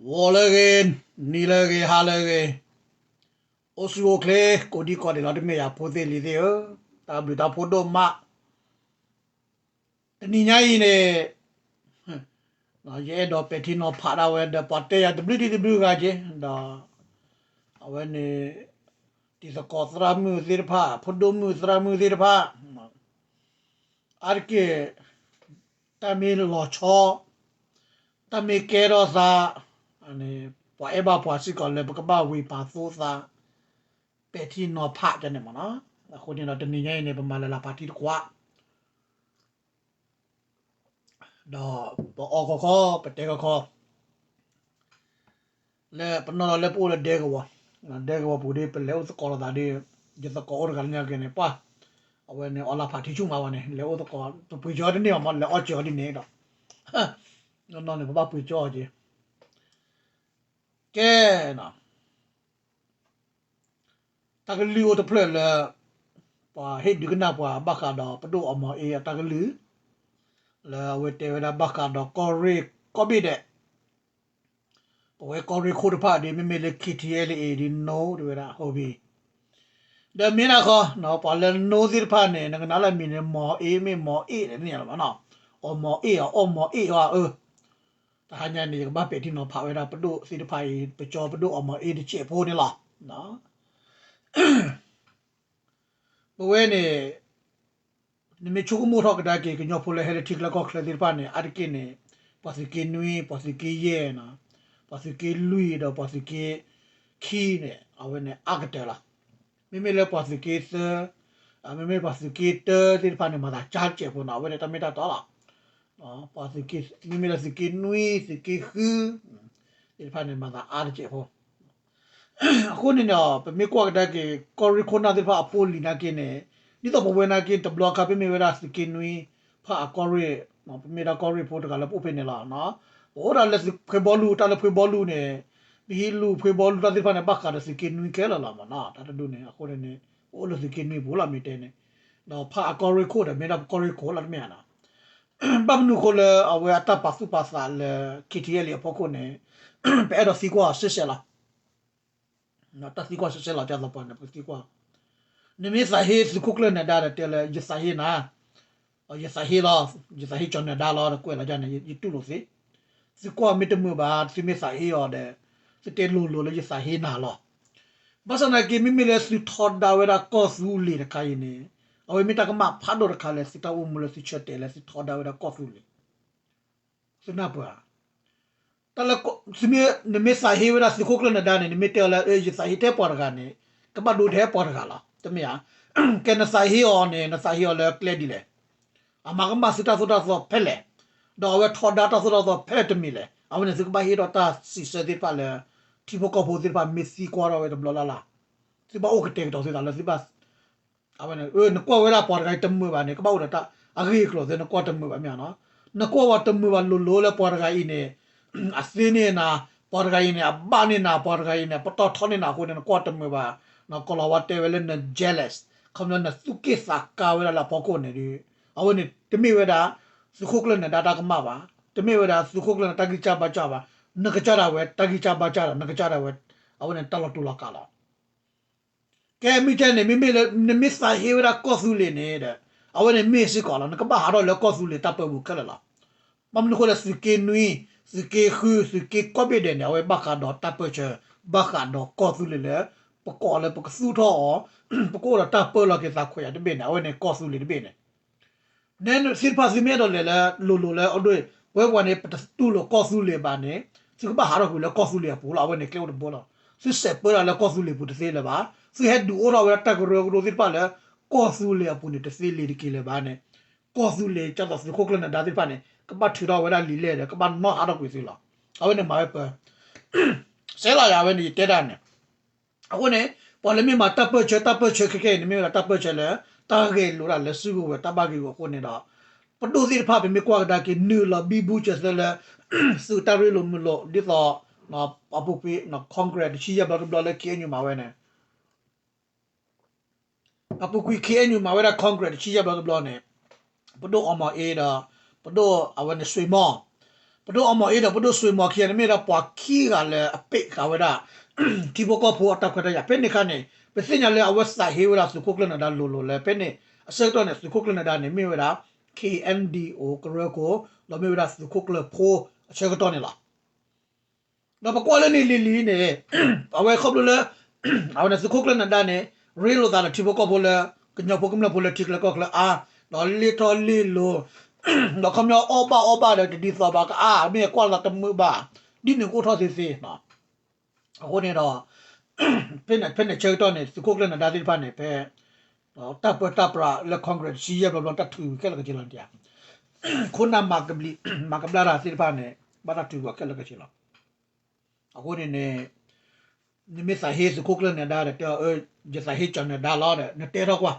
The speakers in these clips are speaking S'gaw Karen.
ဂီၤလၢအဂ့ၤ, နံၤလၢအဂ့ၤ, ဟါလၢအဂ့ၤ, အိၣ်ဆူၣ်အိၣ်ချ့ ကိးဒံကိးဒဲးလီၤ တမ့ၢ်ယၤဖိသ့ၣ်လံၤသ့ၣ်ဧၢ, တၢ်ဘျုးတၢ်ဖှိၣ်ဒိၣ်မး. တနံၤညါအံၤန့ၣ် ယအဲၣ်ဒိးပဲာ်ထံနီၤဖးဒၣ်ဝဲဒီး ပှၤတဲယၤတဘျုးဒံးတဘျုးဂၤက့ၤ ဒီး အဝဲန့ၣ် တံၤသကိးသရၣ်မုၣ်သ့ၣ်တဖၣ် ဖိဒိၣ်မုၣ်သရၣ်မုၣ်သ့ၣ်တဖၣ် အါတက့ၢ် တၢ်မ့ၢ်လီၤဆီ တၢ်မ့ၢ်ကဲထီၣ်သး ပှၤအဲၣ်ဘၣ်ပှၤစ့ၢ်ကီးလၢပကဘၣ်ဝ့ၤပာ်သိသး ပဲာ်ထံနီၤဖးကန့ၣ်မ့ၢ်နီၤ. အဃိန့ၣ်ဒီးတနံၤညါအံၤန့ၣ် ပမၤလၢလၢဖးထံတကွၢ် ဒီးပအီခီခီ ပတဲခီခီ လၢပနီၣ်လီၤလၢပအိၣ်လၢဒဲကဝီၤ, ဒဲကဝီၤပူၤဒီး ပလဲၤအိၣ်သကိးလိာ်သးဒီး ယသကိးအိၣ်တဂၤလၢညါက့ၤန့ၣ် ပှၤ အဝဲန့ၣ်အီလၢဖးထံဆူၣ်မးဝဲန့ၣ် လဲၤအိၣ်သကိး ပပှ့ၤကၠီတန့ၢ်ဘၣ်မ့ၢ် လဲၤအီၣ်ကၠီဒ်န့ၣ်ဒီး နီၢ်နီၢ်န့ၣ် ပဘၣ်ပှ့ၤကၠီအီၤက့ၤ ကဲနီၤ တၢ်ကလုၢ်အိၣ်တဖျၢၣ်လၢ ပှၤဟ့ၣ်ဒုးကနၣ်ပှၤဘၣ်ဃးဒီးပဒိၣ်အီမီၤအ့အတၢ်ကလုၢ် လၢအဝဲတဲဝဲဒၣ်ဘၣ်ဃးဒီးကီၢ်ရ့ၣ်ကီၢ်ဘ့ၣ်ဒဲး ပဝဲကီၢ်ရ့ၣ်ခိၣ်တဖၣ်ဒီး မ့မ့ၢ်လၢ KTLA ဒီး နိ တဲဝဲဒၣ် ဟီဘံ ဒီးမ့ၢ်ဒၣ်ဃီ ပှၤလၢနိသ့ၣ်တဖၣ်န့ၣ် နကနၣ်လၢမံၤန့ၣ် မီၤအ့မ့ၢ်မီၤအ့ၣ်န့ၣ်လီၤမ့ၢ်နီၤ, အီမီၤအ့ၣ်အီၤ အီမီၤအ့ၣ်အီၤအၢ တဟါညါန့ၣ် ယကဘၣ်ပဲာ်ထံနီၤဖးဝဲဒၣ်ပဒိၣ်သ့ၣ်တဖၣ်အံၤ ပကၠီပဒိၣ်အီမီၤအ့ၣ်တစဲးဖိန့ၣ်လီၤ. ပဝဲန့ၣ် နမ့ၢ်ဆိကမိၣ်ထီၣ်ကဒါက့ၤ ကညီဖိလၢဟဲလၢထံချၢကီၢ်ချၢသ့ၣ်တဖၣ်န့ၣ် အါတက့ၢ်န့ၣ် ပှၤသုးက့နွံ ပှၤသုးက့ယဲၢ်နီၤ, ပှၤသုးက့လွံၢ်ဒီးပှၤသုးက့ခံန့ၣ် အဝဲန့ၣ်အါကတၢၢ်လီၤ. မ့မ့ၢ်လၢပှၤသုးက့သၢ မ့မ့ၢ်ပှၤသုးက့တၢသ့ၣ်တဖၣ်န့ၣ် မၤသးကၢ်တစဲးဖိနီၤ အဝဲန့ၣ်တၢ်မ့ၢ်တၢ်တီလီၤ. ပှၤသုးက့ မ့မ့ၢ်လၢသုးက့နွံ သုးက့ဃု သ့ၣ်တဖၣ်န့ၣ် မၤသးအါတစဲးဖိ အဃိန့ၣ်န့ၣ် ပမ့ၢ်ကွၢ်ကဒါက့ၤ ကီၢ်ရ့ၣ်ခိၣ်နၢ်သ့ၣ်တဖၣ်အဖိလံၤနာ်က့န့ၣ် ဒ်သိးပဝဲနာ်က့ တဘျီခါ ပမ့ၢ်ဝဲဒၣ်သုးက့နွံဖၣ်အကီၢ်ရ့ၣ် ပမ့ၢ်ဒၣ်ကီၢ်ရ့ၣ်ဖိတဂၤလၢပအိၣ်ဖဲန့ၣ်လီၤ. ပအိၣ်ဒၣ်လၢဖှ့ဘီလူ တၢ်လၢဖှ့ဘီလူန့ၣ် ပဟံးလူၤဖှ့ဘီလူတၢ်သ့ၣ်တဖၣ်န့ၣ် ဘၣ်ဃးဒီးသုးက့နွံခဲလၢာ်လီၤမ့ၢ်နီၤ တၢ်တဒူၣ်န့ၣ် အဃိန့ၣ်န့ၣ် ပအိၣ်လၢသုးက့နွံပူၤလီၤ မ့ၢ်တဲန့ၣ် ဒီးဖၣ်အကီၢ်ရ့ၣ်ခိၣ်ဒီး မ့ၢ်ဒၣ်ပကီၢ်ရ့ၣ်ခိၣ်လီၤ တမ့ၢ်ဧါနီၤ ဘၣ်မနုၤအဃိလၢအဝဲအတၢ်ပာ်သူၣ်ပာ်သးလၢ KTLA အဖီခိၣ်န့ၣ် ပအဲၣ်ဒိးသံကွၢ်အီၤစဲးစဲးလီၤ. တၢ်သံကွၢ်စဲးစဲးလီၤ ဒ်သိးပှၤန့ၣ် ပကသံကွၢ် နမ့ၢ်သးဟ့သုးခိၣ်ကျၢၢ်နၢၤဒါဒီးတဲလၢ ယသးဟ့နၤ, ယသးဟ့လီၤ, ယသးဟ့ကၠီၤနၢၤဒါလီၤ ဒီးကွဲးလီၤဒ်န့ၣ် ယတူၢ်လိာ်သ့, သုကွၢ်မ့ၢ်တမုာ်ဘၣ် သုမ့ၢ်သးဟ့အီၤဒီး သုတဲလိၤလိၤလၢယသးဟ့နၤလီၤ. ဘၣ်ဆၣ်သနာ်က့ မ့မ့ၢ်လၢသုထီဒါဝဲဒၣ်ကီၢ်သူလ့ၤတခါအံၤန့ၣ် အဝဲမ့ၢ်တၢ်ကမၣ်ဖးဒိၣ်တခါလၢသုတၢ်အိၣ်မူလၢသုဆၢတဲာ်လၢသုထီဒါဝဲဒၣ်ကီၢ်သူလ့ၤ သုနၢ်ပၢၢ်ဧါ, တၢ်လၢ သုမ့ၢ် နမ့ၢ်သးဟ့ဝဲဒၣ်သုးခိၣ်ကျၢၢ်နၢၤဒါန့ၣ် နမ့ၢ်တဲအီၤလၢ ယသးဟ့ထဲပှၤတဂၤန့ၣ် ကဘၣ်ဒိထဲပှၤတဂၤလီၤ တမ့ၢ်ဧါ, ကဲနသးဟ့အီၤန့ၣ် နသးဟ့အီၤလၢကျဲဒ်လဲၣ်, အမၤကမၣ်သုတၢ်သိၣ်တၢ်သီဖဲလဲၣ်, ဒီးအဝဲထီဒါတၢ်သိၣ်တၢ်သီဖဲလဲၣ်တမံၤလဲၣ်, အဝဲန့ၣ်သုကဘၣ်ဟ့ၣ်ဒီးတၢ်စံးဆၢသ့ၣ်တဖၣ်လၢ ထံဖိကီၢ်ဖိသ့ၣ်တဖၣ်မ့ၢ်သံကွၢ်ထီၣ်ဝဲတဘျီလၢ်လၢ်, သုဘၣ်အိၣ်ကတဲာ်ကတီၤသုသးလၢသုဘၣ် အဝဲန့ၣ် နကွၢ်ဝဲဒၣ်ပှၤတဂၤအံၤတမုာ်ဘၣ်န့ၣ် ကဘၣ်အိၣ်ဒီးတၢ်အဂ့ၢ်အကျိၤသ့ နကွၢ်တမုာ်ဘၣ်မ့ၢ်ဧါနီၤ, နကွၢ်ဝဲတမုာ်ဘၣ်လိၤလိၤလၢပှၤတဂၤအံၤန့ၣ် အသ့န့ၢ်နၤ, ပှၤတဂၤအံၤန့ၣ် အဘၣ်န့ၢ်နၤ, ပှၤတဂၤအံၤန့ၣ် ပတီၢ်ထီန့ၢ်နၤအဃိန့ၣ် နကွၢ်တမုာ်ဘၣ်, ကီၤလၤဝါတဲဝဲလၢန jealous, ခီဖျိနသူၣ်က့ၣ်သးကါဝဲဒၣ်လၢအဖီခိၣ်န့ၣ်ဒီး အဝဲန့ၣ်တမ့ၢ်ဝဲဒၣ် သုးခိၣ်ကျၢၢ်နၢၤဒါတၢ်ကမၣ်ဘၣ်, တမ့ၢ်ဝဲဒၣ်သုးခိၣ်ကျၢၢ်နၢၤဒါတၢ်ဂံၢ်စၢ်ဘါစၢ်ဘၣ်, နကစၢ်ဒၣ်ဝဲတၢ်ဂံၢ်စၢ်ဘါစၢ်ဒီး နကစၢ်ဒၣ်ဝဲ အဝဲန့ၣ်တၢ်လီၤတူာ်လီၤကာ်လီၤ ကဲမ့ၢ်ကဲန့ၣ် မ့မ့ၢ်လၢ နမ့ၢ်သးဟ့ဝဲဒၣ်ကီၢ်သူလ့ၤန့ၣ်ဒီး အဝဲန့ၣ်မ့ၢ်စ့ၢ်ကီးလီၤ နကဘၣ်ဟးထီၣ်လၢကီၢ်သူလ့ၤတၢ်ပၢပူၤခဲလၢာ်လီၤ. ဘၣ်မနုၤအဃိလဲၣ် သုးက့နွံ, သုးက့ဃု, သုးက့ကီၢ်ဘ့ၣ်ဒဲးန့ၣ် အဝဲဘၣ်ဃးဒီးတၢ်ပၢဆှၢ, ဘၣ်ဃးဒီးကီၢ်သူလ့ၤလၢ ပကိးလၢပကသူၣ်ထီၣ်အီၤ, ပကအိၣ်ဒီးတၢ်ပၢလီၤက့ၤသးခွဲးယာ်တဘ့ၣ်န့ၣ် အဝဲန့ၣ်ကီၢ်သူလ့ၤတဘ့ၣ်န့ၣ် နဲသ့ၣ်တဖၣ်သုမ့ၢ်အဲၣ်ဒိးလဲၤလၢလိၤလိၤလၢအဒိ ပဝဲပှၤန့ၣ် ပတတူၢ်လိာ်ကီၢ်သူလ့ၤဘၣ်န့ၣ် သုကဘၣ်ဟးထီၣ်ကွံာ်လၢကီၢ်သူလ့ၤအပူၤလီၤ. အဝဲန့ၣ်ကျဲအိၣ်တဘိလီၤ. သုစဲးပၢတၢ်လၢကီၢ်သူလ့ၤပူၤတသ့လၢၤဘၣ်. သုဟဲဒုးအိၣ်ထီၣ်ဝဲဒၣ်တၢ်ကရၢကရိသ့ၣ်တဖၣ်လၢ ကီၢ်သူလ့ၤအပူၤန့ၣ် တသ့လၢၤတက့ၢ်လၢၤဘၣ်န့ၣ် ကီၢ်သူလ့ၤ ကၢ်သိးသုးခိၣ်ကျၢၢ်နၢၤဒါသ့ၣ်တဖၣ်န့ၣ် ကဘၣ်ထုးထီၣ်ဝဲဒၣ်လံာ်လဲၢ်ဒီး ကဘၣ်နီၣ်ဟးထီၣ်ကွံာ်သုလီၤ. အဝဲန့ၣ်မၤဝဲပၢ စဲးလီၤယၤဝဲန့ၣ် ယတဲတၢ်န့ၣ် အဃိန့ၣ် ပှၤလၢမ့ၢ်မၤတၢ်ပၢၢ်ဆၢ တၢ်ပၢၢ်ဆၢခဲခဲအံၤန့ၣ် မ့ၢ်ဝဲဒၣ်တၢ်ပၢၢ်ဆၢလၢ တၢ်ဂဲၤလိာ်တၢ်လၢစုကဝဲၤတၢ်ဘၣ်ဂ့ၢ်ဂီၢ်အဃိန့ၣ်ဒီး ပဒိၣ်သ့ၣ်တဖၣ် ပမ့ၢ်ကွၢ်ကဒါက့ၤ နုာ်လီၤဘံဘူစၢၤသၢလၢ သုးတၢ်ရ့လိာ်မုာ်လိာ် ဒ်သိး အပူၤကွံာ် Congress တဆံယဲၢ်ဘျီတဘျီလၢ ခ့ၣ်အဲၣ်ယူၣ် မၤဝဲန့ၣ် အပူၤကွံာ် ခ့ၣ်အဲၣ်ယူၣ် မၤဝဲဒၣ် Congress တဆံယဲၢ်ဘျီတဘျီန့ၣ် ပဒိၣ်အီမီၤအ့ဒီး ပဒိၣ်အဝဲန့ၣ် ဆွ့မီၢ် ပဒိၣ်အီမီၤအ့ဒီးပဒိၣ်စွ့မီၤခံဂၤန့ၣ် မ့ၢ်ဝဲဒၣ်ပှၤခံဂၤလၢအပ့းဃာ်ဝဲဒၣ် ထံဖိကီၢ်ဖိအတၢ်ခွဲးတၢ်ယာ် ဖဲန့ၣ်အခါန့ၣ် ပသ့ၣ်ညါလၢအဝဲသးဟ့ဝဲဒၣ်သုးခိၣ်ကျၢၢ်နၢၤဒါလိၤလိၤလၢ ဖဲန့ၣ်အဆၢကတီၢ်န့ၣ် သုးခိၣ်ကျၢၢ်နၢၤဒါန့ၣ် မ့ၢ်ဝဲဒၣ် ခ့ၣ်အဲၣ်ဒံၣ်အိၣ် ကရၢခိၣ် ဒီးမ့ၢ်ဝဲဒၣ်သုးခိၣ်ကျၢၢ်ဖိအဆၢကတီၢ်န့ၣ်လီၤ. ဒီးပကွၢ်လၢန့ၣ်လံၤလံၤန့ၣ် အဝဲခီဖျိလၢ အဝဲန့ၣ်သုးခိၣ်ကျၢၢ်နၢၤဒါန့ၣ် ရ့လိာ်သးဒီးထံဖိကီၢ်ဖိလၢ ကညီဖိကမျၢၢ်ဖိလၢထံချၢကီၢ်ချၢအါ ဒီးလ့ၣ်ထီၣ်လ့ၣ်လီၤ ဒီးခီပညီအီၣ်ဘၣ်အီဘၣ်ဒီးတဒ်သိးဘၣ်ကအါ မ့ၢ်ကွၢ်လီၤတမုာ်ဘၣ် ဒ်န့ၣ်ကအိၣ်ထီၣ်သ့သ့ အဃိန့ၣ်ဒီး ဖဲန့ၣ်ဆၢကတီၢ်န့ၣ် သုးခိၣ်ကျၢၢ်နၢၤဒါသ့ၣ်တဖၣ်န့ၣ် ဖဲ တၢ်ပၢတၢ်ပြးလၢ Congress တဆံယဲၢ်ဘျီဘျီ တၢ်ထုးဝံၤခဲလၢာ်ခဲဆ့လီၤဒ် ခိၣ်နၢ်မၤကဘျံး မၤကဘျါတၢ်သ့ၣ်တဖၣ်န့ၣ် ဘၣ်တၢ်ထုးဝံၤခဲလၢာ်ခဲဆ့လီၤ. အဃိန့ၣ်န့ၣ် နမ့ၢ်သးဟ့သုးခိၣ်ကျၢၢ်နၢၤဒါဒီး တဲအီၤ ယသးဟ့ကၠီၤနၢၤဒါလီၤဒီး နတဲထီၣ်ကွၢ်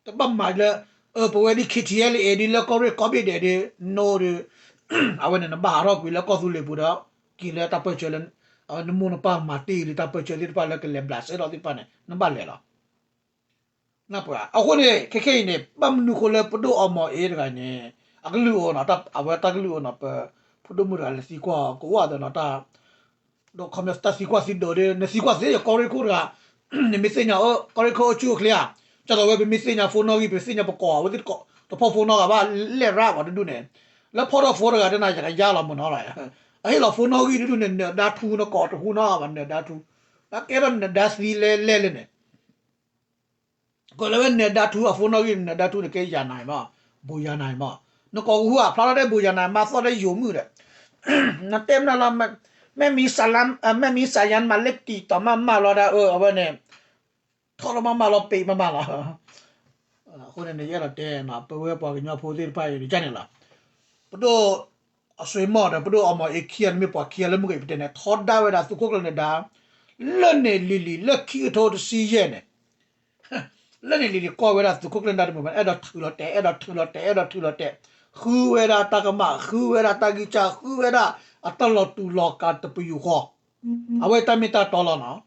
တဘၣ်မၤလၢ ပဝဲဒ် ခ့ၣ်ထံၣ်အဲၣ်လၢအဲၣ်ဒ်လၢကီၢ်ရ့ၣ်ကီၢ်ဘ့ၣ်ဒဲးဒ် နိဒီး အဝဲန့ၣ် နဘၣ်ဟးထီၣ်ကွံာ်လၢကီၢ်သူလ့ၤပူၤဒီး က့ၤလၢတၢ်ပၢၢ်ဆၢလၢ အဝဲနမိၢ်နပၢ်မၤတ့ၢ်လံတၢ်ပၢၢ်ဆၢသ့ၣ်တဖၣ်လၢကလဲၤဘျးစဲထီၣ်သ့ၣ်တဖၣ်န့ၣ် နဘၣ်လဲၤလီၤ. နပှၤ အဃိန့ၣ် ခဲခဲအံၤန့ၣ် ဘၣ်မနုၤဃိလၢပဒိၣ်အီမီၤအ့တဂၤန့ၣ် အကလုၢ်အိၣ်နီၤ အဝဲတၢ်ကလုၢ်အိၣ်နီၤ ပဖိဒိၣ်မုၣ်တဂၤလၢသံကွၢ်အီၤ ကဝၣ်ဒီးနီၤ တၢ် ဒီးခီပညီတၢ်သံကွၢ်သံဒိးဒီး နသံကွၢ်သ့ယကီၢ်ရ့ၣ်ခိၣ်တဂၤ နမ့ၢ်သ့ၣ်ညါ ကီၢ်ရ့ၣ်ခိၣ်အိၣ်ဆူၣ်အိၣ်ချ့ဧါ ကၢ်သိးဝဲပမ့ၢ်သ့ၣ်ညါ phone နီၣ်ဂံၢ် ပသ့ၣ်ညါပကိး အဝဲသ့ၣ်တဖီ phone နီၣ်ဂၤဘၣ် လဲၣ်ရၣ်ပှၤတဒူၣ်န့ၣ် လၢဖီၣ်ထီၣ် phone တဂၤတနၤ ယကယါလီၤမ့ၢ်နီၤလီၤ အဟ့ၣ်လီၤ phone နီၣ်ဂံၢ်တဒူၣ်န့ၣ် နၢၤဒါထူ နကိးတဟူနီၣ်ဂၤဘၣ် နၢၤဒါထူ နကဲထီၣ်နၢၤဒါသံလဲၣ်လဲၣ်လၢန့ၣ် ကလၢဝဲနၢၤဒါထူအ phone နီၣ်ဂံၢ် နၢၤဒါထူန့ၣ်ကဲယၤနၤမး ဘိးယၤနၤမး နကိးကဟူအဖျါထီၣ်ဒဲးဘိးယၤနၤမး သီၣ်ဒဲးယိၤမုၣ်ဒီး နတဲမနုၤလီၤ မ့ၢ်မံၤစၢ်ယၢ် မ့ၢ်မံၤစၢ်ယၢ်မၤလၢကတံာ်တီၤမးမးလီၤဒၣ် အဝဲန့ၣ် ထီၣ်လီၤမးမးလီၤ ပ့ၤမးမးလီၤ အဃိန့ၣ် ယအဲၣ်ဒိးတဲ ပဝဲပှၤကညီဖိသ့ၣ်တဖၣ်အံၤန့ၣ် ကန့ၣ်လီၤ ပဒိၣ် အစွ့မီၣ်ဒီး ပဒိၣ်အီမီၤအ့ခံဂၤန့ၣ်မ့ၢ်ပှၤခံဂၤလၢမုၢ်က့ၤပတဲန့ၣ် ထီဒါဝဲဒၣ်သုးခိၣ်ကျၢၢ်နၢၤဒါ လၢန့ၣ်လံၤလံၤ လၢခံကထိတဆံယဲၢ်န့ၣ် လၢန့ၣ်လံၤလံၤကိးဝဲဒၣ်သုးခိၣ်ကျၢၢ်နၢၤဒါတမုာ်ဘၣ် အဲၣ်ဒိးထုးလီၤတဲာ် အဲၣ်ဒိးထုးလီၤတဲာ် အဲၣ်ဒိးထုးလီၤတဲာ် ဃုဝဲဒၣ်တၢ်ကမၣ် ဃုဝဲဒၣ်တၢ်ဂံၢ်စၢ် ဃုဝဲဒၣ်အတၢ်လီၤတူာ်လီၤကာ်တပယူာ်ဃီ အဝဲတၢ်မ့ၢ်တၢ်တီလီၤနီၤ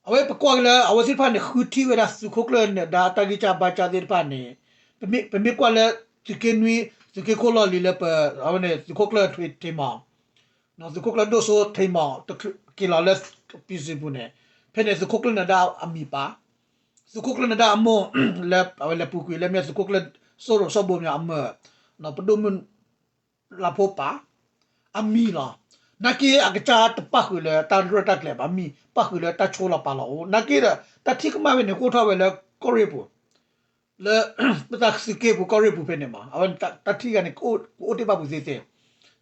အဝဲပကွၢ်က့ၤလၢ အဝဲသ့ၣ်တဖၣ်န့ၣ် ဃုထံၣ်ဝဲဒၣ်သုးခိၣ်ကျၢၢ်နၢၤဒါအတၢ်ဂံၢ်စၢ်ဘါစၢ်သ့ၣ်တဖၣ်န့ၣ် ပမ့ၢ်ကွၢ်လၢ သုးက့နွံ သုးက့ခိၣ်လီၢ်လံၤလၢပ အဝဲန့ၣ် သုးခိၣ်ကျၢၢ်ထွံၣ်ထံမီၤ သုးခိၣ်ကျၢၢ်ဒိၣ်စိထံမီၤ က့ၤလီၤလၢ ပံစံပူၤန့ၣ် ဖဲန့ၣ်သုးခိၣ်ကျၢၢ်နၢၤဒါအမံၤပာ် သုးခိၣ်ကျၢၢ်နၢၤဒါအမိၢ် လၢအဝဲလဲၤပူၤကွံာ်လၢမ့ၢ်သုးခိၣ်ကျၢၢ်စိရိၤစီၤဘိမၠးအမၢၢ် ပဒိၣ်မုၢ် လါဖိပာ် အမံၤလီၤ. နာ်က့အကစၢ်တပၣ်ဃုာ်လၢတၢ်ရဲၣ်တၢ်ကျဲၤဘၣ် မံၤပၣ်ဃုာ်လၢတၢ်ဆိလီၤပာ်လီၤအိၣ် နာ်က့ဒီး တၢ်ထံၣ်ကမၣ်ဝဲန့ၣ် ကအိၣ်ထီၣ်ဝဲလၢကီၢ်ရ့ၣ်ပူၤ လၢ ပတၢ်သုးက့ပူၤကီၢ်ရ့ၣ်ပူၤဖဲန့ၣ်မး အဝဲတၢ်ထံၣ်ဂၤန့ၣ် ကအိၣ်တ့ၢ်ဘၣ်ပူၤသ့သ့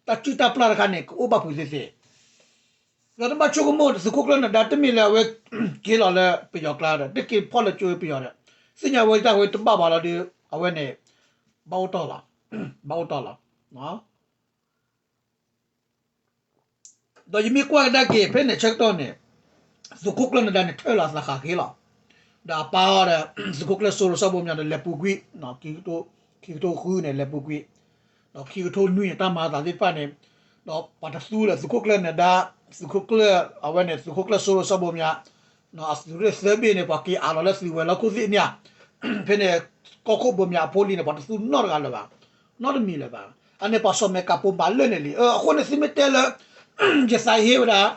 တၢ်စုၣ်တၢ်ပျၢ်တခါန့ၣ် ကအိၣ်ဘၣ်ပူၤသ့သ့ ဒီးတဘၣ်ဆိကမိၣ် သုးခိၣ်ကျၢၢ်နၢၤဒါတမ့ၢ်လၢအဝဲက့ၤလီၤလၢပယီၤကျါဒီး တက့ၤဖီၣ်လၢကၠိဝဲပယီၤဒီး သ့ၣ်ညါဝဲတၢ်ဝဲတဘၣ်ဘၣ်လီၤဒီး အဝဲန့ၣ် ဘၣ်အိၣ်တီၢ်လီၤ ဘၣ်အိၣ်တီၢ်လီၤ ဒီးယမ့ၢ်ကွၢ်ကဒါက့ၤ ဖဲန့ၣ်ဆၢကတီၢ်န့ၣ် သုးခိၣ်ကျၢၢ်နၢၤဒါန့ၣ် ထၢၣ်လီၤအသးဃးဃ့လီၤ. ဒီးအပၢ်အီၤဒီး သုးခိၣ်ကျၢၢ်စိရိၤစီၤဘိမၠးဒီး လဲၤပူၤကွံာ် ခံကထိဃုန့ၣ် လဲၤပူၤကွံာ် ဒီးခံကထိနွံန့ၣ် တၢ်မၤအသးသ့ၣ်တဖၣ်န့ၣ် ဒီးပှၤတသူလၢသုးခိၣ်ကျၢၢ်နၢၤဒါ သုးခိၣ်ကျၢၢ် အဝဲန့ၣ် သုးခိၣ်ကျၢၢ်စိရိၤစီၤဘိမၠး အသုးရ့ၣ်သၢဘ့ၣ်န့ၣ် ပှၤက့ၤအးလီၤလၢသုးဝဲၤလီၢ်ခိၣ်သ့ၣ်န့ၣ် ဖဲန့ၣ် ကီၢ်ခိၣ်ဘိမၠးအဖိလံၤန့ၣ် ပှၤတသူနီတဂၤလၢၤဘၣ် နီတမံၤလၢၤဘၣ်. အန့ၣ်ပှၤစီၤမဲာ်ကးပိၤမၤလၢာ်န့ၣ်လံ. အဃိန့ၣ်သုမ့ၢ်တဲလၢ ယသးဟ့ဝဲဒၣ်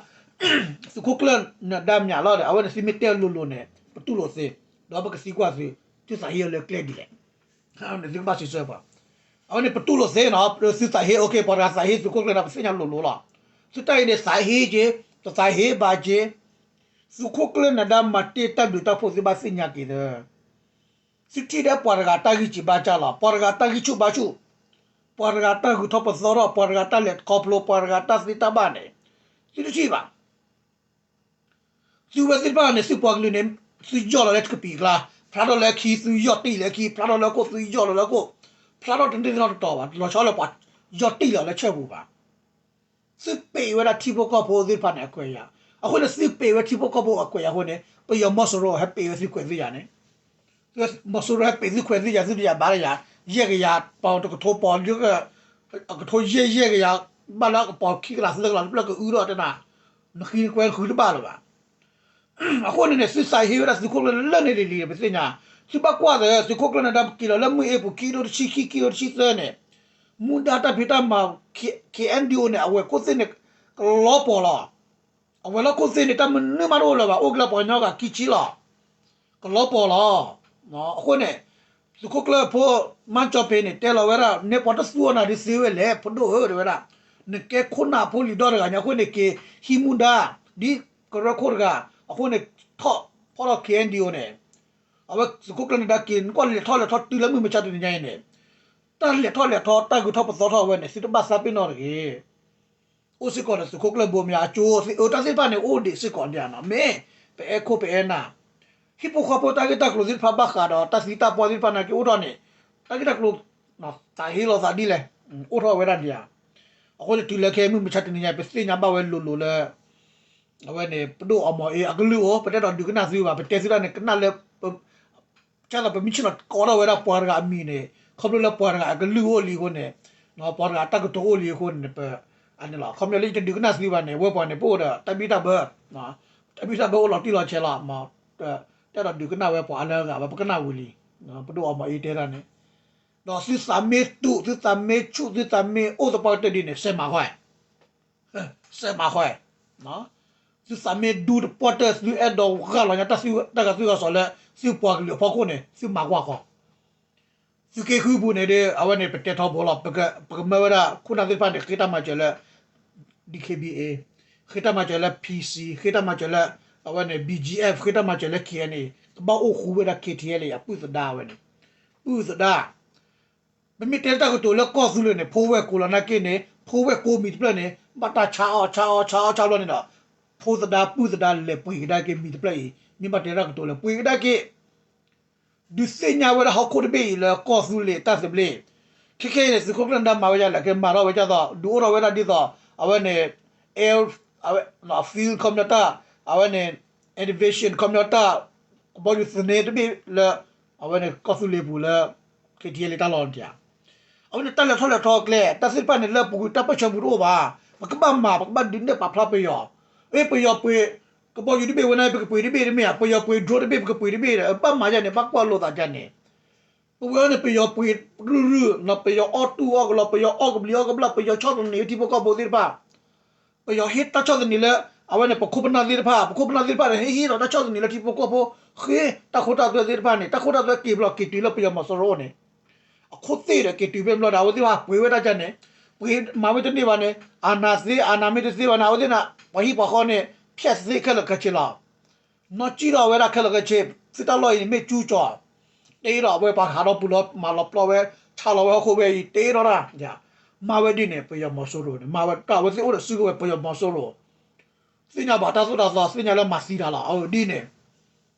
သုးခိၣ်ကျၢၢ်နၢၤဒါမၠးလီၤဒီး အဝဲန့ၣ်သုမ့ၢ်တဲလိၤလိၤန့ၣ် ပတူၢ်လိာ်သ့, ဒီးပကသံကွၢ်သု, သုသးဟ့အီၤလၢကျဲဒ်လဲၣ်. သုကဘၣ်စံးဆၢပှၤ, အဝဲန့ၣ်ပတူၢ်လိာ်သ့နီၤ, သုသးဟ့ okay ပှၤတဂၤသးဟ့သုးခိၣ်ကျၢၢ်နၢၤဒါ ပသ့ၣ်ညါလိၤလိၤလီၤ. သုတၢ်အံၤန့ၣ်သးဟ့က့ၤ, တသးဟ့ဘၣ်က့ၤ, သုးခိၣ်ကျၢၢ်နၢၤဒါမၤတ့ၢ်တၢ်ဘျုးတၢ်ဖှိၣ်သုဘၣ်သ့ၣ်ညါက့ၤသၢ သုထံၣ်ဒၣ်ပှၤတဂၤတၢ်ဂံၢ်စၢ်ဘါစၢ်လီၤ, ပှၤတဂၤတၢ်ဂံၢ်ဆူၣ်ဘါဆူၣ်, ပှၤတဂၤတၢ်ဂုၤထီၣ်ပသီထီၣ်, ပှၤတဂၤတၢ်လဲၤခီဖျိ, ပှၤတဂၤတၢ်သ့တၢ်ဘၣ်န့ၣ်, သုတထံၣ်ဘၣ်. သုဝဲသ့ၣ်တဖၣ်န့ၣ် သုပှၤကလုာ်န့ၣ် သုယီၢ်လီၤလၢကပံာ်ကျါ, ဖျါထီၣ်လၢခံ သုယီၢ်တံၢ်လၢခံ, ဖျါထီၣ်လၢခိၣ် သုယီၢ်လီၤလၢခိၣ်, ဖျါထီၣ်တန့ၢ်နီတတီၤဘၣ်, လီၤဆီလၢပှၤယီၢ်တံၢ်လီၤလၢဆဲပူၤဘၣ်. သုပ့ၤဝဲဒၣ်ထံဖိကီၢ်ဖိသ့ၣ်တဖၣ်န့ၣ်အခွဲးအယာ်, အဃိန့ၣ်သုပ့ၤဝဲထံဖိကီၢ်ဖိအခွဲးအယာ်အဃိန့ၣ် ပယီၤမီၤစိရိၤဟဲပ့ၤဝဲသုခွဲးသုယာ်န့ၣ်, မီၤစိရိၤဟဲပ့ၤသုခွဲးသုယာ် သုတယာ်ဘၣ်တယာ်, ယဲၢ်ကယၤ ပီၣ်တကထိပီၣ်လၢ အကထိယဲၢ်ယဲၢ်ကယၤ, ဘၣ်လၢအကပီၣ်ခံကလးသၢကလးတဖျၢၣ်ကအုဒီးတဲနၤ, နဃံနကွဲဃုတဘၣ်လၢၤဘၣ်. အဃိန့ၣ်န့ၣ် သုသးဟ့ဝဲဒၣ်သုးခိၣ်ကျၢၢ်လၢန့ၣ်လံၤလံၤ ပသ့ၣ်ညါ, သုဘၣ်ကွၢ်သး သုးခိၣ်ကျၢၢ်နၢၤဒါက့ၤလီၤလၢမုၢ်အ့ပူၤ ခံကထိတဆံခံ ခံကထိတဆံသၢန့ၣ်, မူဒါတၢ်ဖံးတၢ်မၤ K- KNDO န့ၣ် အဝဲၢ်ခိၣ်သ့ၣ်န့ၣ် ကလီၤပှီၤလီၤ. အဝဲၢ်လီၢ်ခိၣ်သ့ၣ်န့ၣ် တၢ်မနုၤမးတအိၣ်လၢၤဘၣ်, အိၣ်ကလၢပှၤကညီဂၤခံဆံလီၤ. ကလီၤပှီၤလီၤ. အဃိန့ၣ် သုးခိၣ်ကျၢၢ်ဖိ မၢကၠီၤပ့ၤန့ၣ် တဲလီၤဝဲဒၣ် နဲပှၤတသူအီၤနၤဒ်သ့ဝဲလဲၣ် ပဒိၣ်ဧၢ တဲဝဲဒၣ်, နကဲခိၣ်နၢ်ဖိလံၤဒီတဂၤညါအဃိန့ၣ် က့ၤဟံးမူဒါ ဒ်ကရၢခိၣ်တဂၤ အဃိန့ၣ် ထီၣ်ဖီၣ်ထီၣ် KNDO န့ၣ် အဝဲသုးခိၣ်ကျၢၢ်န့ၣ်ဒါက့ၤ နကွၢ်လဲၤထီၣ်လဲၤထီတုၤလၢမုၢ်မဆါတနံၤညါအံၤန့ၣ် တၢ်လဲၤထီၣ်လဲၤထီ တၢ်ဂုၤထီၣ်ပသီထီၣ်ဝဲန့ၣ် သုတဘၣ်သးပ့ၤနီၣ်တဂ့ၤ. အိၣ်စ့ၢ်ကီးဒီးသုးခိၣ်ကျၢၢ်ဘိမၠါ အကၠိအၢတၢ်သ့ၣ်တဖၣ်န့ၣ် အိၣ်ဒံးစ့ၢ်ကီးဒံးနီၤ မ့ၢ်ပအဲၣ်ခိၣ်ပအဲၣ်နၢ် ဟံၣ်ဖိဃီဖိတၢ်ဂ့ၢ်တၢ်ကျိၤသ့ၣ်တဖၣ်ဘၣ်ဃးဒီးတၢ်သံတၢ်ပှၢ်သ့ၣ်တဖၣ်နာ်က့အိၣ်ထီၣ်န့ၣ် တၢ်ဂ့ၢ်တၢ်ကျိၤ သးဟ့လီၤသးဒ်လဲၣ် အိၣ်ထီၣ်ဝဲဒၣ်ဒံးဧါ. အဃိန့ၣ်တုၤလၢခဲအံၤမုၢ်မဆါတနံၤညါ ပသ့ၣ်ညါဘၣ်ဝဲလိၤလိၤလၢ အဝဲန့ၣ် ပဒိၣ်အီမီၤအ့အကလုၢ်အိၣ် ပတအဲၣ်ဒိးဒုးကနၣ်သုဘၣ် ပတဲသုတၢ်န့ၣ် ကနၣ်လၢ ကၢ်သိးပမ့ၢ်ဆ့ၣ်နီၤကိးထီၣ်ဝဲဒၣ်ပှၤတဂၤအမံၤန့ၣ် ခီဖျိလၢပှၤတဂၤအကလုၢ်အိၣ်လံအဃိန့ၣ် ပှၤတဂၤအတၢ်ကတိၤအိၣ်လံအဃိန့ၣ် ပန့ၣ်လီၤ. ခီပညီလၢယတဒုးကနၣ်သုဘၣ်န့ၣ် ဝဲပှၤန့ၣ် ပအိၣ်ဒီးတၢ်ဘံၣ်တၢ်ဘၢ တၢ်ဘံၣ်တၢ်ဘၢအိၣ်လီၤတံၢ်လီၤဆဲးလီၤ. တအဲၣ်ဒိးဒုးကနၣ်ဝဲပှၤအါလၢအဂၤဘၣ် ပကနၣ်ဝံၤလံ ပဒိၣ်အီမီၤအ့တဲတၢ်န့ၣ် ဒီးသုသးမ့ၢ်တူး သုသးမ့ၢ်ဆူၣ် သုသးမ့ၢ်အိၣ်သပှၢ်ကတၢၢ်ဒ်န့ၣ် စဲးမၤဃီ စဲးမၤဃီ သုသးမ့ၢ်ဒူတပှၢ်ကတၢၢ် သုအဲၣ်ဒိးဂၢ်လီၤညါတၢ်ဂၤသုၣ်ဂၢ်စီၤလၢ သုပှၤကလုာ်အဖီခိၣ်န့ၣ် သုမၤကွၢ်ဃီ သုက့ဃုပူၤန့ၣ်ဒီး အဝဲန့ၣ်ပတဲထီဘိလီၤ. ပကမၢဝဲဒၣ်ခိၣ်နၢ်သ့ၣ်တဖၣ်န့ၣ် ဃ့တၢ်မၤစၢၤလၢ DKBA ဃ့တၢ်မၤစၢၤလၢ PC ဃ့တၢ်မၤစၢၤလၢ အဝဲန့ၣ် BGF ဃ့တၢ်မၤစၢၤလၢ KNA ကဘၣ်အိၣ်ဃူဝဲဒၣ် KTLA အပုၢ်သဒါဝဲန့ၣ် ပုၢ်သဒါ ပမ့ၢ်တဲတၢ်ကတိၤလၢကီၢ်သူလ့ၤန့ၣ် ဖိဝဲၢ်ကိးလီၤနာ်က့န့ၣ် ဖိဝဲၢ်ကိးမံၤတဖျၢၣ်န့ၣ် ဘၣ်တၢ်ဆါအီၣ်ဆါအီၣ်ဆါအီၣ်ဆါဘျီန့ၣ်ဒီး ဖိသဒါပုၢ်သဒါလဲၤပှ့ၤကဒါက့ၤမံၤတဖျၢၣ်အံၤ မ့ၢ်ဘၣ်တဲတၢ်ကတိၤလၢပှ့ၤကဒါက့ၤ ဒုးသ့ၣ်ညါဝဲဒၣ်ဟီၣ်ခိၣ်တဘ့ၣ်အံၤလၢကီၢ်သူလ့ၤတၢ်သဘျ့ ခဲခဲအံၤန့ၣ် သုးခိၣ်ကျၢၢ်နဒါမၤဝဲဒ်လဲၣ် ကမၤထီၣ်ဝဲဒ်သိး ဒုးအိၣ်ထီၣ်ဝဲဒၣ်ဒ်သိး အဝဲန့ၣ် air အဝဲ field ခီပညီတၢ် အဝဲန့ၣ် innovation ခီပညီတၢ် ကဘီယူၤသန့တဘ့ၣ်လၢ အဝဲန့ၣ်ကီၢ်သူလ့ၤပူၤလၢ KTLA တၢ်လီၢ်န့ၣ်ဧါ. အဝဲန့ၣ်တၢ်လဲၤထီၣ်လဲၤထီကျဲ တၢ်သ့ၣ်တဖၣ်န့ၣ် လၢအပူၤကွံာ်တၢ်ပၢၢ်ဆၢပူၤတအိၣ်ဘၣ်. ပကဘၣ်မၤ ပကဘၣ်ဒုးနဲၣ်ပာ်ဖျါပယီၤ အ့ ပယီၤပှ့ၤ ကဘီယူၤတဘ့ၣ်ဝဲန့ၣ် ပကပှ့ၤတဘ့ၣ်တမ့ၢ်ဧါ, ပယီၤပှ့ၤ drone တဘ့ၣ် ပကပှ့ၤတဘ့ၣ်ဒီး ဘၣ်မၤယါန့ၣ် ဘၣ်ကွၢ်လိာ်သးယါန့ၣ် ပဝဲန့ၣ် ပယီၤပှ့ၤရုၢ်ရုၢ် ပယီၤအီၣ်တူၢ်အီၣ်ကလီ ပယီၤအီၣ်ကဘျံးအီၣ်ကဘျၣ် ပယီၤဆီၣ်သနံးထံဖိကီၢ်ဖိသ့ၣ်တဖၣ် ပယီၤဟ့ၣ်တၢ်ဆီၣ်သနံးလၢ အဝဲန့ၣ် ပခိၣ်ပနၢ်သ့ၣ်တဖၣ် ပခိၣ်ပနၢ်သ့ၣ်တဖၣ်ဒီး ဟ့ၣ်ဟ့ၣ်ဒီးတၢ်ဆီၣ်သနံးလၢထံဖိကီၢ်ဖိ ဃ့တၢ်ခိတၢ်သွဲသ့ၣ်တဖၣ်န့ၣ် တၢ်ခိတၢ်သွဲက့ၤဘျီက့ၤတုၤလၢပယီၤမီၤစိရိၤန့ၣ် အခိၣ်သ့ၣ်ဒီးက့ၤတုၤဖဲဘျီဒီး အဝဲသ့ၣ်တဖၣ်ပှ့ၤဝဲဒၣ်ယါန့ၣ် ပှ့ၤမၤဝဲတန့ၢ်ဘၣ်န့ၣ် အာဏာသ့ အာဏာမ့ၢ်တသ့ဘၣ်န့ၣ် အဝဲသ့ၣ်န့ၣ် ပှၤဟံၣ်ပှၤဃီန့ၣ် ဖျက်သ့ခဲလၢာ်ခဲဆ့လီၤ. နီၢ်ကံၣ်ထီၣ်ဝဲဒၣ်ခဲလၢာ်ခဲဆ့ သုတၢ်လီၢ်အံၤန့ၣ်မ့ၢ်ကၠူကၠီၤ တ့ထီၣ်ဝဲပှၤဟးထီၣ်ပူၤလီၤ မၤလီၤပျီဝဲ ဆါလီၤဝဲဟီၣ်ခိၣ်ဝဲအံၤ တ့ထီၣ်တၢ် မၤဝဲဒ်န့ၣ် ပယီၤမီၤစိရိၤန့ၣ် မၤဝဲတၢ်ဝဲသ့ၣ်အိၣ်ဒီးစုကဝဲၤပယီၤမီၤစိရိၤ သ့ၣ်ညါဘၣ်တၢ်သိၣ်တၢ်သီ သ့ၣ်ညါလၢမၤသံတၢ်လီၤ အဒ်န့ၣ်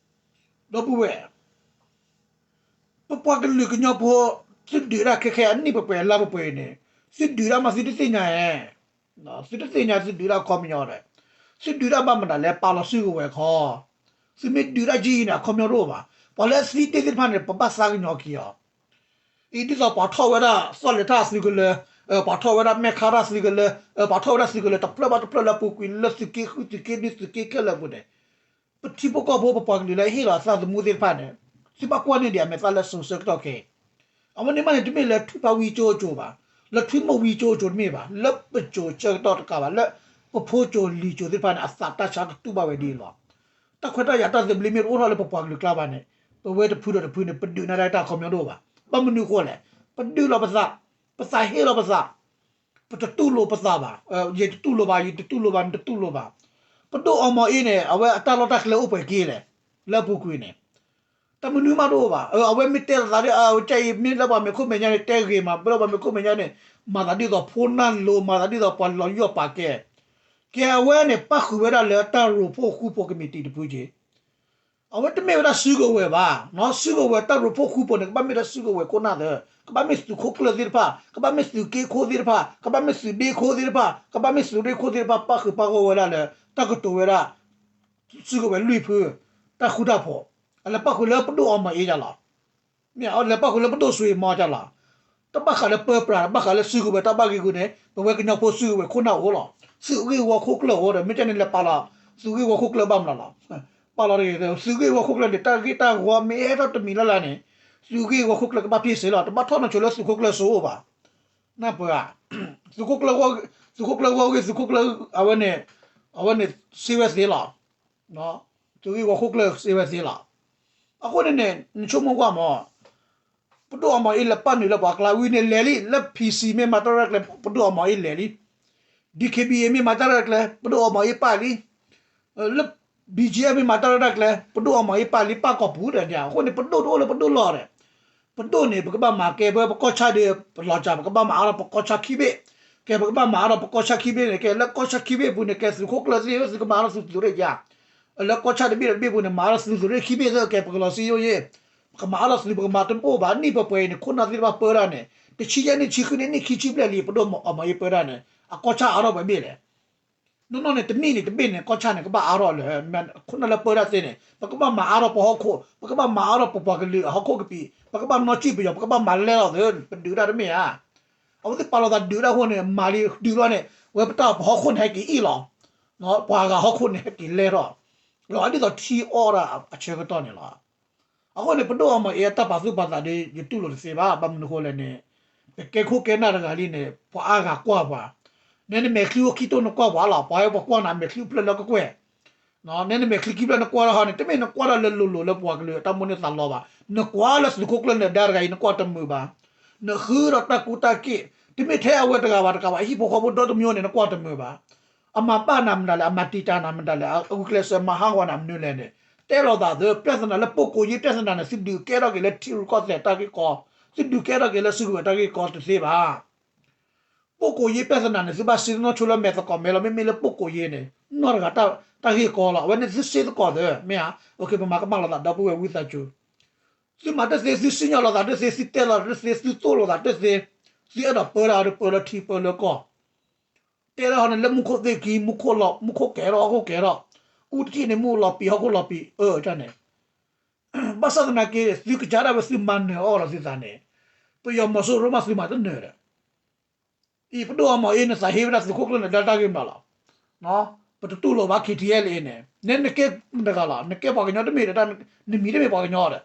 ဒီပုၢ်ဝဲၢ် ပပှၤကလုာ်ကညီဖိ သုဒုးဒၣ်ခဲခဲအနံၣ်ပှဲၤပှဲၤလါပှဲၤပှဲၤန့ၣ် သုဒုးဒၣ်မးသုတသ့ၣ်ညါဧါ သုတသ့ၣ်ညါသုဒုးဒၣ်ခီပညီဒီး သုဒုးဒၣ်ဘၣ်မတၤလဲၣ် ပာ်လီၤစုကဝဲၤခီ သုမ့ၢ်ဒုးဒၣ်ကံန့ၣ် အခီပညီတအိၣ်ဘၣ်. ပှၤလၢအသံတ့ၢ်သ့ၣ်တဖၣ်န့ၣ် ပဘၣ်သးကညီၤက့ၤအီၤ အံၤဒ်သိးပှၤထီၣ်ဝဲဒၣ် သီၣ်လဲၤထၣ်သုကလၢၤ ပှၤထီၣ်ဝဲဒၣ်မဲၢ်ခါထၣ်သုကလၢၤ ပှၤထီၣ်ဝဲဒၣ်သုကလၢၤ တဖျၢၣ်ဘၣ်တဖျၢၣ်လၢအပူၤကွံာ်လၢသုးက့ဃုသုးက့နွံသုးက့ခဲလၢာ်အပူၤန့ၣ် ပထံဖိကီၢ်ဖိပပှၤကလုာ်လၢအဟ့ၣ်လီၤအသးသမူသ့ၣ်တဖၣ်န့ၣ် သုဘၣ်ကွၢ်န့ၢ်ဒံးအမဲာ်သၣ်လၢစိၤဆၢကတီၢ်ခဲအံၤ အဝဲန့ၣ်မးန့ၣ် တမ့ၢ်လၢထွံၣ်ဖးဝံကၠိကၠိဘၣ်, လၢထွံၣ်မိၢ်ဝံကၠိကၠိတမ့ၢ်ဘၣ်, လၢပစိၤဆၢကတီၢ်တကးဘၣ်, လၢပစိၤဆၢလံၤစိၤသ့ၣ်တဖၣ်န့ၣ် အသးတၢ်ဆါကတူၢ်ဘၣ်ဝဲဒ်အံၤလီၤ. တၢ်ခွဲးတၢ်ယာ်တၢ်သဘျ့မ့ၢ်တအိၣ်ထီၣ်လၢပပှၤကလုာ်ကျါဘၣ်န့ၣ် ပဝဲတဖုဒီးတဖုန့ၣ် ပဒုးနၢ်ဒၣ်တၢ်အခီပညီတအိၣ်ဘၣ်. ဘၣ်မနုၤအဃိလဲၣ်, ပဒုးလီၤပသး, ပသးဟ့လိာ်ပသး ပတတူၢ်လိာ်ပသးဘၣ်, ယတတူၢ်လိာ်ဘၣ်, ယတတူၢ်လိာ်ဘၣ်, နတတူၢ်လိာ်ဘၣ်. ပဒိၣ်အီမီၤအ့န့ၣ် အဝဲအတၢ်လီၢ်တၢ်ကျဲအိၣ်ပှဲၤက့လဲၣ်, လၢအပူၤကွံာ်န့ၣ် တၢ်မနုၤမးတအိၣ်ဘၣ်. အဝဲမ့ၢ်တဲလီၤသးဒီး အဝဲကဲအံၤ မ့ၢ်လၢပှၤမ့ၢ်ခိၣ်မဲာ်ညါန့ၣ် တဲဂ့ၤမး, ဘၣ်လၢပှၤမ့ၢ်ခိၣ်မဲာ်ညါန့ၣ် မၤသးဒ်သိးဖိနၢ်လိၤ, မၤသးဒ်သိးပှၤလီၤယီၢ်ပာ်ကဲ. ကဲအဝဲန့ၣ် ပၣ်ဃုာ်ဝဲဒၣ်လၢတၢ်ရိဖှိၣ်ဃူဖိးကမံးတံာ်တဖုက့ အဝဲတမ့ၢ်ဝဲဒၣ်စုကဝဲၤဘၣ်. စုကဝဲၤတၢ်ရိဖှိၣ်ဃူဖိးန့ၣ် ကဘၣ်မ့ၢ်ဒၣ်စုကဝဲၤခိၣ်နၢ်သၢ, ကဘၣ်မ့ၢ်သုးခိၣ်ကျၢၢ်သ့ၣ်တဖၣ်, ကဘၣ်မ့ၢ်သုးက့ခိၣ်သ့ၣ်တဖၣ်, ကဘၣ်မ့ၢ်သုးဒ့ခိၣ်သ့ၣ်တဖၣ်, ကဘၣ်မ့ၢ်သုးရ့ၣ်ခိၣ်သ့ၣ်တဖၣ် ပၣ်ဃုာ်ပၣ်ဂီၢ်ဝဲဒၣ်လၢ တၢ်ကတိၤဝဲဒၣ် စုကဝဲၤလွံၢ်ဖု တၢ်ဃူတၢ်ဖိး, အလဲၤပၣ်ဃုာ်လၢပဒိၣ်အီမီၤအ့ဒ်လီၤ. မ့ၢ်အလဲၤပၣ်ဃုာ်လၢပဒိၣ်စွ့ၤမီၤဒ်လီၤ. တဘၣ်ဃးလၢပၢပြး, တဘၣ်ဃးလၢစုကဝဲၤတၢ်ဘၣ်ဂ့ၢ်ဂူာ်န့ၣ် ပဝဲကညီဖိစုကဝဲၤခိၣ်နၢ်အိၣ်လီၤ. သုးဂ့ၢ်ဝီခိၣ်ကျၢၢ်အိၣ်ဒီး မ့ၢ်ကဲန့ၣ်လဲၤပာ်လီၤ သုးဂ့ၢ်ဝီခိၣ်ကျၢၢ်ဘၣ်မနုၤလီၤ. ပာ်လီၤတဂ့ၤ, သုးဂ့ၢ်ဝီခိၣ်ကျၢၢ်န့ၣ် တၢ်ဂ့ၢ်တၢ်ဝီမ့ၢ်ဟဲထီၣ်တမံၤလၢ်လၢ်န့ၣ် သုးဂ့ၢ်ဝီခိၣ်ကျၢၢ်ကဘၣ်ဖ့ၣ်စ့လီၤ. တဘၣ်ထီၣ်နီၢ်ဆိလၢသုးခိၣ်ကျၢၢ်စိအိၣ်ဘၣ်. နၢ်ပၢၢ်ဧါ, သုးခိၣ်ကျၢၢ်ဂီၢ်, သုးခိၣ်ကျၢၢ်ဂီၢ်ဂ့ၢ် သုးခိၣ်ကျၢၢ် အဝဲန့ၣ်, အဝဲန့ၣ်စ့ဝဲသ့လီၤ. သုးဂ့ၢ်ဝီခိၣ်ကျၢၢ်စ့ဝဲသ့လီၤ. အဃိန့ၣ်န့ၣ် နဆိကမိၣ်ကွၢ်မး, ပဒိၣ်အီမီၤအ့လဲၤပာ်နုာ်လၢပှၤကျါဝံၤန့ၣ်လဲၤလံ, လၢ P C မ့ၢ်မၤတၢ်ရဲၣ်ကျဲၤ ပဒိၣ်အီမီၤအ့လဲၤလံ, D K B A မ့ၢ်မၤတၢ်ရဲၣ်ကျဲၤ ပဒိၣ်အီမီၤအ့ပာ်လံ, လၢ B G F မ့ၢ်မၤတၢ်ရဲၣ်တၢ်ကျဲၤ ပဒိၣ်အီမီၤအ့ပာ်လံ ပာ်ကိာ်ပူၤဒီး, အဃိန့ၣ် ပဒိၣ်တအိၣ်လၢပဒိၣ်လီၢ်ဒီး, ပဒိၣ်န့ၣ် ပကဘၣ်မၤကဲ ပဝဲပကီၢ်ဆၣ်ဒီး ပလီၤစှၤ ပကဘၣ်မၤအါထီၣ်ပကီၢ်ဆၣ်ခံဘ့ၣ်, ကဲ ပကဘၣ်မၤအါထီၣ်ပကီၢ်ဆၣ်ခံဘ့ၣ်န့ၣ် ကဲ လၢကီၢ်ဆၣ်ခံဘ့ၣ်ပူၤန့ၣ် ကဲသုးခိၣ်ကျၢၢ်သ့ၣ်ဧၢ သုကမၤအါထီၣ်သုသုးရ့ၣ်ယါ, လၢကီၢ်ဆၣ်တဘ့ၣ်တဘ့ၣ်ပူၤန့ၣ် မၤအါထီၣ်သုသုးရ့ၣ်ခံဘ့ၣ်သ့ ကဲ ပကလီၤစ့ယိၣ်ယ့ၣ်, ပကမၤအါထီၣ်သုး ပကမၤတအိၣ်ဘၣ် နံၣ်ပှဲၤပှဲၤအံၤန့ၣ် ခိၣ်နၢ်သ့ၣ်တဖၣ်ပၢတၢ်န့ၣ် တဆံယဲၢ်နံၣ်ဆံဃုနံၣ် နံၣ်ခံဆံဘျဲၣ်လံ ပဒိၣ်အီမီၤအ့ပၢတၢ်န့ၣ် အကီၢ်ဆၣ်အါထီၣ်ပှဲၤဘ့ၣ်လဲၣ်. နီၢ်နီၢ်န့ၣ် တနံၣ်န့ၣ်တဘ့ၣ်န့ၣ် ကီၢ်ဆၣ်န့ၣ် ကဘၣ်အါထီၣ်လၢ ခိၣ်နၢ်လၢပၢတၢ်သ့န့ၣ် ပကဘၣ်မၤအါထီၣ်ပဟီၣ်ခိၣ်, ပကဘၣ်မၤအါထီၣ်ပပှၤကလုာ်အဟီၣ်ခိၣ်ကပံာ်, ပကဘၣ်နီၣ်စံၣ်ပယီၤ, ပကဘၣ်မၤလဲၢ်လီၤသ့, ပဒုးတၢ်တမ့ၢ်ဧါ. အဝဲသ့ၣ်ပာ်လီၤသးဒုးတၢ်အဃိန့ၣ် မၤလံဒုးလီၤန့ၣ် ဝဲပတၢ်ပဟီၣ်ခိၣ်န့ၣ်ဟဲက့ၤအ့ၣ်လီၤ, ပှၤဂၤဟီၣ်ခိၣ်န့ၣ်ဟဲက့ၤလဲၢ်ထီၣ်, လီၤဒ်သိးထံအီၣ်တၢ်အဆၢကတီၢ်န့ၣ်လီၤ. အဃိန့ၣ် ပဒိၣ်အီမီၤအ့အတၢ်ပာ်သူၣ်ပာ်သးဒီး ယတူၢ်လိာ်တသ့ဘၣ်, ဘၣ်မနုၤဃိလဲၣ်န့ၣ်, ပကဲခိၣ်ကဲနၢ်တဂၤလံန့ၣ် ပှၤအါဂၤကွၢ်ပှၤ, နဲနမဲာ်ချံအိၣ်ခံတိၢ်နကွၢ်ပှၤလီၤ, ပှၤဟဲပှၤကွၢ်နၤမဲာ်ချံအိၣ်ဖျၢၣ်လၢကကွဲၢ်, နဲနမဲာ်ချံခံဖျၢၣ်နကွၢ်ထီၣ်ဟီန့ၣ် တမ့ၢ်နကွၢ်ထီၣ်လၢလိၤလိၤလၢပှၤကလုာ်အတၢ်မိၣ်န့ၢ်သးလီဘၣ်, နကွၢ်လၢသုးခိၣ်ကျၢၢ်နဒါတဂၤအံၤ နကွၢ်တမုာ်ဘၣ်, နဃုဒီးတၢ်ကူတၢ်က့ၣ်, တမ့ၢ်ထဲအဝဲတဂၤဘၣ်တဂၤဘၣ် အဟံၣ်ဖိဃီဖိဒီတမံၤန့ၣ် နကွၢ်တမုာ်ဘၣ် အမၤဘၣ်နၤမတၤလဲၣ်, အမၤတံာ်တာ်နၤမတၤလဲၣ်, အဂုာ်ကျဲးစၢးမၤဟးဂီၤနၤမနုၤလဲၣ်န့ၣ်, တဲလိာ်သးသု ပြဿနာလၢ ပုဂ္ဂိုလ်ရေး ပြဿနာန့ၣ် သုဒုးကဲထီၣ်က့ၤလၢထံရူၢ်ကီၢ်သဲးတၢ်ဂ့ၢ်ကီ, သုဒုးကဲထီၣ်က့ၤလၢစုကဝဲၤတၢ်ဂ့ၢ်ကီတသ့ဘၣ်. ပုဂ္ဂိုလ်ရေး ပြဿနာန့ၣ် သုဘၣ်စံးနီၢ်ဆိလၢမဲာ်သကိးမဲာ်လီၤ, မ့မ့ၢ်လၢ ပုဂ္ဂိုလ်ရေး န့ၣ် နီၢ်တဂၤတၢ်ဂ့ၢ်ကီလီၤ, အဝဲန့ၣ်သုစ့သကိးသု မ့ၢ်ဧါ, ပမၤကမၣ်လိာ်သးဒီပုၢ်ဝဲၢ်ဝံသးစူၤ, သုမၤတသ့, သုစံၣ်ညီၣ်လိာ်သးတသ့, သုတဲလိာ်သးတသ့, သုသိၣ်လိာ်သးတသ့, သုအဲၣ်ဒိးပၢတၢ်ဒီးပၢလၢထံပၢလၢကီၢ်, တဲလၢဟီန့ၣ် လၢမူခိၣ်သ့ၣ်ခံ မူခိၣ်လီၤ, မူခိၣ်ကဲထီၣ် ဟီၣ်ခိၣ်ကဲထီၣ်, အူတထံၣ်န့ၣ် မူလီၤပံာ် ဟီၣ်ခိၣ်လီၤပံာ် အၢၣ်န့ၣ်, ဘၣ်ဆၣ်သနာ်က့ သုကစၢ်ဒၣ်ဝဲသုမၤနၢၤအီၤလီၤသုသးန့ၣ်, ပယီၤမီၤစိရိၤမးသုမၤတနၢၤဒီး အံၤပဒိၣ်အီမီၤအ့န့ၣ် သးဟ့ဝဲဒၣ်သုးခိၣ်ကျၢၢ်န့ၣ် ဒၣ်တၢ်ဂ့ၢ်မးလီၤ, ပတတူၢ်လိာ်ဘၣ် K T L A န့ၣ်, နဲနကဲမတၤတဂၤလီၤ, နကဲပှၤကညီတမ့ၢ်ဒီး နမံၤတမ့ၢ်ပှၤကညီဒီး,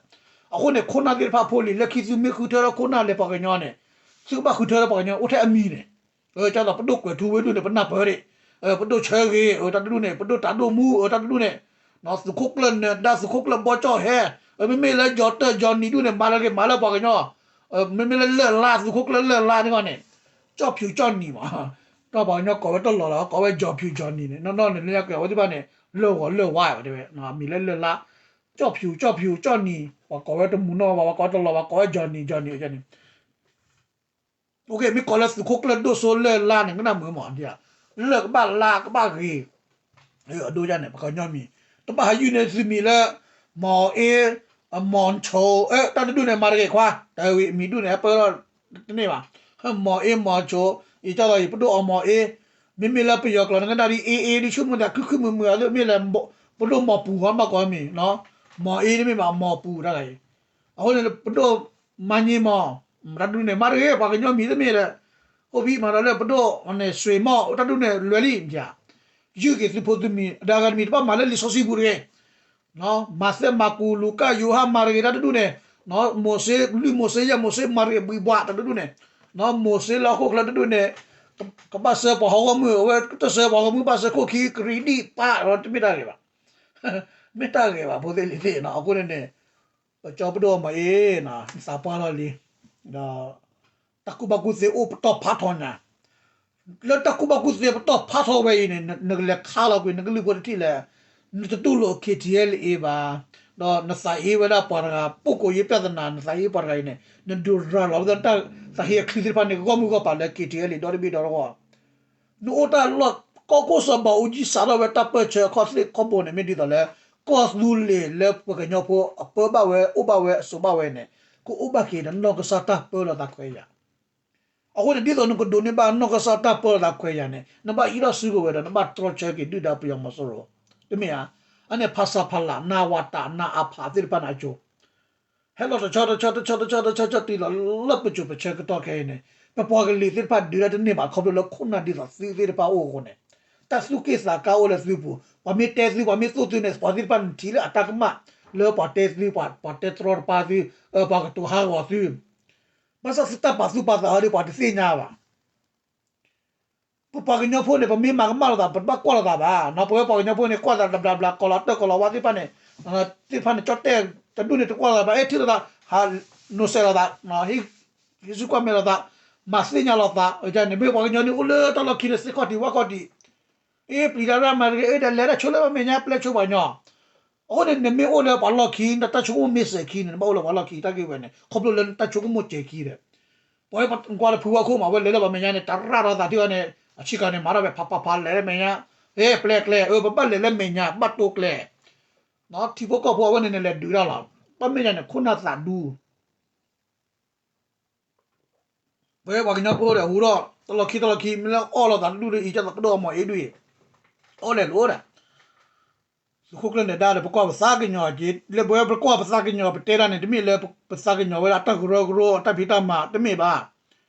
အဃိန့ၣ် ခိၣ်နၢ်သ့ၣ်တဖၣ်ဖိလံၤ လၢခံသုမ့ၢ်ဃုထၢထီၣ်ခိၣ်နၢ်လၢပှၤကညီန့ၣ်, သုကဘၣ်ဃုထၢထီၣ်ပှၤကညီအိၣ်ထဲအမံၤန့ၣ်, ကၢ်သိးပဒိၣ်ကွဲးထူဝ့ဒူၣ်န့ၣ် ပနၢ်ပၢၢ်ဒံး, ပဒိၣ်ဆၢဂ့ၤ တၢ်တဒူၣ်န့ၣ် ပဒိၣ်တၢ်ဒိၣ်မူ တၢ်တဒူၣ်န့ၣ်, သုးခိၣ်ကျၢၢ်နဒါ သုးခိၣ်ကျၢၢ်ဘီကၠီၣ်ဟဲ, မ့မ့ၢ်လၢ ကၠီၤတၢၢ် ကၠီၤနံၤဒူၣ်န့ၣ် မၤလၢက့ၤမၤလၢပှၤကညီ, မ့မ့ၢ်လၢလၢၢ်လါ သုးခိၣ်ကျၢၢ်လၢၢ်လါန့ၣ်ဂီၢ်န့ၣ်, ကၠီၣ်ဖၠူးကၠီၣ်နံၤမး, တၢ်ပှၤကညီကိးဝဲတလီၤလီၤ ကိးဝဲ ကၠီၤဖၠူးကၠီၤနံၤန့ၣ် နီၢ်နီၢ်န့ၣ် လၢညါကွဲးဝဲသ့ၣ်တဖၣ်န့ၣ် လၢၢ်ဂီၤလၢၢ်ဝါဝဲတဲဝဲ, မံၤလၢလၢၢ်လါ, ကၠီၣ်ဖၠူး ကၠီၣ်ဖၠူး ကၠီၣ်နံၤ ပှၤကိးဝဲတမူနီၢ်ဘၣ် ပှၤကိးဝဲတလီၤဘၣ် ကိးဝဲ ကၠီၤနံၤ ကၠီၤနံၤ ကၠီၤနံၤ မ့ၢ်ကိးလၢသုးခိၣ်ကျၢၢ်ဒိၣ်စိလၢၢ်လါန့ၣ် ကနၣ်မုာ်မး, လၢၢ်ကဘၣ်လါကဘၣ်ဂ့ၤ, အဒိယါန့ၣ် ပှၤကညီမံၤ, တဘၣ်ဟးယုၢ်န့ၢ်သုမံၤလၢ မီၤအ့, မီၤဆိ, တၢ်တဒူၣ်န့ၣ် မၤတဂ့ၤခွါ, တၢ်ဝံၤမံၤဒူၣ်န့ၣ် ဟဲပၢထီၣ်တန့ၢ်ဘၣ်, မီၤအ့ မီၤဆိ, ယကၢ်သိးယပဒိၣ်အီမီၤအ့, မ့မ့ၢ်လၢပယီၤကျိာ်န့ၣ် ကနၣ်ဒ်အ့အ့ ဒ်ဆူမုၢ်သးခုခုမုာ်မုာ်အသိး မ့ၢ်လဲၣ်, ပဒိၣ်မီၤပူၤ မ့ၢ်ကိးမံၤ, မီၤအ့ မ့ၢ်ဘၣ်မီၤပူၤတၢ်ဂၤအံၤ, အဃိန့ၣ် ပဒိၣ်မၤညံမီၤ, တၢ်တဒူၣ်န့ၣ် မၤတဂ့ၤ ပှၤကညီမံၤတမ့ၢ်လၢ, အိၣ်ဖဲမၤဒီးလၢပဒိၣ်န့ၣ် ဆွ့မီၣ် တၢ်တဒူၣ်န့ၣ် လွဲၤလံ, ယုၢ်က့ၤသုးဖိသုးမံၤ အဒါဂၤတမံၤ တဘၣ်မၤလၢလံာ်စီဆှံပူၤတဂ့ၤ, မးသဲ မၢ်ကူး လူၤကၣ် ယိၤဟၣ် မၤတဂ့ၤ တၢ်တဒူၣ်န့ၣ်, မိၤၡ့ လွံၢ်မိၤၡ့ ယဲၢ်မိၤၡ့ မၤတဂ့ၤ ဘှံးဘှး တၢ်တဒူၣ်န့ၣ်, မိၤၡ့လၢဟီၣ်ခိၣ်ချၢတဒူၣ်န့ၣ်, ကဘၣ်စၢပှၤဟီၣ်ခိၣ်မုၣ် အဝဲတစၢပှၤဟီၣ်ခိၣ်မုၣ် ဘၣ်စၢခိၣ်ခံ ကရံးဒံးပၢ် တမ့ၢ်တၢ်ဂ့ၤဘၣ်, မ့ၢ်တၢ်ဂ့ၤဘၣ် ဖိသ့ၣ်လံၤသ့ၣ်နီၤ, အဃိန့ၣ်န့ၣ် ပကၠီပဒိၣ်အီမီၤအ့ နသးပှၢ်လီၤလံ, ဒီး တၢ်ကူၣ်ဘၣ်ကူၣ်သ့အိၣ်ပတီၢ်ဖးထီညါ, လၢတၢ်ကူၣ်ဘၣ်ကူၣ်သ့ပတီၢ်ဖးထီဝဲအံၤန့ၣ် နကလဲၤခါလီၤကွံာ် နကလုၢ်ဖိတထံၣ်လဲၣ်, နတတူၢ်လိာ် K T L A ဘၣ်, ဒီးနသးဟ့ဝဲဒၣ်ပှၤတဂၤ ပုဂ္ဂိုလ်ရေးပြဿနာ နသးဟ့ပှၤတဂၤအံၤန့ၣ် နဒုးရၤလီၤဝဲဒၣ်တၢ်သးဟ့အချံသ့ၣ်တဖၣ်န့ၣ် ဂီၢ်မုၢ်ဂီၢ်ပၤလၢ K T L A ဒီတဘ့ၣ်ဒီတဂီၢ် နအိၣ်တၢ်လီၢ် ကီၢ်ခိၣ်စီၤဘးအူကၠံ စးထီၣ်ဝဲတၢ်ပၢၢ်ဆၢအခီၣ်သ့ၣ်ခီၣ်ဘိန့ၣ် မ့ၢ်ဒ်သိးလၢ ကီၢ်သူလ့ၤလၢပှၤကညီဖိအပၢဘၣ်ဝဲ အိၣ်ဘၣ်ဝဲ အစိာ်ဘၣ်ဝဲန့ၣ် ကအိၣ်ဘၣ်က့ၤဒီးနီၢ်ကစၢ်တၢ်ပၢလီၤသးခွဲးယာ်. အဃိန့ၣ် ဒ်သိးနကဒိးန့ၢ်ဘၣ်နီၢ်ကစၢ်တၢ်ပၢလီၤသးခွဲးယာ်န့ၣ် နဘၣ်ဟံးထီၣ်စုကဝဲၤဒီး နဘၣ်တြီဆၢက့ၤဒုၣ်ဒါပယီၤမီၤစိရိၤ တမ့ၢ်ဧါ. အန့ၣ် ဖဆပလ နဝတ နအဖ သ့ၣ်တဖၣ်န့ၣ်အစိၤ ဟဲလီၤတဆီတဆီတဆီတဆီတဆီတဆီတုၤလီၤလၢပစိၤပဆၢကတီၢ်ခဲအံၤန့ၣ် ပပှၤကလုာ်သ့ၣ်တဖၣ်ဒုးတၢ်တန့ၢ်ဘၣ် ခီဖျိလၢခိၣ်နၢ်ဒ်သိးသုသ့ၣ်တဖၣ်အိၣ်အဃိန့ၣ် တၢ်သူၣ်က့ၣ်သးကါအိၣ်လၢသုပူၤ ပှၤမ့ၢ်တဲသု ပှၤမ့ၢ်သိၣ်သုန့ၣ် ပှၤသ့ၣ်တဖၣ်န့ၣ်ထံၣ်လၢအတၢ်ကမၣ် လၢပှၤတဲသု ပှၤတဲတြီတပါသု ပှၤကတိၤဟးဂီၤသု ဘၣ်ဆၣ်သုတၢ်ပာ်သူၣ်ပာ်သးအီၤဒီး ပှၤတသ့ၣ်ညါဘၣ်. ပပှၤကညီဖိန့ၣ် ပမ့ၢ်မၤကမၣ်လိာ်သး ပတဘၣ်ကွၢ်လိာ်သးဘၣ်. ပဝဲပှၤကညီဖိန့ၣ် ကွၢ်သးတဘျးဘျး ကိးလီၤတၢ်ကိးလီၤဝါသ့ၣ်တဖၣ်န့ၣ်, သ့ၣ်တဖၣ်န့ၣ် ကၠီၣ်တဲၣ်တဒူၣ်န့ၣ် တကွၢ်လိာ်သးဘၣ်, အဲၣ်ထံၣ်လိာ်သး ဟးနိးစဲးလိာ်သး, ဟ့ၣ်စုကွၢ်မဲာ်လိာ်သး, မၤသ့ၣ်ညါလိာ်သး. န့ၣ်မ့ၢ်ပှၤကညီန့ၣ် အိၣ်လၢတၢ်လီၢ်ခံန့ၣ် သ့ၣ်ခီၣ်ထံးဝၣ်ခီၣ်ထံး, အ့ ပျံၤတၢ်ရၣ်မၤတဂ့ၤ, အ့ ဒီးလဲၤတၢ်ဆိလၢပမဲာ်ညါ ပျဲဆိပှၤကညီ. အဃိန့ၣ် နမ့ၢ်အိၣ်လၢပှၤလီၢ်ခံ နတၢ်ဆိကမိၣ်မ့ၢ်စဲၤခံန့ၣ် နဘၣ်အိၣ်လၢပှၤလီၢ်ခံ တၢ်ဂ့ၢ်ဝဲန့ၣ် ခီဖျိလၢနတၢ်ဆိကမိၣ်စဲၤခံဒီး ပှၤကွၢ်လၢဖုဝါခိၣ်မး အဝဲလဲၤလၢပမဲာ်ညါန့ၣ် တရၣ်ထီၣ်သးထံၣ်ဝဲန့ၣ် အဆံးခါန့ၣ် မၤထီၣ်ဝဲဖးဖးဖး လဲၤလၢမဲာ်ညါ, ဟ့ၣ် ပျဲကျဲ, အၢ ပဘၣ်လဲၤလၢမဲာ်ညါ ဘၣ်တိကျဲ, ထံဖိကီၢ်ဖိအဝဲန့ၣ်န့ၣ် လဲၤဒုးတၢ်လီၤ. ဘၣ်မ့ၢ်ညါန့ၣ် ခိၣ်နၢ်သးဒူ ပဝဲပှၤကညီဖိဒီး ဟူထီၣ် တၢ်လီၢ်ခံတၢ်လီၢ်ခံ မ့ၢ်လၢအီၣ်လိာ်သးတဒူၣ်ဒီး အံၤ ကၢ်သးပဒိၣ်အမီၤအ့ဒူၣ်အံၤ အီၣ်လဲၤလိာ်ဒီး သုးခိၣ်ကျၢၢ်နၢၤဒါဒီး ပကွၢ်ပသးကညီၤက့ၤ လၢပဝဲပကွၢ်ပသးကညီၤ ပတဲဒၣ်န့ၣ် တမ့ၢ်လၢပသးကညီၤဝဲဒၣ်တၢ်ကရၢကရိ တၢ်ဖံးတၢ်မၤ တမ့ၢ်ဘၣ်.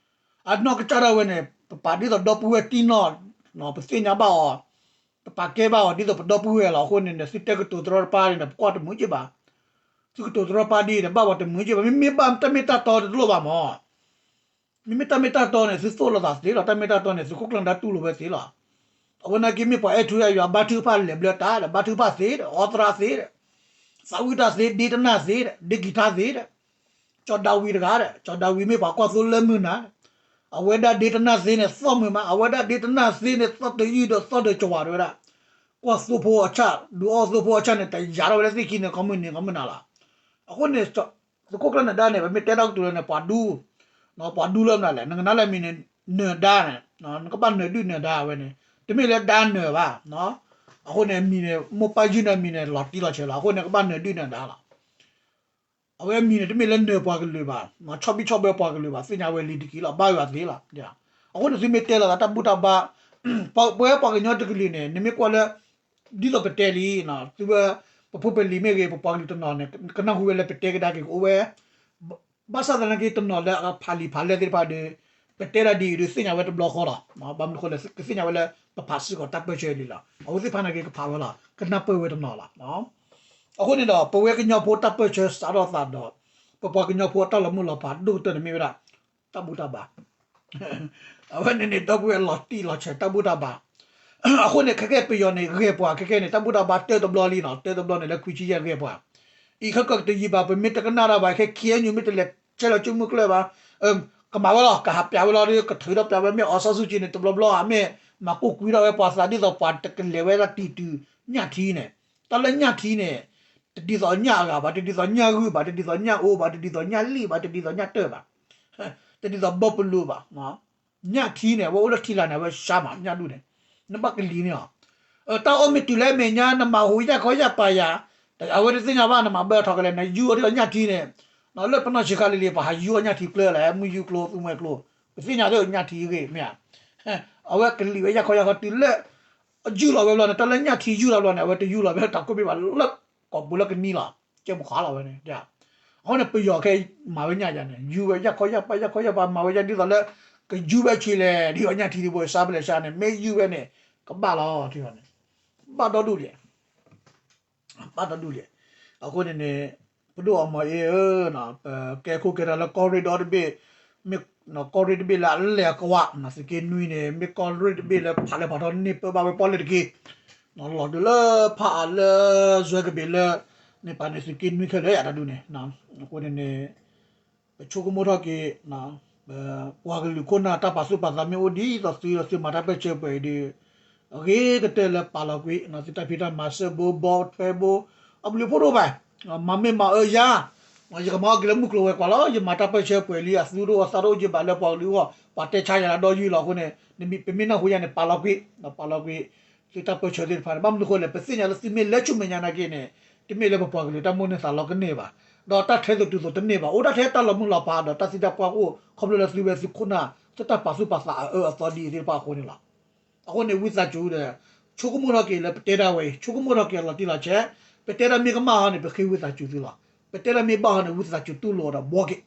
အနီၢ်ကစၢ်ဒၣ်ဝဲန့ၣ် ပပာ်ဒ်သိးဒီပုၢ်ဝဲၢ်တံၢ်နီၢ် ပသ့ၣ်ညါဘၣ်အီၤ, ပပာ်ကဲဘၣ်အီၤ ဒ်သိးပဒီပုၢ်ဝဲၢ်လီၤ. အဃိန့ၣ် သုတဲကတိၤတရီတပါန့ၣ် ပကွၢ်တမုာ်က့ဘၣ်. သုကတိၤတရီတပါဒ်အံၤန့ၣ် ဘၣ်ပှၤတမုာ်က့ဘၣ်. မ့မ့ၢ်ဘၣ်တၢ်မ့ၢ်တၢ်တီတလိၣ်ဘၣ်မး မ့မ့ၢ်တၢ်မ့ၢ်တၢ်တီန့ၣ် သုသိၣ်လိာ်သးသ့လီၤ. တၢ်မ့ၢ်တၢ်တီန့ၣ် သုးခိၣ်ကျၢၢ်နၢၤဒါတူၢ်လိာ်ဝဲသ့လီၤ. အဝဲနာ်က့မ့ၢ်ပှၤအဲၣ်ထူအဲၣ်ယွၤ ဘါထုကဖၣ်လဲၤဘျၢတၢ်ဒီး ဘါထုကဖၣ်သ့ဒီး အီသရၣ်သ့ဒီး သးဝံၣ်တၢ်သ့ ဒ့တနၢ်သ့ဒီး ဒ့ကံၤထါသ့ဒီး ကၠီၤဒၤဝံးတဂၤဒီး ကၠီၤဒၤဝံးမ့ၢ်ပှၤကွၢ်သိလၢမုၢ်နၤ အဝဲဒၣ်ဒ့တနၢ်သ့န့ၣ် သီၣ်မုာ်မး အဝဲဒၣ်ဒ့တနၢ်သ့န့ၣ် သီၣ်တယုၢ်ဒီးသီၣ်ဒီးကဝၤတဝဲဒၣ် ကွၢ်သိဖိအဆၣ် ဒုးအီၣ်သိဖိအဆၣ်န့ၣ် တယာ်ထီၣ်ဝဲလၢသ့ၣ်ခံန့ၣ် ကီမုၢ်နံၤကီမုၢ်နၤလီၤ. အဃိန့ၣ် သုးခိၣ်ကျၢၢ်နၢၤဒါန့ၣ် ပမ့ၢ်တဲတၢ်ကတိၤလၢန့ၣ် ပှၤဒူ ပှၤဒူလၢမနုၤလဲၣ် နကနၣ်လၢအမံၤန့ၣ် နၢၤဒါန့ၣ် နကဘၣ်နၢၤဒုၣ်နၢၤဒါဝဲန့ၣ် တမ့ၢ်လၢဒါနၢၤဘၣ်. အဃိန့ၣ် အမံၤန့ၣ် မိၢ်ပၢ်ယုၢ်န့ၣ်အမံၤန့ၣ် လီၤတံၢ်လီၤဆဲးလီၤ. အဃိန့ၣ် ကဘၣ်နၢၤဒုၣ်နၢၤဒါလီၤ. အဝဲအမံၤန့ၣ် တမ့ၢ်လၢနၢၤပှၤကလုာ်ဘၣ်, ဆီၣ်ဘံၣ်ဆီၣ်ဘၢပှၤကလုာ်ဘၣ်, သ့ၣ်ညါဝဲလံတက့ၢ်လီၤ, ဘါယွၤသ့လီၤ. အဃိန့ၣ် သုမ့ၢ်တဲလီၤသးတၢ်ဘူၣ်တၢ်ဘါ, ပဝဲပှၤကညီတကလုာ်န့ၣ် နမ့ၢ်ကွၢ်လၢ ဒ်သိးပတဲလံ, သုဝဲ ပဖိပလံၤမ့ၢ်ဂ့ၤ, ပပှၤကလုာ်တနီၤန့ၣ် ကနၢ်ဟူဝဲလၢပတဲကဒါက့ၤကအိၣ်ဝဲ ဘၣ်ဆၣ်သနာ်က့တနီၤလၢအဖးလံာ်ဖးလဲၢ်သ့ၣ်တဖၣ်ဒီး ပတဲဒၣ်ဒ်အံၤဒီး သ့ၣ်ညါဝဲတဘျီဃီလီၤ. ဘၣ်မနုၤဃိလဲၣ် ကသ့ၣ်ညါဝဲလၢ ပဖးစ့ၢ်ကီးတၢ်ပၢၢ်ဆၢလံလီၤ. အဝဲသ့ၣ်တဖၣ်နာ်က့ကဖးဝဲလီၤ, ကနၢ်ပၢၢ်ဝဲတနီၤလီၤ. အဃိန့ၣ်ဒီး ပဝဲကညီဖိတၢ်ပၢၢ်ဆၢစးထီၣ်သးဒီး ပပှၤကညီဖိအတၢ်လီၤမုၢ်လီၤဖးဒိၣ်ကတၢၢ်န့ၣ်မ့ၢ်ဝဲဒၣ် တၢ်ဘူၣ်တၢ်ဘါ အဝဲန့ၣ်န့ၣ် ဒီပုၢ်ဝဲၢ်လီၤတံၢ်လီၤဆဲးတၢ်ဘူၣ်တၢ်ဘါ, အဃိန့ၣ် ခဲကဲပယီၤန့ၣ် ဂဲၤပှၤ ခဲကဲန့ၣ် တၢ်ဘူၣ်တၢ်ဘါတၢတဘျီလံနီၤ, တၢတဘျီန့ၣ်လၢခွံဆံယဲၢ်ဂဲၤပှၤ, အံၤခဲကတယံာ်ဘၣ် ပမ့ၢ်တကနၣ်တၢ်ဘၣ် ခဲ ခ့ၣ်အဲၣ်ယူၣ် မ့ၢ်တလဲၤဆဲးလီၤကၠိမုၢ်ကျၢၢ်ဘၣ်, ကမၤဝဲလီၤ ကဟးပျးဝဲလီၤဒီး ကထုးထီၣ်ပျးဝဲ မ့ၢ်အီၣ်စီဆူၣ်က့န့ၣ် တဘျီဘျီဧါ မ့ၢ်မၤကိၢ်ကွံထီၣ်ဝဲပှၤသးဒ်သိးပှၤတကလဲၤဝဲဒၣ်တံၤတုၤညၣ်ထံန့ၣ်, တၢ်လၢညၣ်ထံန့ၣ် တဒ်သိးညၣ်အဂၤဘၣ်, တဒ်သိးညၣ်ဂုၢ်ဘၣ်, တဒ်သိးညၣ်အိဘၣ်, တဒ်သိးညၣ်လံၣ်ဘၣ်, တဒ်သိးညၣ်တၢၢ်ဘၣ်, တဒ်သိးဘီပလူးဘၣ်. ညၣ်ထံန့ၣ် အဝဲအိၣ်လၢထံလာ်န့ၣ် အဝဲစှၤမး ညၣ်ဒူၣ်န့ၣ်, နဘၣ်ကလံၤန့ၢ်အီၤ, တၢ်အီၣ်မ့ၢ်တုၤလၢမဲာ်ညါ နမၤဟူးယၣ်ခီယၣ်ပာ်ယၤ, အဝဲတသ့ၣ်ညါဘၣ် နမၤဘၢအထီၣ်ကလဲာ် နယူၢ်အီၤဒ်သိးညၣ်ထံန့ၣ်, လၢပနီၢ်ဆံးခါလံၤလံၤ ပဟးယူၢ်အီၤညၣ်ထံကျၢလၢ မုၢ်ယူၢ်ကျိ သူမှဲကျိ, ပသ့ၣ်ညါလၢညၣ်ထံအဂ့ၢ်မ့ၢ်ဧါ, အဝဲကလံၤဝဲယၣ်ခီယၣ်ခီတုၤလၢ အယူၢ်လီၤဝဲဘျီန့ၣ် တၢ်လၢညၣ်ထံယူၢ်လီၤဘျီန့ၣ် အဝဲတယူၢ်လီၤဝဲတၢ်ကိးဘ့ၣ်ဘၣ်လၢ ကိာ်ပူၤလၢကနံလီၤ, ကဲမုၢ်ဃါလီၤဝဲန့ၣ်, အဃိန့ၣ် ပယီၤခဲအံၤမၤဝဲညၣ်ယၤန့ၣ် ယူၢ်ဝဲယၣ်ခီယၣ်ပာ် ယၣ်ခီယၣ်ပာ် မၤဝဲယၣ်ဒ်သိးလၢ ကယူၢ်ဝဲဆံးလဲၣ် ဒ်သိးညၣ်ထံဒ်ဘိ စှၤပလဲၣ်စှၤန့ၣ် မ့ၢ်ယူၢ်ဝဲန့ၣ် ကဘၣ်လီၤ ထံၣ်န့ၣ်, ဘၣ်ဒီဒူၣ်ဒံး ဘၣ်ဒီဒူၣ်ဒံး, အဃိန့ၣ်န့ၣ် ပဒိၣ်အမီၤအ့ဧၢ, ပကဲခိၣ်ကဲတၢ်လၢကီၢ်ရ့ၣ်ဒီတဘ့ၣ်, မ့ၢ်ကီၢ်ရ့ၣ်တဘ့ၣ်လၢအလဲၢ်အကဝး သုးက့နွံန့ၣ် မ့ၢ်ကီၢ်ရ့ၣ်တဘ့ၣ်လၢဖးလဲၢ်ဖးထီန့ၢ်ပၢဘၣ်ဝဲပီၣ်လဲၣ်တက့ၢ်, လီၤဒုးလၢဖးအါလၢ စွဲကဘ့ၣ်လၢ န့ၣ်ပာ်န့ၣ်သုးက့နွံခဲလၢာ်ယၤတၢ်ဒုးန့ၣ်, အဃိန့ၣ်န့ၣ် ပဆိကမိၣ်ထီၣ်က့ၤ ပပှၤကလုာ်ခိၣ်နၢ်တၢ်ပာ်သူၣ်ပာ်သးမ့ၢ်အိၣ်ဒ်သိးသု သုမၤတၢ်ပၢၢ်ဆၢပှဲၤအံၤဒီး အဂ့ၤကတၢၢ်လၢပာ်လီၤကွံာ် သုတၢ်ဖံးတၢ်မၤစၢၢ်ဘိဘီထွဲဘိ အဘျုးဖှိၣ်ဒိၣ်ဘၣ်, မၤမ့ၢ်မၤအၢယၤ, ယကမၤအီၣ်က့ၤလၢမုၢ်ကျိၤဝဲၤကွာ်လီၤ, ယမၤတၢ်ပၢၢ်ဆၢပှဲၤလံ အသူတအိၣ်အသးတအိၣ်ယဘၣ်လၢပှၤကလုာ်အဂီၢ် ပှၤတဲဆါယၤလၢဒီယုၢ်လီၤအဃိန့ၣ် ပမ့ၢ်နၢ်ဟူယၤန့ၣ် ပာ်လီၤကွံာ်, ပာ်လီၤကွံာ် သုတၢ်ပၢၢ်ဆၢသ့ၣ်တဖၣ်န့ၣ် ဘၣ်မနုၤဃိလဲၣ် ပသ့ၣ်ညါလၢသုမ့ၢ်လဲၤဆူမဲာ်ညါနာ်က့န့ၣ် တမ့ၢ်လၢပပှၤကလုာ်တၢ်မိၣ်န့ၢ်သးလီကန့ၢ်ဘၣ်, ဒီးတၢ်ထဲသိးတုၤသိးတန့ၢ်ဘၣ်, အိၣ်ဒၣ်ထဲတၢ်လီၤမုၢ်လီၤဖးဒီးတၢ်သံတၢ်ပှၢ်အိၣ် ခီဖျိလၢသုဝဲသုခိၣ်နၢ် သုတၢ်ပာ်သူၣ်ပာ်သးအအၢအသီဒ်အံၤသ့ၣ်တဖၣ်အဃိန့ၣ်လီၤ. အဃိန့ၣ် ဝံသးစူၤဒီး ဆိကမိၣ်ထီၣ်က့ၤလၢပတဲဒၣ်ဝဲအံၤ ဆိကမိၣ်ထီၣ်က့ၤအလီၤတံၢ်လီၤဆဲး, ပတဲဒၣ်မ့ၢ်ကမၣ်ဟီန့ၣ် ပဃ့ဝံသးစူၤသုလီၤ. ပတဲဒၣ်မ့ၢ်ဘၣ်ဟီန့ၣ် ဝံသးစူၤတူၢ်လိာ်ဒီးဘှီက့ၤ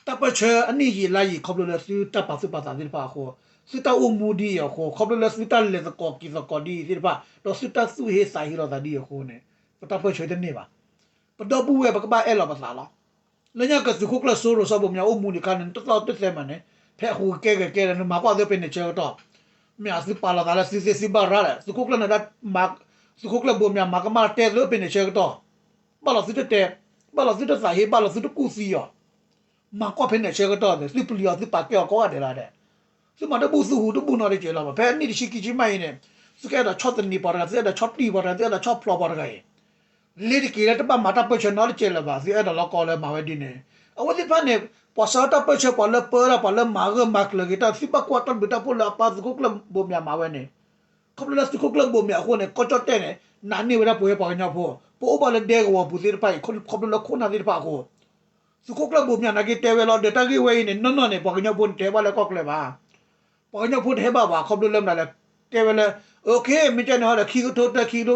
တၢ်ပၢၢ်ဆၢအနံၣ်ယံာ်လါယံာ် ခီဖျိလၢသုတၢ်ပာ်သူၣ်ပာ်သးသ့ၣ်တဖၣ်အဃိ, သုတၢ်အိၣ်မူဒ်အံၤအဃိ, ခီဖျိလၢသုတၢ်လဲၤသကိးက့ၤသကိးဒ်အံၤသ့ၣ်တဖၣ်, ဒီးသုတၢ်သူၣ်ဟ့သးဟ့လိာ်သးဒ်အံၤအဃိန့ၣ် ပတၢ်ပၢၢ်ဆၢတန့ၢ်ဘၣ်. ပဒီပုၢ်ဝဲၢ်ပကဘၣ်အဲၣ်လီၤပသးလီၤ. လၢညါကသုးခိၣ်ကျၢၢ်စိရိၤစီၤဘိးမၠးအိၣ်မူဒံးအခါန့ၣ် နတသီၣ်တသဲမးန့ၣ် ဖဲအဃိကကဲဂဲၤကဲဒီး နမၤကွၢ်သ့ဖဲန့ၣ်ဆၢကတီၢ် မ့ၢ်သုပာ်လီၤသးလၢသုသ့သုဘၣ်ရၣ်ဒီး သုးခိၣ်ကျၢၢ်နဒါ သုးခိၣ်ကျၢၢ်ဘိးမၠးမၤကမၣ်တဲသုဖဲန့ၣ်ဆၢကတီၢ်, ဘၣ်လီၤသုတတဲ, ဘၣ်လီၤသုတသးဟ့ ဘၣ်လီၤသုတကူၣ်သံအီၤ, မၤကွၢ်ဖဲန့ၣ်ဆၢကတီၢ်န့ၣ် သုပျံၤအီၤသုပာ်ကဲအီၤကိးဂၤဒဲးလီၤဒီး, သုမၤတဘူၣ်သုဟူးတဘူၣ်နီတကဲးလီၤ. ဖဲနံၣ်တဆံခံဆံမးအံၤန့ၣ် သုကအဲၣ်ဒိးဆီၣ်သနံးပှၤတဂၤ သုအဲၣ်ဒိးဆီၣ်တံၢ်ပှၤတဂၤ သုအဲၣ်ဒိးဆီၣ်ဖျိးပှၤတဂၤအံၤ လ့ၤတက့ၤလၢတဘၣ်မၤတၢ်ပၢၢ်ဆၢနီတကဲးလၢၤဘၣ်. သုအဲၣ်ဒိးလီၤကီလၢမၤဝဲဒ်န့ၣ် အဝဲသ့ၣ်တဖၣ်န့ၣ် ပှၤဆှၢတၢ်ပၢၢ်ဆၢ ပှၤလၢပၢတၢ် ပှၤလၢမၤဂၢၢ်မၤကျၢၤက့ၤတၢ် သုဘၣ်ကွၢ်တၢ်ဘျုးတၢ်ဖှိၣ်လၢအပၢ်သုးခိၣ်ကျၢၢ်ဘိးမၠးမၤဝဲန့ၣ်, ခီဖျိလၢသုးခိၣ်ကျၢၢ်ဘိးမၠးအဃိန့ၣ် ကီၢ်ကၠီၣ်တဲၣ်န့ၣ် နာ်န့ၢ်ဝဲဒၣ်ပဝဲပှၤကညီဖိ ပအိၣ်ဘၣ်လၢဒဲကဝီၤပူၤသ့ၣ်တဖၣ်အံၤ ခီဖျိလၢခိၣ်နၢ်သ့ၣ်တဖၣ်အဃိ သုးခိၣ်ကျၢၢ်ဘိးမၠးနာ်က့တဲဝဲလီၤဒီး တၢ်ဂ့ၢ်ဝဲအံၤန့ၣ် နီၢ်နီၢ်န့ၣ် ပှၤကညီဖိန့ၣ် တဟဲဘၣ်လၢကီၢ်ချၢဘၣ်. ပှၤကညီဖိတဟဲဘၣ်ဘၣ် ခီဖျိလၢမနုၤလဲၣ် တဲဝဲလၢ အ မ့ၢ်ကဲန့ၣ်ဟီဒီး ခံကထိတၢ ခံကထိခံဒု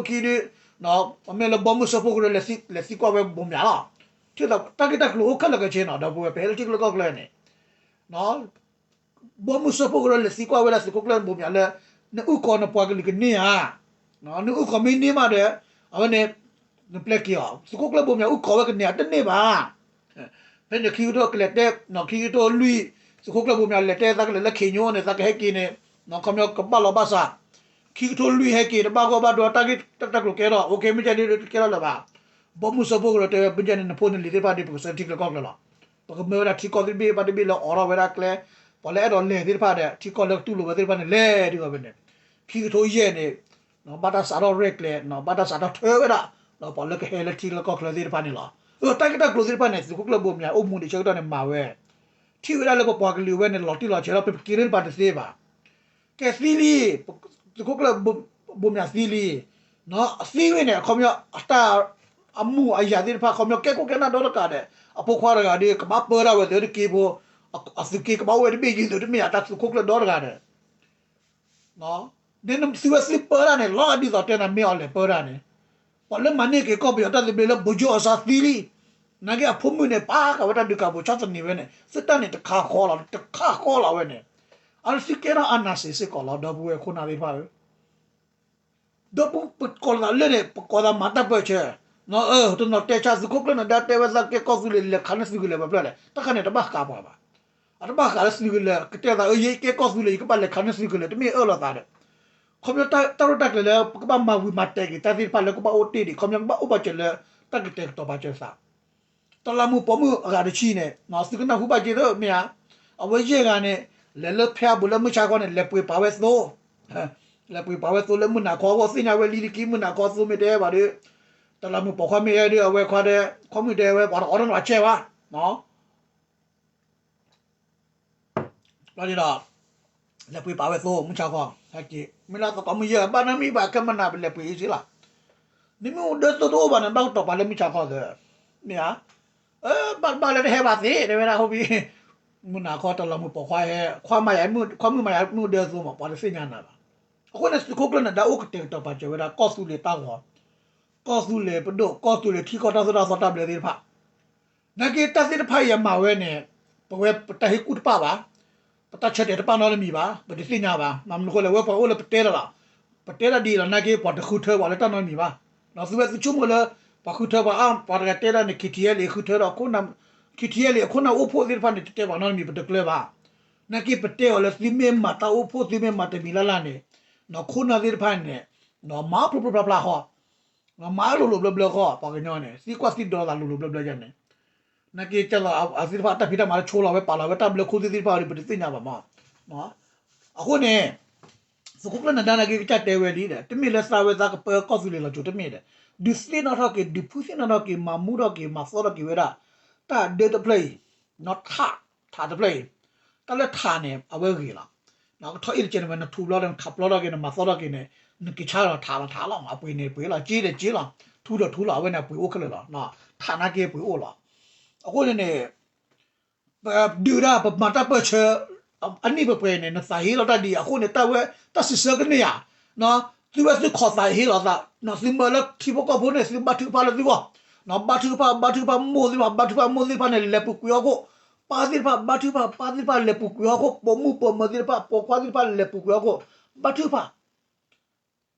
မ့ၢ်လၢဘီမုၢ်စၢဖှိၣ်ကရၢ လဲၤသံကွၢ်ဝဲဘိးမၠးလီၤ. တၢ်ဂ့ၢ်တၢ်ကျိၤအိၣ်ခဲလၢာ်ခဲဆ့နီၤ ဒီပုၢ်ဝဲၢ် ပဟဲလၢထံချၢကီၢ်ချၢန့ၣ် ဘီမုၢ်စၢဖှိၣ်ကရၢလဲၤသံကွၢ်ဝဲဒၣ်သုးခိၣ်ကျၢၢ်ဘိးမၠးလၢ နအုၣ်ကီၤနပှၤကလုာ်ကန့ၢ်ဧါ, နအုၣ်ကီၤမ့ၢ်န့ၢ်မးဒီး အဝဲန့ၣ် နပျဲက့ၤအီၤ သုးခိၣ်ကျၢၢ်ဘိးမၠးအုၣ်ကီၤဝဲကန့ၢ်ဧါ တန့ၢ်ဘၣ်. ဖဲန့ၣ်ခံကထိကလဲၤတဲ ခံကထိလွံၢ် သုးခိၣ်ကျၢၢ်ဘိးမၠးလဲၤတဲသးကလဲၤလၢခ့ညိန့ၣ် သးကဟဲက့ၤန့ၣ် ခီပညီကဘၣ်လီၤဘၣ်စး ခံကထိလွံၢ်ဟဲက့ၤ တဘၣ်ဂီၢ်ဘၣ်ဒိ တၢ်ဂ့ၢ်တၢ်ကျိၤကဲထီၣ် မ့ၢ်ကဲန့ၣ်တကဲထီၣ်လၢၤဘၣ်. ဘီမုၢ်စၢဖှိၣ်ကရၢတဲဝဲ မ့ၢ်ကဲန့ၣ် နဖိနလံၤသ့ၣ်တဖၣ်ဒီး ပကဆှၢထံချၢကီၢ်ချၢလီၤ. ပကမၢဝဲဒၣ်ထံကီၢ်သ့ၣ်တဘ့ၣ်ဘၣ်တဘ့ၣ်လၢအိးထီၣ်ဝဲဒၣ်ကျဲ ပှၤလၢအဲၣ်ဒိးလဲၤသ့ၣ်တဖၣ်ဒီး ထံကီၢ်လၢကတူၢ်လိာ်ဝဲသ့ၣ်တဖၣ်န့ၣ် လဲၤဒ်အဝဲန့ၣ် ခံကထိယဲၢ်န့ၣ် ဘၣ်တၢ်စးထီၣ်ရဲၣ်ကျဲၤ ဘၣ်တၢ်စးထီၣ်ထၢဝဲဒၣ် ပှၤလၢကဟဲလၢထံလၢကီၢ်ချၢသ့ၣ်တဖၣ်န့ၣ်လီၤ. တၢ်ဂ့ၢ်တၢ်ကျိၤသ့ၣ်တဖၣ်န့ၣ် သုးခိၣ်ကျၢၢ်ဘိးမၠး အိၣ်မူဒံးဆၢကတီၢ်န့ၣ်မၤဝဲ ထံၣ်ဝဲဒၣ်လၢပပှၤကလုာ်ဝဲန့ၣ် လီၤတံၢ်လီၤဆဲးလီၤ ပက့ၤလၢပှၤတသ့ဘၣ်. ကဲသံလံ, သုးခိၣ်ကျၢၢ်ဘိးမၠးသံလံ, သံဝဲန့ၣ် အခီပညီ အတၢ် အမူးအယၤသ့ၣ်တဖၣ် ခီပညီကဲခိၣ်ကဲနၢ်ဒီတကးဒီး အဖိခွါတဂၤဒီး ကဘၣ်ပၢတၢ်ဝဲသုတက့ဖိ, အသုးက့ကဘၣ်အိၣ်ဝဲတဘ့ၣ်ယုာ်သုးတမ့ၢ်ဧါ တၢ်သုးခိၣ်ကျၢၢ်ဒီတဂၤဒီး နသုဝဲသ့ၣ်ပၢတၢ်န့ၣ် လီၤဂာ်ဒ်သိးတဲနၤမ့ၢ်အီၤလဲၤပၢတၢ်န့ၣ်, ပှၤလၢမၤန့ၢ်က့ၤကီၢ်ပယီၤတၢ်သဘျ့လၢ ဘိကၠိအစါသံလံ, နာ်က့အဖိမုၣ်န့ၣ် ပာ်ဃာ်ဝဲတၢ်ဒုးကၤပူၤဆီၣ်သနံးဝဲန့ၣ် သုတၢ်န့ၣ်တခါဃီလီၤ တခါဃီလီၤဝဲန့ၣ်, အသုကဲထီၣ်အနၢ်စ့ၤစ့ၢ်ကီးလီၤ ဒီပုၢ်ဝဲၢ်ခိၣ်နၢ်သ့ၣ်တဖၣ်ဧၢ ဒီပုၢ်ပကိးလီၤသးလၢန့ၣ် ပကိးသးမၤတၢ်ပၢၢ်ဆၢ, တနီၤတဲဆါသုးခိၣ်ကျၢၢ်နဒါတဲဝဲသးကဲကီၢ်သူလ့ၤ လဲၤခးန့ၢ်သုးကလၢၤဘၣ်ဖျၢၣ်လဲၣ် တၢ်ခါန့ၣ်တဘၣ်ဃးပှၤဘၣ်, အတဘၣ်ဃးလၢသုးကလၢၤ ကတဲသးအၢ ယကဲကီၢ်သူလ့ၤ ယကဘၣ်လဲၤခးန့ၢ်သုးကလၢၤ တမ့ၢ်အၢၣ်လီၤသးဒီး, ခီပညီတၢ်ရဲၣ်တၢ်ကျဲၤလၢ ပကဘၣ်မၤဝံၤမၤတဲာ်က့ၤတၢ်သ့ၣ်တဖၣ်လၢကဘၣ်အိၣ်တ့ၢ်ဒံး ခီပညီကဘၣ်အိၣ်ဘၣ်စၢၤလၢ တၢ်ကတဲာ်ကတီၤပာ်စၢၤသး တလးမူးပိာ်မုၣ်အဂၤတဆံန့ၣ် သုကနၢ်ဟူဘၣ်က့ၤသ့မ့ၢ်ဧါ, အဝဲယဲၢ်ဂၤန့ၣ် လဲၤလၢဖဲအဘူးလၢမုၢ်ဆါခီန့ၣ် လဲၤပှ့ၤပာ်ဝဲသိ, လဲၤပှ့ၤပာ်ဝဲသိလၢမုၢ်နၤခီအဂီၢ် သ့ၣ်ညါဝဲလံတက့ၢ် မုၢ်နၤခီသိမ့ၢ်တဲဘၣ်ဒီး, တလးမူးပိာ်ခွါမ့ၢ်အဲၣ်ဒီး အဝဲခွါဒီး ခွါမုၣ်တဲဝဲ ပှၤတအီၣ်နီတဂၤဆဲးဘၣ် လီၤဒီး လဲၤပှ့ၤပာ်ဝဲသိ မုၢ်ဆါခီ, ဟဲက့ၤ မ့ၢ်လၢသကိးမုၢ်ယဲၢ် ဘၣ်နီတမံၤဘၣ် ကဲမနၤ ပလဲၤပှ့ၤအံၤစ့လီၤ, နမ့ၢ်အိၣ်ဒၢသိတအိၣ်ဘၣ်န့ၣ် ဘၣ်ကတီၤပာ်လၢမုၢ်ဆါခီသၢ, မ့ၢ်ဧါ, ဘၣ်ဘၣ်လၢတဟဲဘၣ်သ့ တဲဝဲဒၣ် ဟိဘံ မုၢ်နၤခီတလးမူးပိာ်ခွါဟဲ ခွါမၤယၤ ခွါမုၣ်မၤယၤမ့ၢ်အိၣ်ဒၢသိမး ပှၤတသ့ၣ်ညါနၤဘၣ်, အဃိန့ၣ် သုးခိၣ်ကျၢၢ်နဒါအိၣ်ကတဲာ်ကတီၤပာ်စၢၤဝဲဒၣ် ကီၢ်သူလ့ၤတၢ်ဂီၤ, ကီၢ်သူလ့ၤပဒိၣ် ကီၢ်သူလ့ၤထံကီၢ်တၢ်သိၣ်တၢ်သီတၢ်ဘျၢသ့ၣ်တဖၣ် နာ်က့တၢ်သ့ၣ်တဖၣ်အံၤအမၤဝဲန့ၣ် ပဝဲပတၢ်ဟ့ၣ်ကူၣ်တပၣ်ဘၣ်, ပတၢ်ဆၢတဲာ်တပၣ်နီတမံၤဘၣ်, ပတသ့ၣ်ညါဘၣ်, မ့ၢ်မနုၤအဃိလဲၣ် ဝဲပှၤအိၣ်လၢပတဲလီၤလီၤ, ပတဲတၢ်ဒ်အံၤလီၤ နာ်က့ပှၤတဃုထၢပှၤလၢတၢ်နီတမံၤဘၣ်, သုဝဲသုဆိကမိၣ်လၢ ပှၤဃုထၢပှၤအါ ပှၤတဂၤတဲဒၣ်န့ၣ် KTLA ဃုထၢဒီး KTLA အခိၣ်နၢ်အိၣ်ဖှိၣ်သ့ၣ်တဖၣ်န့ၣ် တတဲပှၤနီတမံၤ ပတကျၢၤဘၣ်, နာ်က့ပတဲအီၤလၢသုမ့ၢ်မၤတၢ်အိၣ်ဖှိၣ် သုမ့ၢ်မၤတမံၤလၢ်လၢ်န့ၣ် ခိၣ်နၢ်သ့ၣ်တဖၣ်န့ၣ် မၤဖျိဖျိဖျါဖျါဃီ မၤလိၤလိၤဘျၢဘျၢဃီ ပှၤကညီန့ၣ် သံကွၢ်သံဒိးသးလိၤလိၤဘျၢဘျၢယၤန့ၣ်, နာ်က့ကလီၤအသ့ၣ်တဖၣ်တၢ်ဖံးတၢ်မၤလၢဆိလီၤဝဲပာ်လီၤဝဲတၢ်ဘျၢခိၣ်သ့ၣ်သ့ၣ်တဖၣ်ဒီး ပတသ့ၣ်ညါဘၣ်မး, အဃိန့ၣ် သုးခိၣ်ကျၢၢ်နဒါနာ်က့ကစၢ်တဲဝဲလံဒီး တမ့ၢ်လၢသးဝဲသးကပၢကီၢ်သူလ့ၤလီၤစိၤတမ့ၢ်ဒီး ဒုးသ့ၣ်နီၣ်ထီၣ်က့ၤ ဒုးဖုသ့ၣ်နီၣ်ထီၣ်က့ၤ မၤမူထီၣ်က့ၤ မၤသီထီၣ်က့ၤဝဲဒၣ် တၢ်ဒၢတဖျၢၣ်အံၤ နီၢ်ထး ထးတဖျၢၣ်အံၤ, တၢ်လၢထးန့ၣ် အဝဲဂ့ၤလီၤ. ကထီၣ်အ့ၣ်တကဲန့ၣ်ဝဲ နထူးဘျီဒီး နထးပျီထီၣ်က့ၤ နမၤသီထီၣ်က့ၤန့ၣ် နက့ၤဆါလီၤထးလီၤထးလီၤ အပှ့ၤန့ၣ်ပှ့ၤလီၤ က့ဒီးက့လီၤ ထူးဒီးထူးလီၤ အဝဲန့ၣ်အပှ့ၤအိၣ်ခဲလၢာ်လီၤ. ထးနာ်က့ပှ့ၤအိၣ်လီၤ. အဃိန့ၣ်န့ၣ် ပဒုးဒၣ်ပမၤတၢ်ပၢၢ်ဆၢ အနံၣ်ပှဲၤပှဲၤန့ၣ် နသးဟ့လီၤတၢ်ဒ်အံၤ အဃိန့ၣ် တၢ်ဝဲ တၢ်စံးဆၢကန့ၢ်ဧါ, သုဝဲသုခီၣ်သးဟ့လီၤသး, သုမၢလၢထံဖိကီၢ်ဖိန့ၣ် သုဘါထုကဖၣ်လၢသုဂီၢ်, ဘါထုကဖၣ် ဘါထုကဖၣ်မိၢ်သ့ၣ်တဖၣ် ဘါထုကဖၣ်မိၢ်သ့ၣ်တဖၣ်န့ၣ် လဲၤပူၤကွံာ်ဟီၣ်ခိၣ်, ပၢ်သ့ၣ်တဖၣ် ဘါထုကဖၣ် ပၢ်သ့ၣ်တဖၣ်လဲၤပူၤကွံာ်ဟီၣ်ခိၣ်, ပိာ်မုၣ်ပိာ်မၢၤသ့ၣ်တဖၣ် ပိာ်ခွါသ့ၣ်တဖၣ်လဲၤပူၤကွံာ်ဟီၣ်ခိၣ်, ဘါထုကဖၣ်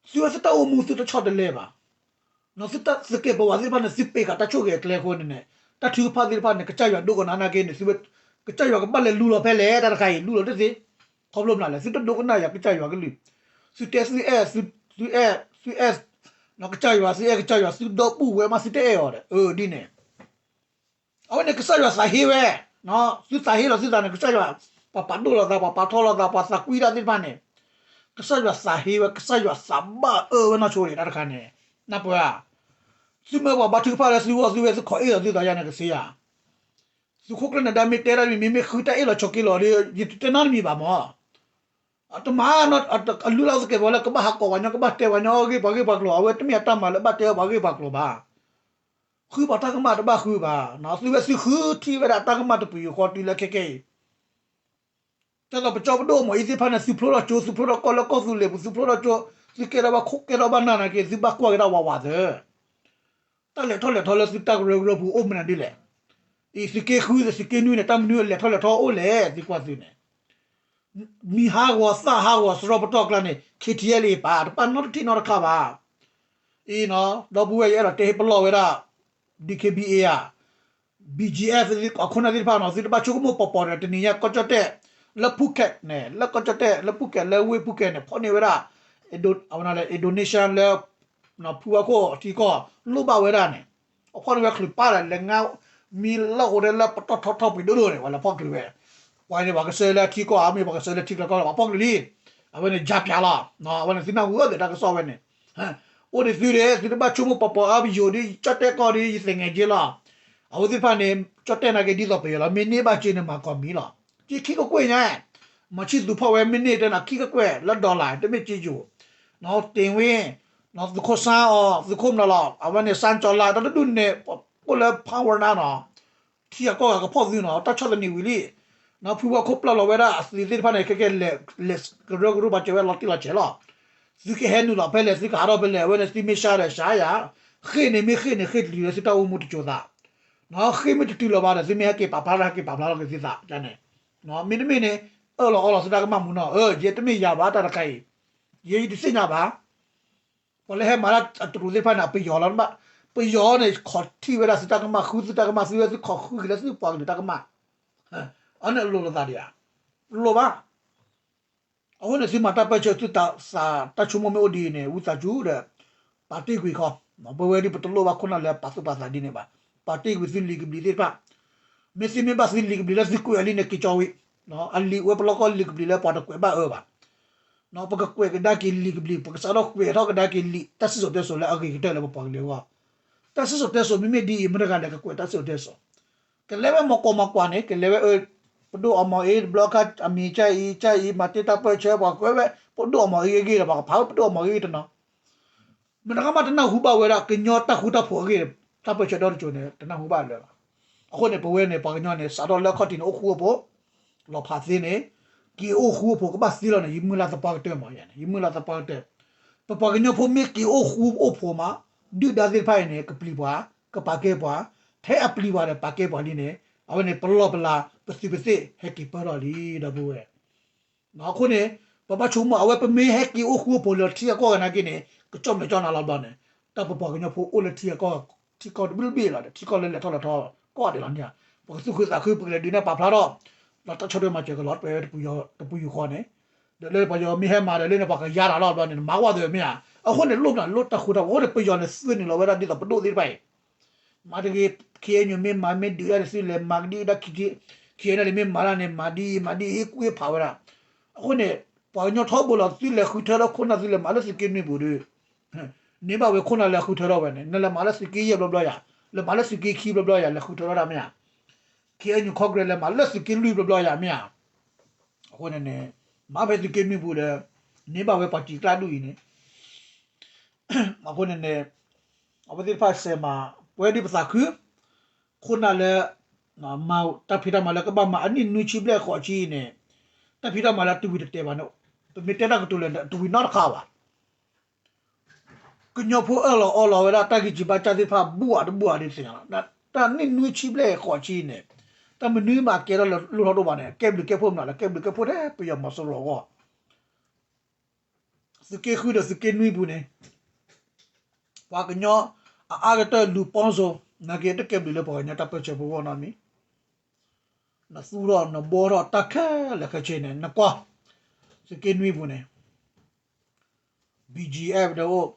သုဝဲသုတၢ်အိၣ်မူသုတဆီတလဲဘၣ်. သုကဲပဝးသ့ၣ်တဖၣ်န့ၣ် သုပ့ၤဃာ်တၢ်ဆိၣ်ဂ့ၤအကျဲအဃိန့ၣ်န့ၣ် တၢ်ထုကဖၣ်သ့ၣ်တဖၣ်န့ၣ် ကစၢ်ယွၤဒိကနၣ်နာ်က့န့ၣ် သုဝဲ ကစၢ်ယွၤကဘၣ်လဲၤလူလီၤဖဲလဲၣ် တၢ်တခါအံၤ လူလီၤတသ့. ခီဖျိမနုၤလဲၣ် သုတဒိကနၣ်ယၤကစၢ်ယွၤကလုၢ်, သုတဲသုအဲၣ်, သုအဲၣ်, သုအဲၣ်, ကစၢ်ယွၤ သုအဲၣ်ကစၢ်ယွၤ သုဒီပုၢ်ဝဲၢ်မး သုတအဲၣ်အီၤဒီး အၢ ဒ်န့ၣ် အဝဲန့ၣ် ကစၢ်ယွၤသးဟ့ဝဲ, သုသးဟ့လီၤသုသးန့ၣ် ကစၢ်ယွၤ, ပှၤပာ်ဒိၣ်လိာ်သး ပှၤပာ်ထီၣ်လိာ်သး ပှၤသးကွံတၢ်သ့ၣ်တဖၣ်န့ၣ်, ကစၢ်ယွၤသးဟ့ဝဲ ကစၢ်ယွၤသးဘၣ်အၢဝဲနီၢ်ဆိန့ၣ် တၢ်တခါန့ၣ်, နၢ်ပၢၢ်ဧါ, သုမၢပှၤဘါထုကဖၣ်လၢသုဂီၢ်သုဝဲ သုခိးအ့ၣ်လီၤသုသးယါန့ၣ် ကသ့ဧါ, သုးခိၣ်ကျၢၢ်နဒါမ့ၢ်တဲတၢ်တမံၤ မ့မ့ၢ်ဃုတၢ်အ့ၣ်လီၤဆိးက့လီၤဒီး ယတတဲနီတမံၤဘၣ်မၢ် အတမၤ, အလုၢ်အလၢ်သကဲးပဝးလၢကဘၣ်ဟးကိးပှၤညီ ကဘၣ်တဲပှၤညီအဂ့ၢ်ပှၤဂ့ၢ်ပှၤကျိၤ အဝဲတမ့ၢ်အတၢ်မၤလၢဘၣ်တဲပှၤဂ့ၢ်ပှၤကျိၤဘၣ်. ဃုပှၤတၢ်ကမၣ်တဘၣ်ဃုဘၣ်, သုဝဲသုဃုထံၣ်ဝဲဒၣ်တၢ်ကမၣ်တပူၤဃီတုၤလၢခဲကဲအံၤ, ဒ်သိးပကၠီပဒိၣ်အမီၤအံၤသ့ၣ်တဖၣ်န့ၣ် သုဖျိထီၣ်ကၠိ သုဖျိထီၣ်ကီၢ်လၢကီၢ်သူလ့ၤပူၤ သုဖျိထီၣ်ကၠိ, သုကဲထီၣ်ဘၣ်ခိၣ်ကဲထီၣ်ဘၣ်နၢ်နာ်က့ သုဘၣ်ကွၢ်က့ၤဒၣ်ဝးဝးသၢ တၢ်လဲၤထီၣ်လဲၤထီလၢသုတၢ်ကရၢကရိပူၤအိၣ်မနုၤဒ်လဲၣ်. အံၤသုးက့ဃုသုးက့နွံန့ၣ် တၢ်မနုၤလဲၤထီၣ်လဲၤထီအိၣ်လဲၣ် သုကွၢ်သုန့ၣ်, မံၤဟးဂီၤသၣ်ဟးဂီၤစရီပတီၢ်ကျါန့ၣ် KTLA ပာ်တပာ်နီတထံၣ်နီတခါဘၣ်. အံၤ, ဒီပုၢ်ဝဲၢ်ယအဲၣ်ဒိးတဲဟ့ၣ်ပလီၢ်ဝဲဒၣ် DKBA ဧါ, BGF အခိၣ်နၢ်သ့ၣ်တဖၣ်နီၤ သုတဘၣ်ဆိကမိၣ်ပီၤပီၤဒီး တနံၤညါကီၢ်ကၠီၣ်တဲၣ် လၢဖူကဲးန့ၣ် လၢကီၢ်ကၠီၣ်တဲၣ် လၢဖူကဲး လၢဝ့ၢ်ဖူကဲးန့ၣ် ဖီၣ်န့ၢ်ဝဲဒၣ် Indonesia လၢ ဖုဝါခိၣ်ထံကီၢ် လိၣ်ဘၣ်ဝဲဒၣ်န့ၣ်, အဖီၣ်န့ၢ်ဝဲချုးပၢ်ဒီး လဲၤငါ မံၤလၢအဃိဒၣ်လၢပတီၢ်ထီထီပှ့ၤဒိၣ်ဒိၣ်န့ၣ် ပှၤလဲၤဖီၣ်ချုးဝဲ, ပှၤန့ၣ် ပှၤကဆှၢလၢထံကီၢ်ဧါ မ့ၢ်ပှၤကဆှၢလၢထံကျါကီၢ်လီၤ ပှၤဖီၣ်ချုးလံ, အဝဲန့ၣ် ယါပၠးလီၤ, အဝဲန့ၣ်သုနၢ်ဟူအၢသ့ၣ်တၢ်ကစီၣ်ဝဲန့ၣ်, အိၣ်ဒံးသုဒီး သုတဘၣ်ဆိကမိၣ်ပီၤပီၤအါပယိၤဒီး ကၠီၣ်တဲၣ်ကီၢ်ဒီး ယသ့ၣ်ငဲၤက့လီၤ, အဝဲသ့ၣ်တဖၣ်န့ၣ် ကၠီၣ်တဲၣ်နာ်က့ဒ်သိးပယီၤလီၤ မ့ၢ်န့ၢ်ဘၣ်စ့န့ၣ် မၤကီၢ်မံၤလီၤ, က့ခံကကွဲၢ်ညါ မၤဆံၣ်သူၣ်ဖီၣ်ဝဲမ့ၢ်န့ၢ်တဲနၤခံကကွဲၢ်လၢ dollar တမ့ၢ်က့ယိၤ, နီၢ်တ့ၢ်ဝ့ၣ်, နီၢ်သုးခိၣ်စါအီၤ သုးခိၣ်မနီၤလီၤ အဝဲန့ၣ် စါကၠီလါ တၢ်တဒူၣ်န့ၣ် အိၣ်လၢ power နၤနီၤ, ထံအကီၢ်ဂၤကဖီၣ်သုနီၤ တၢ်ဆီၣ်သနံးဝံၤလံ, နီၢ်ဖုဝါခိၣ်ပျၢ်လီၤဝဲဒၣ်အသုးသ့ၣ်တဖၣ်န့ၣ် ခဲကဲလဲၤ လဲၤကရၢကရိပာ်စၢၤဝဲလီၤတံၢ်လီၤဆဲးလီၤ, သုကဟဲနုာ်လီၤဖဲလဲၣ် သုကဟးထီၣ်ဖဲလဲၣ် အဝဲန့ၣ်သုမ့ၢ်ရှါဒီးရှါယၤ, ဃ့ၢ်န့ၣ်မ့ၢ်ဃ့ၢ်န့ၣ်ဃ့ၢ်တလံၤလၢသုတၢ်အိၣ်မူတစိၤသး ဃ့ၢ်မ့ၢ်တတုၤလီၤဘၣ်ဒီး သုမ့ၢ်ဟဲက့ၤပာ်ဖျါထီၣ် ဟဲက့ၤပာ်ဖျါထီၣ်က့ၤသုသးန့ၣ်, မ့တမ့ၢ်န့ၣ် အၢၣ်လီၤအီလီၤသုတၢ်ကမၣ်မူနီၤ အၢ ယဲတမ့ၢ်ယၤဘၣ်တၢ်တခါအံၤ, ယဲယတသ့ၣ်ညါဘၣ်, ပှၤလၢဟဲမၤတၢ်အတရူးသ့ၣ်တဖၣ်န့ၣ် ပယီၤလီၤ, ပယီၤန့ၣ် ခိးထံၣ်ဝဲဒၣ်သုတၢ်ကမၣ် ဃုသုတၢ်ကမၣ် သုဝဲသုခိးဃုက့ၤလၢသုပှၤကလုာ်တၢ်ကမၣ်, အန့ၣ်အလိၤလိာ်သးဒံးဧါ, လိၣ်ဘၣ် အဃိန့ၣ် သုမၤတၢ်ပၢၢ်ဆၢ သုသးတၢ်ဆိကမိၣ်မ့ၢ်အိၣ်ဒ်အံၤန့ၣ် ဝံသးစူၤဒီး ပာ်တ့ၢ်ကွံာ်ခီ, ပဝဲဒ်ပတလိၣ်ဘၣ်ခိၣ်နၢ်လၢပာ်သူၣ်ပာ်သးဒ်န့ၣ်ဘၣ်, ပာ်တ့ၢ်ကွံာ်သုလံာ်ကဘျံးသ့ၣ်တဖၣ်, မ့ၢ်သုမ့ၢ်ဘၣ်သုလံာ်ကဘျံးလၢသုကွဲးအီၤလံန့ၣ် က့ၤကၠီဝံၤ, အလံာ်ဝဲပလီၢ်ကီၢ်လံာ်ကဘျံးလၢပှၤတကွဲးဘၣ်အၢဘၣ်, ပကကွဲးကဒါက့ၤလံာ်ကဘျံး ပကစးထီၣ်ကွဲးထီၣ်ကဒါက့ၤလံာ် တၢ်စံၣ်စိၤတဲစိၤလၢအဂ့ၤကတၢၢ်လၢပပှၤကလုာ်အဂီၢ်, တၢ်စံၣ်စိၤတဲစိၤမ့မ့ၢ်ဒ်အံၤ မတၤတဂၤလဲၤကကွဲးတၢ်စံၣ်စိၤတဲစိၤ ကလဲၤဝဲမၤကိးမၤကွၢ်န့ၣ် ကလဲၤဝဲအၢ, ပဒိၣ်အီၣ်မၤအ့ ဘျီခါအမံၤကၢ်အံၤ ကၢ်အံၤ မၤတ့ၢ်တၢ်ပၢၢ်ဆၢ ပှၤကွဲးဝဲ ပဒိၣ်အီၣ်မၤအ့အဂ့ၢ်ဒီး ပှၤကဖးဝဲပဒိၣ်အီၣ်မၤအ့အဂ့ၢ်တနီၤ, မတၤကမၣ်တနၢ်ဟူဘၣ်ဝဲဒၣ် ကညီတၢ်ဃူတၢ်ဖိးအဂ့ၢ် တၢ်ပၢၢ်ဆၢဒီတကၠိၤန့ၣ် တနၢ်ဟူဘၣ်လၢၤဘၣ်. အဃိန့ၣ် ပဝဲန့ၣ် ပှၤကညီန့ၣ် စးထီၣ်လၢခီၣ်ထံးန့ၣ် အိၣ်ဃူအိၣ်ဖိး လီၤဖးသ့န့ၣ် က့ၤအိၣ်ဃူအိၣ်ဖိးကဘၣ်သ့လီၤန့ၣ် ယမုၢ်လၢ်သပှၢ်ကတၢၢ်မးယၤန့ၣ် ယမုၢ်လၢ်သပှၢ်ကတၢၢ်, ပပှၤကညီဖိမ့ၢ်က့ၤအိၣ်ဃူအိၣ်ဖိးမး ဒုၣ်ဒါသ့ၣ်တဖၣ်အံၤန့ၣ် ကပျံၤပှၤ ကပာ်ကဲပှၤ, ထဲအပျံၤပှၤဒီးပာ်ကဲပှၤလံန့ၣ် အဝဲန့ၣ် ပလီၢ်ပလၤ ပသုးပသ့ၣ် ဟဲက့ၤပၢထီၣ်လံ ဒီပုၢ်ဝဲၢ်. အဃိန့ၣ် ပဘၣ်ဆိကမိၣ် အဝဲပမ့ၢ်ဟဲက့ၤအိၣ်ဃူအိၣ်ဖိးလၢထံအကီၢ်ဂၤနာ်က့န့ၣ် ကကၠီၣ်မဲာ်ကၠီၣ်နါလီၤဘျီန့ၣ် တၢ်ပပှၤကညီဖိအိၣ်လၢထံအကီၢ် ထံကီၢ်တဘျုးဘ့ၣ်လီၤဒီး ထံကီၢ်လၢလဲၤထီၣ်လဲၤထီ ကီၢ်ဒဲးလီၤန့ၣ်ဧါ, ပကသူၣ်ခုသးခု ပကလဲၤဒုးနဲၣ်ပာ်ဖျါထီၣ် ဒီးတၢ်ဆီၣ်ထွဲမၤစၢၤကလီၤတပှဲၤဝဲတပူၤဃီန့ၣ်, ဒီးလၢပှၤယီၤမ့ၢ်ဟဲမၤဒီးလၢန့ၣ် ပှၤကယါတၢ်လီၤဘျီန့ၣ် မၤကွၢ်သ့မ့ၢ်ဧါ, အဃိန့ၣ် လိၣ်ပျၢ်လိၣ်တၢ်ဃူတၢ်ဖိး အဃိန့ၣ် ပယီၤန့ၣ် သွဲနုာ်လီၤဝဲဒၣ်ဒ်သိးပဒိၣ်သ့ၣ်တဖၣ်အံၤ မၤတဂ့ၤ ခ့ၣ်အဲၣ်ယူၣ် မ့ၢ်မၤမ့ၢ်ဒုးတၢ်န့ၣ် သုလဲၤမၤကဒံကဒါ ခ့ၣ်အဲၣ်ယူၣ် မ့ၢ်မၤတၢ်န့ၣ် မၤဒ်အံၤမၤဒ်အံၤ ဟ့ၣ်ကူၣ်ဟ့ၣ်ဖးဝဲဒၣ်, အဃိန့ၣ် ပှၤကညီထီဘိလီၤ သုလဲၤဃုထၢထီၣ်ခိၣ်နၢ် သုလဲၤမၤလၢသုးက့နွံပူၤဒီး န့ၢ်ဘၣ်ဝဲခိၣ်နၢ်လၢဃုထၢထီၣ်ဝဲန့ၣ် နလဲၤမၤလၢသုးက့ယဲၢ်ဘျီဘျီယၤ လဲၤမၤလၢသုးက့ခံဘျီဘျီယၤ လဲၤဃုထၢထီၣ်တၢ်မ့ၢ်ဧါ, ခ့ၣ်အဲၣ်ယူၣ် ခီကရဲး လဲၤမၤလၢသုးက့လွံၢ်ဘျီဘျီယၤမ့ၢ်ဧါ, အဃိန့ၣ်န့ၣ် မၤဖဲသုးက့နွံပူၤဒီး န့ၢ်ဘၣ်ဝဲပှၤစံာ်ကျၢ်ဒူၣ်အံၤန့ၣ် အဃိန့ၣ်န့ၣ် အဝဲသ့ၣ်တဖၣ်စဲးမၤ ပဝဲဒ်ပသးခု ခိၣ်နၢ်လၢ မၤတၢ်ဖံးတၢ်မၤလၢကဘၣ်မၤအနံၣ်နွံဆံဘျဲၣ်ဃိးဆံအံၤန့ၣ် တၢ်ဖံးတၢ်မၤလၢတဝံၤတတဲာ်ဘၣ်န့ၣ် ပမ့ၢ်တဲတၢ်ကတိၤလဲၣ် တဝံၤနီတခါဘၣ်. ကညီဖိအၢၣ်လီၤအီလီၤဝဲဒၣ်တၢ်ဂံၢ်စၢ်ဘါစၢ်သ့ၣ်တဖၣ် ဘူၣ်အါတဘူၣ်အါဒ်သ့ၣ်ညါလီၤ. တၢ်နံၣ်နွံဆံဘျဲၣ်ဃိးဆံန့ၣ် တၢ်မနုၤမးကဲထီၣ်လၢလိၣ်ထီၣ်ဒိၣ်ဘၣ်န့ၣ် ကဲဘျုးကဲဖှိၣ်မနုၤလဲၣ် ကဲဘျုးကဲဖှိၣ်ထဲပယီၤမီၤစိရိၤအဂီၢ် သုးက့ဃုဒီးသုးက့နွံပူၤန့ၣ် ပှၤကညီအအါကတၢၢ်လူၤပီစိ နာ်က့တကဲဘျုးလၢပှၤကညီတၢ်ပၢၢ်ဆၢဖိအဂီၢ်နီတမံၤ နသူၣ်ထီၣ်နဘှီထီၣ်တၢ်ခဲလၢာ်ခဲဆ့န့ၣ် နကွၢ် သုးက့နွံပူၤန့ၣ် BGF ဒီးအိၣ်,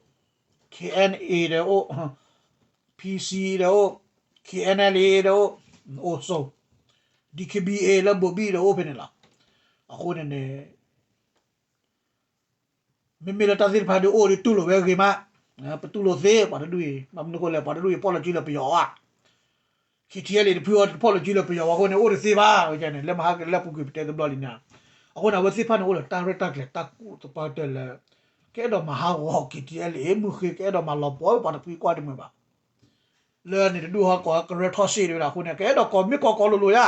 KNA ဒီးအိၣ်, PC ဒီးအိၣ်, KNLA ဒီးအိၣ်, အိၣ်ဆိ, DKBA လၢဘိၤဘံၣ်ဒီးအိၣ်ဖဲန့ၣ်လီၤ. အဃိန့ၣ်န့ၣ် မ့မ့ၢ်လၢတၢ်သ့ၣ်တဖၣ်ဒုးအိၣ်ဒုးတူၢ်လိာ်ဝဲအဂ့ၤမး, ပတူၢ်လိာ်သ့ ပှၤတဒူၣ်အံၤ, ဘၣ်မနုၤအဃိလဲၣ် ပှၤတဒူၣ်အံၤ ဖီၣ်လီၤစုလၢပယီၤအီၤ, KTLA တဖုအီၤ ဖီၣ်လီၤစုလၢပယီၤအီၤအဃိန့ၣ် အိၣ်တသ့ဘၣ်, ဝဲန့ၣ် လၢမဟါကလၢပူၤကွံာ်ပတဲတဘျီလံန့ၣ်, အဃိန့ၣ် အဝဲသ့ၣ်တဖၣ်န့ၣ်အိၣ်ဒီးတၢ်ရဲၣ်တၢ်ကျဲၤတၢ်ကူၣ်သပှၢ်ကတၢၢ်လၢ ကအဲၣ်ဒိးမၤဟးဂီၤ KTLA မုၢ်ဃ့ ကအဲၣ်ဒိးမၤလီၤပှီၢ်ပှၤတဖုကွၢ်တမုာ်ဘၣ် လၢန့ၣ်တဒူၣ်ဟီၣ်ကဝီၤကရၢထီၣ်စ့ၣ်တဝဲဒၣ်အဃိန့ၣ် ကအဲၣ်ဒိးကိးမ့ၢ်ကိးကိးလိၤလိၤယါ,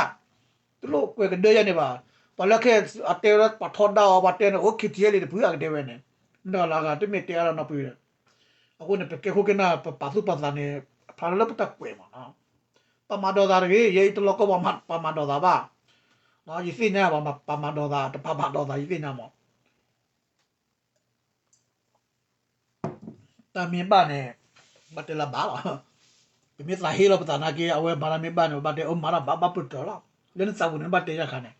တလိၣ်ကွဲးကဒၢယါန့ၣ်ဘၣ်, ပှၤလၢခဲအတဲဝဲပှၤထီဒါအီၤ ပှၤတဲန့ၣ် အိၣ် KTLA တဖုအကတဲဝဲန့ၣ်, မ့ၢ်တဂၤလၢအဂၤတမ့ၢ်တဲအါလီၤနီတဖု, အဃိန့ၣ် ပကဲခိၣ်ကနၢ် ပပာ်သူၣ်ပာ်သးန့ၣ် အဖျါလၢပတၢ်ကွဲးမးနီၤ, ပာ်မၤဒိးသးတဂ့ၤ, ယဲအံၤတလီၢ်ကီၢ်ပာ်မၤဒိးသးဘၣ်, ယသ့ၣ်ညါဘၣ် ပာ်မၤဒိးသး တပာ်မၤဒိးသးယသ့ၣ်ညါမး တၢ်မ့ၢ်ဘၣ်န့ၣ် ဘၣ်တဲလၢဘၣ်လီၤ. ပမ့ၢ်သးဟ့လီၤပသးနာ်က့ အဝဲမၤတၢ်မ့ၢ်ဘၣ်န့ၣ် ပဘၣ်တဲအၢမၤတၢ်ဘၣ် ဘၣ်ပတၢၢ်လီၤ. လၢနသးပူၤန့ၣ် နဘၣ်တဲယၤခါန့ၣ်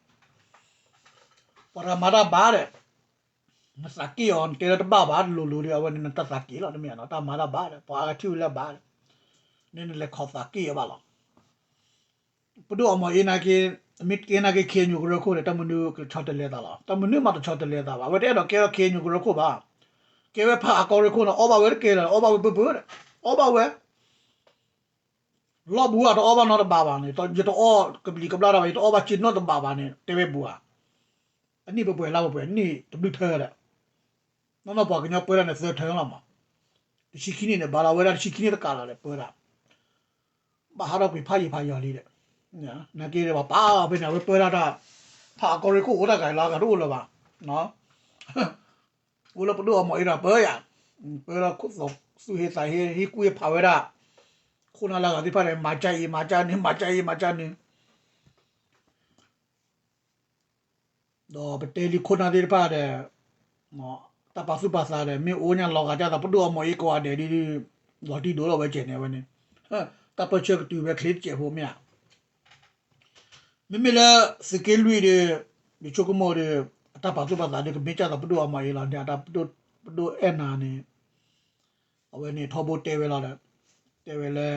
ပှၤတဂၤမၤတၢ်ဘၣ်ဒီး နသးက့ၣ်အီၤ နတဲလၢတဘၣ်ဘၣ် တလိၤလိၤဒီး အဝဲန့ၣ်နတၢ်သးက့ၣ်လီၤ တမ့ၢ်နီၤ တၢ်မၤတၢ်ဘၣ်ဒီး ပှၤအါဂၤထံၣ်ဝဲလၢဘၣ်ဒီး န့ၣ်နလဲၤခိးသးက့ၣ်အီၤဘၣ်လီၤ. ပဒိၣ်အီမီၤအ့နာ်က့ မ့ၢ်ကဲနာ်က့ ခ့ၣ်အဲၣ်ယူၣ်ကရၢခိၣ်ဒီး တၢ်မနုၤကဆီတလဲသးလီၤ. တၢ်မနုၤမးတဆီတလဲသးဘၣ်. အဝဲတအဲၣ်ဒိးကဲထီၣ်ခ့ၣ်အဲၣ်ယူၣ်ကရၢခိၣ်ဘၣ်. ကဲဝဲဖးအကီရ့ၣ်ခိၣ်န့ၣ် အီၣ်ဘၣ်ဝဲတကဲလၢၤ အီၣ်ဘၣ်ဝဲပၢၢ်ပၢၢ်ဒီး အီၣ်ဘၣ်ဝဲ လီၢ်ဘူးအတအီၣ်ဘၣ်နီတဘးဘၣ်န့ၣ် ယတအီၣ်ကဘျံးကဘျၣ်တၢ်ဘၣ် ယတအီၣ်ဘၣ်စ့နီတဘးဘၣ်န့ၣ် တဲဝဲဘူးဧါ. အနံၣ်ပှဲၤပှဲၤလါပှဲၤပှဲၤ နံၣ်တဘျုးထၢဒီး နီၢ်နီၢ်ပှၤကညီပၢတၢ်န့ၣ်သၢထၢလီၤမး. တဆံခံနံၣ်န့ၣ် ဘၣ်လီၤဝဲဒၣ်တဆံခံနံၣ်တကးလီၤဒီးပၢတၢ် ဘၣ်ဟးထီၣ်ကွံာ်ဖးယံာ်ဖးယီၤလံဒီး နာ်က့ဒီးပှၤပာ်ဖဲန့ၣ် အဝဲပၢတၢ်တၢ် ဖးအကီရ့ၣ်ခိၣ်အိၣ်တၢ်ဂၤလီၤ အဂၤတအိၣ်လၢၤဘၣ်. အိၣ်လၢပဒိၣ်အီမီၤအ့ဒီးပၢယၤ ပၢလီၤခိၣ်သူၣ်ဟ့သးဟ့ ဟ့ၣ်ကူၣ်ဟ့ၣ်ဖးဝဲဒၣ် ခိၣ်နၢ်လၢအဂၤသ့ၣ်တဖၣ်န့ၣ် မၤကၢအံၤ မၤကၢန့ၣ် မၤကၢန့ၣ် ဒီးပတဲလံခိၣ်နၢ်သ့ၣ်တဖၣ်ဒီး တၢ်ပာ်သူၣ်ပာ်သးဒီး မ့ၢ်အိၣ်ညါလီၤဂာ်ဒ်သိး ပဒိၣ်အီမီၤအ့ကိးဂၤဒဲးဒ် လီၤတံၢ်ဒိၣ်လီၤဝဲကဲးန့ၣ်ဝဲန့ၣ် တၢ်ပၢဆှၢကတုၤဝဲချ့တစဲးဖိမ့ၢ်ဧါ. မ့မ့ၢ်လၢသုးက့လွံၢ်ဒီး ယဆိကမိၣ်ဒီး အတၢ်ပာ်သူၣ်ပာ်သးဒီး ကမ့ၢ်ကၢ်သိးပဒိၣ်အီမီၤအ့လီၤန့ၣ် အတၢ်ပဒိၣ်အဲၣ်နၤန့ၣ် အဝဲန့ၣ်ထီဘိတဲဝဲလီၤဒီး တဲဝဲလၢ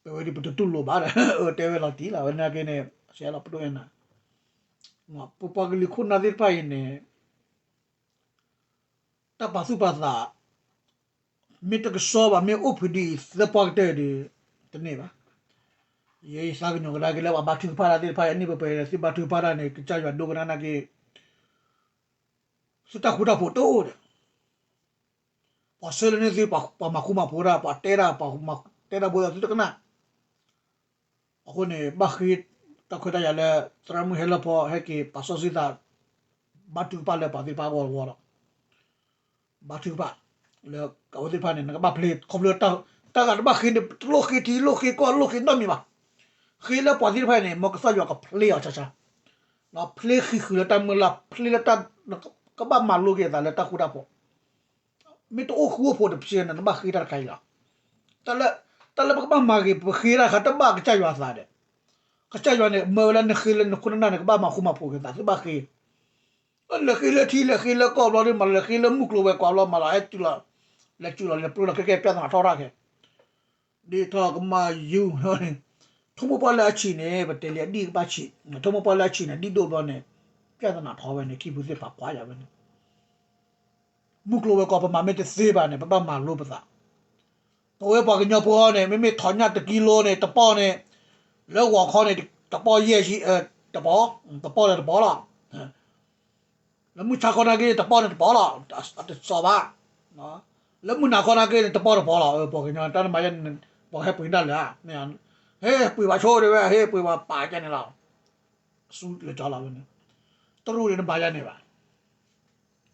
ပဝဲဒၣ်ပတတူၢ်လိာ်ဘၣ်ဒီး အတဲဝဲလီၤတံၢ်လီၤ အဝဲနာ်က့န့ၣ် ဆဲးလီၤပဒိၣ်အဲၣ်နၤ ပပှၤကလုာ်ခိၣ်နၢ်သ့ၣ်တဖၣ်အံၤန့ၣ် တၢ်ပာ်သူၣ်ပာ်သး မ့ၢ်တကဆှီဘၣ် မ့ၢ်အိၣ်ဖုးဒ်အံၤ သၢပှၢ်ကတၢၢ်ဒီး တန့ၢ်ဘၣ်. ယဲယသးကညီၤကဒါက့ၤလၢပှၤဘါထုကဖၣ်တၢ်သ့ၣ်တဖၣ် အနံၣ်ပှဲၤပှဲၤသုဘါထုကဖၣ်တၢ်န့ၣ် ကစၢ်ယွၤဒိကနၣ်နာ်က့ သုတၢ်ဃူတၢ်ဖိးတအိၣ်ဒီး ပှၤဆှၢလၢန့ၢ်သု ပှၤမၤဃူမၤဖိးတၢ် ပှၤတဲတၢ် ပှၤတဲတၢ်ဘိသးသုတကနၣ် အဃိန့ၣ် ဘၣ်ဃ့တၢ်ခွဲးတၢ်ယာ်လၢ သရၣ်မုၣ်ဟဲလၢဖီ ဟဲက့ၤပာ်စီဆှံသး ဘါထုကဖၣ်လၢပှၤသ့ၣ်တဖၣ်အဂီၢ်တဝီဒီး ဘါထုကဖၣ် လၢအဝဲသ့ၣ်တဖၣ်န့ၣ် နကဘၣ်ဖျ့ ခီဖျိတၢ်ဂၤတဘၣ်ဃ့န့ၣ် တလိၣ်ဃ့ထံ လိၣ်ဃ့ကီၢ် လိၣ်ဃ့နီတမံၤဘၣ်. ဃ့လၢပှၤသ့ၣ်တဖၣ်န့ၣ် မ်ကစၢ်ယွၤကဖျ့အီၤဆါဆါ ဖျ့ဃံးဃုာ်လၢတၢ်မုၢ်လၢ် ဖျ့လၢတၢ် ကဘၣ်မၤလိက့ၤအသးလၢတၢ်ဃူတၢ်ဖိး မ့ၢ်တအိၣ်ဃူအိၣ်ဖိးတဖျ့န့ၣ် နဘၣ်ဃ့တၢ်တခါအံၤလီၤ. တၢ်လၢ တၢ်လၢပကဘၣ်မၤဂ့ၤ ပဃ့တၢ်ခါတဘၣ်ကစၢ်ယွၤအသးဒီး ကစၢ်ယွၤန့ၣ် မၢဝဲလၢနဃ့လၢနခိၣ်နနၢ်န့ၣ် ကဘၣ်မၤဃူမၤဖိးက့ၤသး သုဘၣ်ဃ့ လဲၤဃ့လၢထံ လဲၤဃ့လၢကီၢ်ဘျီဒ်မး လဲၤဃ့လၢမုၢ်ကျိၤဝဲၤကွာ်ဘျီမးလီၤ ဟဲတုၤလီၤ လဲၤစုၤလီၤ လဲၤပျိလီၤ ခဲကဲ ပြဿနာထီၣ်တၢ်ခဲ ဒ်ထီၣ်ကမၣ်ယူၤန့ၣ် ထိၣ်မိၢ်ပှၢ်လၢအဆံးန့ၣ် ပတဲလံအဒံၣ်ကဘၣ်ဆံး ထိၣ်မိၢ်ပှၢ်လၢအဆံးန့ၣ် ဒံၣ်ဒိၣ်ဘျီန့ၣ် ပြဿနာထီၣ်ဝဲန့ၣ် ခံဖုသ့ၣ်ဖးကွၢ်ယၤဝဲန့ၣ် မုၢ်ကျိၤဝဲၤကွာ် ပမၤမ့ၢ်တသ့ဘၣ်န့ၣ် ပဘၣ်မၤလိပသး ပဝဲပှၤကညီဖိအီၤန့ၣ် မ့မ့ၢ်ထီၣ်ညၣ်တကံလိန့ၣ် တပီၢ်န့ၣ် လၢဂီၤခီန့ၣ် တပီၢ်ယဲၢ်ဆံ တပီၢ် တပီၢ်လၢတပီၢ်လီၤ လၢမုၢ်ဆါခီနာ်က့န့ၣ် တပီၢ်န့ၣ်တပီၢ်လီၤ တစီၤဘၣ် လၢမုၢ်နၤခီနာ်က့န့ၣ် တပီၢ်တပီၢ်လီၤ ပှၤကညီတၢ်နမၤယဲန့ၣ် ပှၤဟဲပှ့ၤတၢ်လၢာ် ဟဲပှ့ၤဘၣ်ဆိဒ်ဝဲ ဟဲပှ့ၤဘၣ်ပာ်ကဲန့ၣ်လီၤ ဆူလၢကၠီလီၤဝဲန့ၣ် တရူးန့ၣ်တမၤယဲန့ၣ်ဘၣ်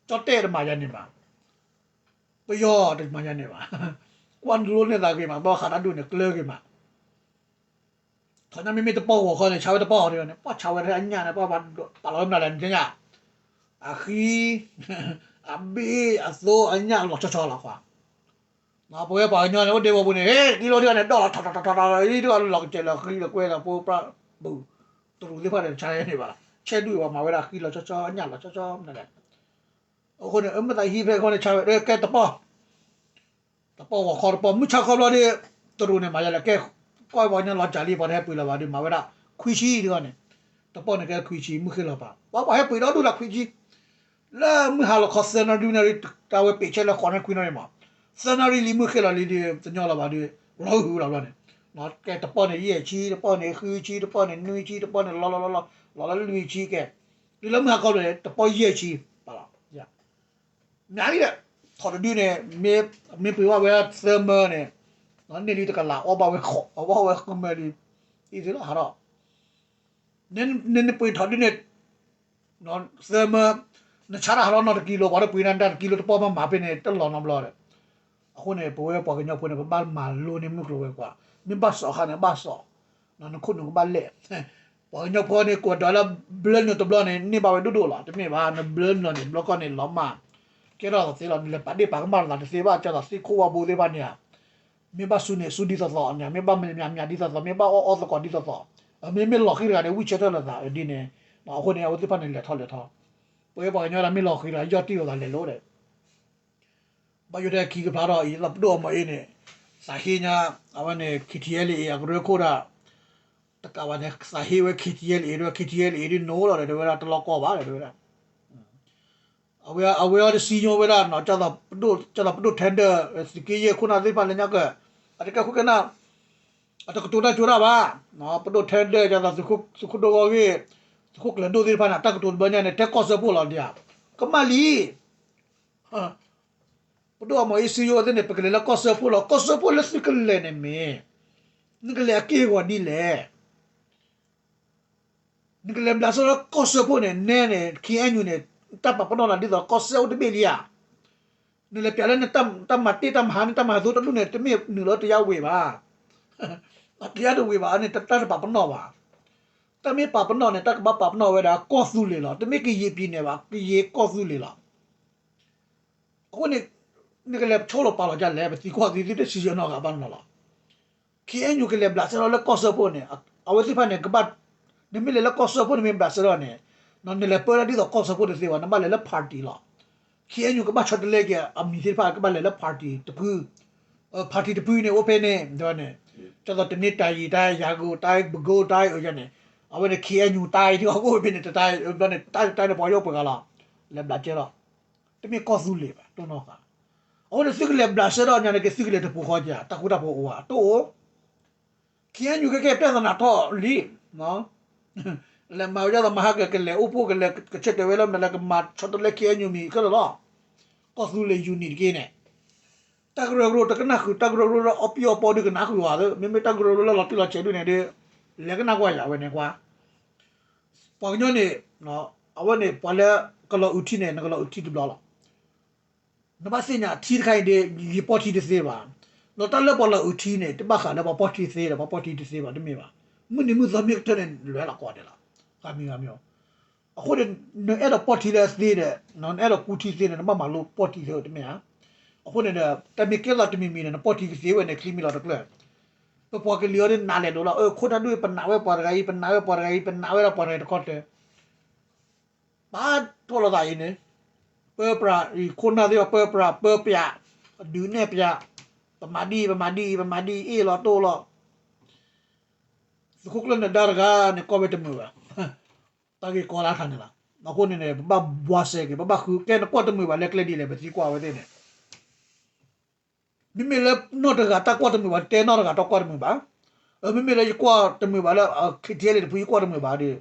ကၠီၣ်တဲၣ်တမၤယဲန့ၣ်ဘၣ် ပယီၤတမၤယဲန့ၣ်ဘၣ် ကွၢ်လိန့ၢ်သးဂ့ၤမး ဘၣ်ဃးတၢ်ဒူၣ်န့ၣ် ကျၢၤဂ့ၤမး ထီၣ်ညၣ်မ့မ့ၢ်တပီၢ်ဂီၤခီန့ၣ် ဆါဝဲတပီၢ်အီၤဒ်န့ၣ် ပှၤဆါဝဲထဲအညၣ်န့ၣ် ပှၤပာ်လီၤဝဲမနုၤလဲၣ် နသ့ၣ်ညါ အဃံ အဘ့ၣ် အသိ အညၣ်လီၤဆီဆီလီၤခွါ ပဝဲပှၤကညီန့ၣ် အိၣ်ဒဲဝီပူၤန့ၣ် ဟ့ၣ် ကံလိဒ်န့ၣ် ဒီၣ်လီၤထီၣ်ထီၣ်ထီၣ်ထီၣ် ဒ်လီၤကစဲးလီၤဃံလီၤကွဲလီၤဖိပြၢ်ဘူး တရူးသ့ၣ်တဖၣ်န့ၣ် တဆါန့ၣ်ဘၣ် ဆဲးဒုးဝဲမၤဝဲဒၣ်ဃံလီၤဆီဆီ ညၣ်လီၤဆီဆီမနုၤလဲၣ်. အဃိန့ၣ် အမ့ၢ်သးဟံးဖဲအဃိန့ၣ် ဆါဝဲကဲတပီၢ် တပီၢ်ဂီၤခီတပီၢ် မုၢ်ဆါခီဘျီဒီး တရူးန့ၣ် မၤယလဲၣ် ကဲ ကွၢ်ပှၤကညီလီၤစၢ်လံ ပှၤတဟဲပှ့ၤလၢၤဘၣ်ဒီး မၤဝဲဒၣ် ခွံဆံတဂီၢ်န့ၣ် တပီၢ်န့ၣ်ကဲခွံဆံ မုၢ်ဃ့လီၤပာ် ပှၤပှၤဟဲပှ့ၤဒီဒူၣ်လၢခွံဆံ လၢမုၢ်ဟါလီၤခီသၢနၣ်ရံၣ်နၣ်ရံၣ် တၢ်ဝဲပ့ၤဆဲလၢဃိးနၣ်ရံၣ်ခွံနၣ်ရံၣ်မး သၢနၣ်ရံၣ်လံ မုၢ်ဃ့လီၤလံဒီး တညီလီၤဘၣ်ဒီး လီၤဟုၣ်လီၤဘျီန့ၣ် ကဲတပီၢ်န့ၣ် ယဲၢ်ဆံ တပီၢ်န့ၣ် ဃုဆံ တပီၢ်န့ၣ် နွံဆံ တပီၢ်န့ၣ် လီၤလီၤလီၤလီၤ လီၤလီၤလွံၢ်ဆံကဲ တုၤလၢမုၢ်ဟါခီဘျီန့ၣ် တပီၢ်ယဲၢ်ဆံ ပာ်လီၤ မ့ၢ်လံဒီး ထီၣ်တဒုန့ၣ် မ့ၢ်ပှ့ၤဘၣ်ဝဲသၢမၢန့ၣ် န့ၢ်လံတကလး အီၣ်ဘၣ်ဝဲဃုမၢလံ အံၤသ့လီၤဟးထီၣ် နနပှ့ၤထီၣ်ဒုန့ၣ် သၢမၢ နဆါတၢ်ဟးထီၣ်နီၢ်တကံလိ ပှၤတပှ့ၤနၤ တၢ်တကံလိတပီၢ်မးမၤဖဲန့ၣ် တလီၤနီတဘျီဒီး အဃိန့ၣ် ပဝဲပှၤကညီဖိန့ၣ် ပဘၣ်မၤလိန့ၢ်မုၢ်ကျိၤဝဲၤကွာ် မ့ၢ်ဘၣ်စီၣ်အခါန့ၣ် ဘၣ်စီၣ် နခိၣ်နူာ်ကဘၣ်လဲၣ် ပှၤကညီဖိန့ၣ် ကွၢ်ဒွးလၢဘျၢနုာ်တဘျီန့ၣ် န့ၢ်ဘၣ်ဝဲဒိၣ်ဒိၣ်လီၤ တမ့ၢ်ဘၣ် နဘျၢနုာ်န့ၣ် ဘျီကီၢ်န့ၣ် လီၤမၢ် ကဲထီၣ်သးသ့လီၤ နလဲၤပာ်ဒ့ၣ်ပာ်ကမၣ်လိာ်သးတသ့ဘၣ် ကၢ်သိးသ့ခိၣ်ဝါဘိသ့ၣ်တဖၣ်န့ၣ်ဧါ မ့ၢ်ဘၣ်စူၤန့ၣ်စူၤဒ်သိးသိးန့ၣ် မ့ၢ်ဘၣ်မၤမၤဒ်သိးသိး မ့ၢ်ဘၣ်အီၣ်အီသကိးဒ်သိးသိး မ့မ့ၢ်လီၤဃံၤတဂၤန့ၣ် ဝံၢ်ဆၢထၢၣ်လိာ်သးဒ်န့ၣ် အဃိန့ၣ် အဝဲသ့ၣ်တဖၣ်န့ၣ် လဲၤထီၣ်လဲၤထီၣ် ပဝဲပှၤကညီဒၣ်မ့ၢ်လီၤဃံၤတဂၤ ယီၢ်တံၢ်လိာ်သးလဲၤလိၤဒီး ဘၣ်ယိၣ်ထဲခံကဖျါထီၣ်အံၤ လၢပဒိၣ်အမီၤအ့န့ၣ် သးဟ့ညါ အဝဲန့ၣ် KTLA အကရၢခိၣ်ဒၣ် တကးဘၣ်န့ၣ် သးဟ့ဝဲ KTLA ဒၣ် KTLA ဒၣ်နိလီၤဒီး တဲဝဲဒၣ်တလီၢ်ကီၢ်ဘၣ်ဒီး တဲဝဲဒၣ် အဝဲအီၤတစံညိဝဲဒၣ်နီၤ ကၢ်သိးပဒိၣ် ကၢ်သိးပဒိၣ်ထဲဒၢၣ် သုးက့ယဲၢ်ခိၣ်နၢ်သ့ၣ်တဖၣ်လၢညါကၢၢ် အတကဲခိၣ်ကဲနၢ် အတကတိၤတၢ်ကၠိတၢ်ဘၣ် ပဒိၣ်ထဲဒၢၣ် ကၢ်သိးသုးခိၣ်ဒိၣ်ဂီၢ်ဂ့ၢ် သုးခိၣ်ကျၢၤဒိၣ်သ့ၣ်တဖၣ်န့ၣ် တၢ်ကတိၤတဘျီညါန့ၣ် တဲကီၢ်စၢဖှိၣ်လီၤဒ်ဧါ ကမၣ်လံ ပဒိၣ်အမီၤအ့စံယိသ့ၣ်န့ၣ် ပကလဲၤလၢကီၢ်စၢဖှိၣ်လီၤ ကီၢ်စၢဖှိၣ်လၢသုကလဲၤန့ၣ်မ့ၢ် နကလဲၤအက့ၢ်အဂီၤဒ်လဲၣ် နကလဲၤဘျးစဲလၢကီၢ်စၢဖှိၣ်န့ၣ် နဲန့ၣ် KNU န့ၣ် တၢ်ပာ်ပနီၣ်နၤဒ်သိးကီၢ်စဲအိၣ်တဘ့ၣ်လံဧါ နလဲၤပျးလၢနတၢ်မၤတ့ၢ်တၢ်မၤဟးန့ၢ်တၢ်မၤဟးသိတဒူၣ်န့ၣ် တမ့ၢ်နုာ်လၢတယါဝ့ၤဘၣ် တယါတဝ့ၤဘၣ်န့ၣ် တၢ်တပာ်ပနီၣ်ဘၣ် တၢ်မ့ၢ်ပာ်ပနီၣ်န့ၣ် တၢ်ကဘၣ်ပာ်ပနီၣ်ဝဲဒၣ်ကီၢ်သူလ့ၤလီၤ တမ့ၢ်ကယံာ်ပံၤန့ၣ်ဘၣ် ကယံာ်ကီၢ်သူလ့ၤလီၤ အဃိန့ၣ် နကလဲၤဆိလိာ်ပာ်လီၤဒ်လဲၣ် ပသံကွၢ်သုသုတစံးဆၢနီတဂၤဘၣ်နီၤလီၤ KNU ကလဲၤဘျးစဲထီၣ်လၢကီၢ်စၢဖှိၣ်န့ၣ် အဝဲသ့ၣ်တဖၣ်န့ၣ် ကဘၣ် နမ့ၢ်လဲၤလၢကီၢ်စၢဖှိၣ်နမ့ၢ်ဘျးစဲထီၣ်န့ၣ် နလဲၤပၢဒၣ်ဒ်သိးကီၢ်စၢဖှိၣ်တသ့ဘၣ် နဘၣ်လဲၤလၢ party လီၤ KNU ကဘၣ်ဆီတလဲက့ၤအမံၤသ့ၣ်တဖၣ် ကဘၣ်လဲၤလၢ party တဖု party တဖုန့ၣ် အိၣ်ဖဲန့ၣ် တဲဝဲန့ၣ် ကၢ်သိးတနံၤတၢ်ယံာ်တၢ်ယၤဂိၢ်တၢ်ပကိတၢ်အၢယၤန့ၣ် အဝဲန့ၣ် KNU တၢ်အံၤထံအီၣ်ကအိၣ်ဖဲန့ၣ် တၢ်ဘျီန့ၣ် တၢ်တၢ်န့ၣ်ပှၤယီၣ်ပှဲၤဂၤလီၤ လဲၤဘျးစဲထီၣ် တမ့ၢ်ကီၢ်သူလ့ၤဘၣ် တိၢ်နီၣ်ဃာ် အဃိန့ၣ် သုကလဲၤဘျးစဲထီၣ်ညါန့ၣ်က့ သုကလဲၤတပူၤဃီက့ၤ တၢ်ဃူတၢ်ဖိးအိၣ်ဧါ တအိၣ် KNU ကဲကဲ ပြဿနာ ထီၣ်လံ လဲၤမၤဝဲဒ်သိးမဟါကကလဲၤအိၣ်ဖှိၣ်ကလဲၤကဆၢတဲာ်ဝဲလၢမနုၤလဲၣ် ကမၤဆီတလဲ KNU မံၤခဲလၢာ်လီၤ ကီၢ်သူလ့ၤ unit တက့ၢ်န့ၣ် တၢ်ကရၢကရိတကနၣ်ဃုာ် တၢ်ကရၢကရိလၢအီပံၤအီပီဒုးကနၣ်ဃုာ်ဝဲ မ့မ့ၢ်တၢ်ကရၢကရိလၢလီၤတံၢ်လီၤဆဲးဒုးန့ၣ်ဒီး လဲၤကနၣ်ကွၢ်ယၤဝဲန့ၣ်ကွၢ် ပှၤကညီန့ၣ် အဝဲန့ၣ် ပှၤလၢကလီၤအုးထံန့ၣ် နကလီၤအုးထံတဘျီလီၤ နဘၣ်သ့ၣ်ညါထံတခါအံၤဒီး ယပီၢ်ထံတသ့ဘၣ်. ဒီးတၢ်လၢပှၤလီၤအုးထံန့ၣ် တဘၣ်ဃးလၢပှၤပီၢ်ထံသ့ဒီး ပှၤပီၢ်ထံတသ့ဘၣ် တမ့ၢ်ဘၣ်. မုၢ်နံၤမုၢ်သီမ့ၢ်ကတၢၢ်န့ၣ် လဲၤလီၤကိးဂၤဒဲးလီၤ. ဂၤမံၤဂၤမံၤအီၤ. အဃိန့ၣ် နအဲၣ်ဒိးပီၢ်ထံလၢသ့ဒီး နအဲၣ်ဒိးကူထံသ့န့ၣ် နဘၣ်မၤလိပီၢ်ထံသ့တမ့ၢ်ဧါ. အဃိန့ၣ်ဒီး တၢ်မ့ၢ်ကဲသိးတမံၤမံၤန့ၣ် နပီၢ်ထံကသ့ဝဲန့ၣ် ချံမံၤလီၤတကျၢၢ် ပပှၤကလုာ်အီၤဒ်နးလဲာ်ဒိၣ်လီၤ. အၢ ခိၣ်နၢ်ဒိၣ် ပနာ်ဝဲပှၤတဂၤအံၤ ပနာ်ဝဲပှၤတဂၤအံၤ ပနာ်ဝဲဒၣ်ပှၤတဂၤအံၤတခီတၢၢ် ဘၣ်ထွဲလိာ်သးအံၤန့ၣ် ပၢပြးအံၤ ခိၣ်နၢ်သ့ၣ် ပၢပြး ပၢပြး ဒုးနဲၣ်ပြး ပမၤဒ်အံၤ ပမၤဒ်အံၤ ပမၤဒ်အံၤ အ့ၣ်လီၤတိၢ်လီၤ. သုးခိၣ်ကျၢၢ်နဒါတဂၤန့ၣ် ကွၢ်ဝဲတမုာ်ဘၣ်. တၢ်ဂ့ၢ်ကီလၢထးန့ၣ်လီၤ. အဃိန့ၣ်န့ၣ် ပဘၣ်ဘှါစဲက့ၤ ပဘၣ်ဃုကဲ နကွၢ်တမုာ်ဘၣ်လၢကျဲဒ်လဲၣ် ပသံကွၢ်ဝဲသ့ၣ်န့ၣ် မ့မ့ၢ်လၢနီၢ်တဂၤတၢ်ကွၢ်တမုာ်ဘၣ် တဲနီၢ်တဂၤတၢ်ကွၢ်တမုာ်ဘၣ်. မ့မ့ၢ်လၢယကွၢ်တမုာ်ဘၣ်လၢ KTLA တဖု ယကွၢ်တမုာ်ဘၣ်ဒီး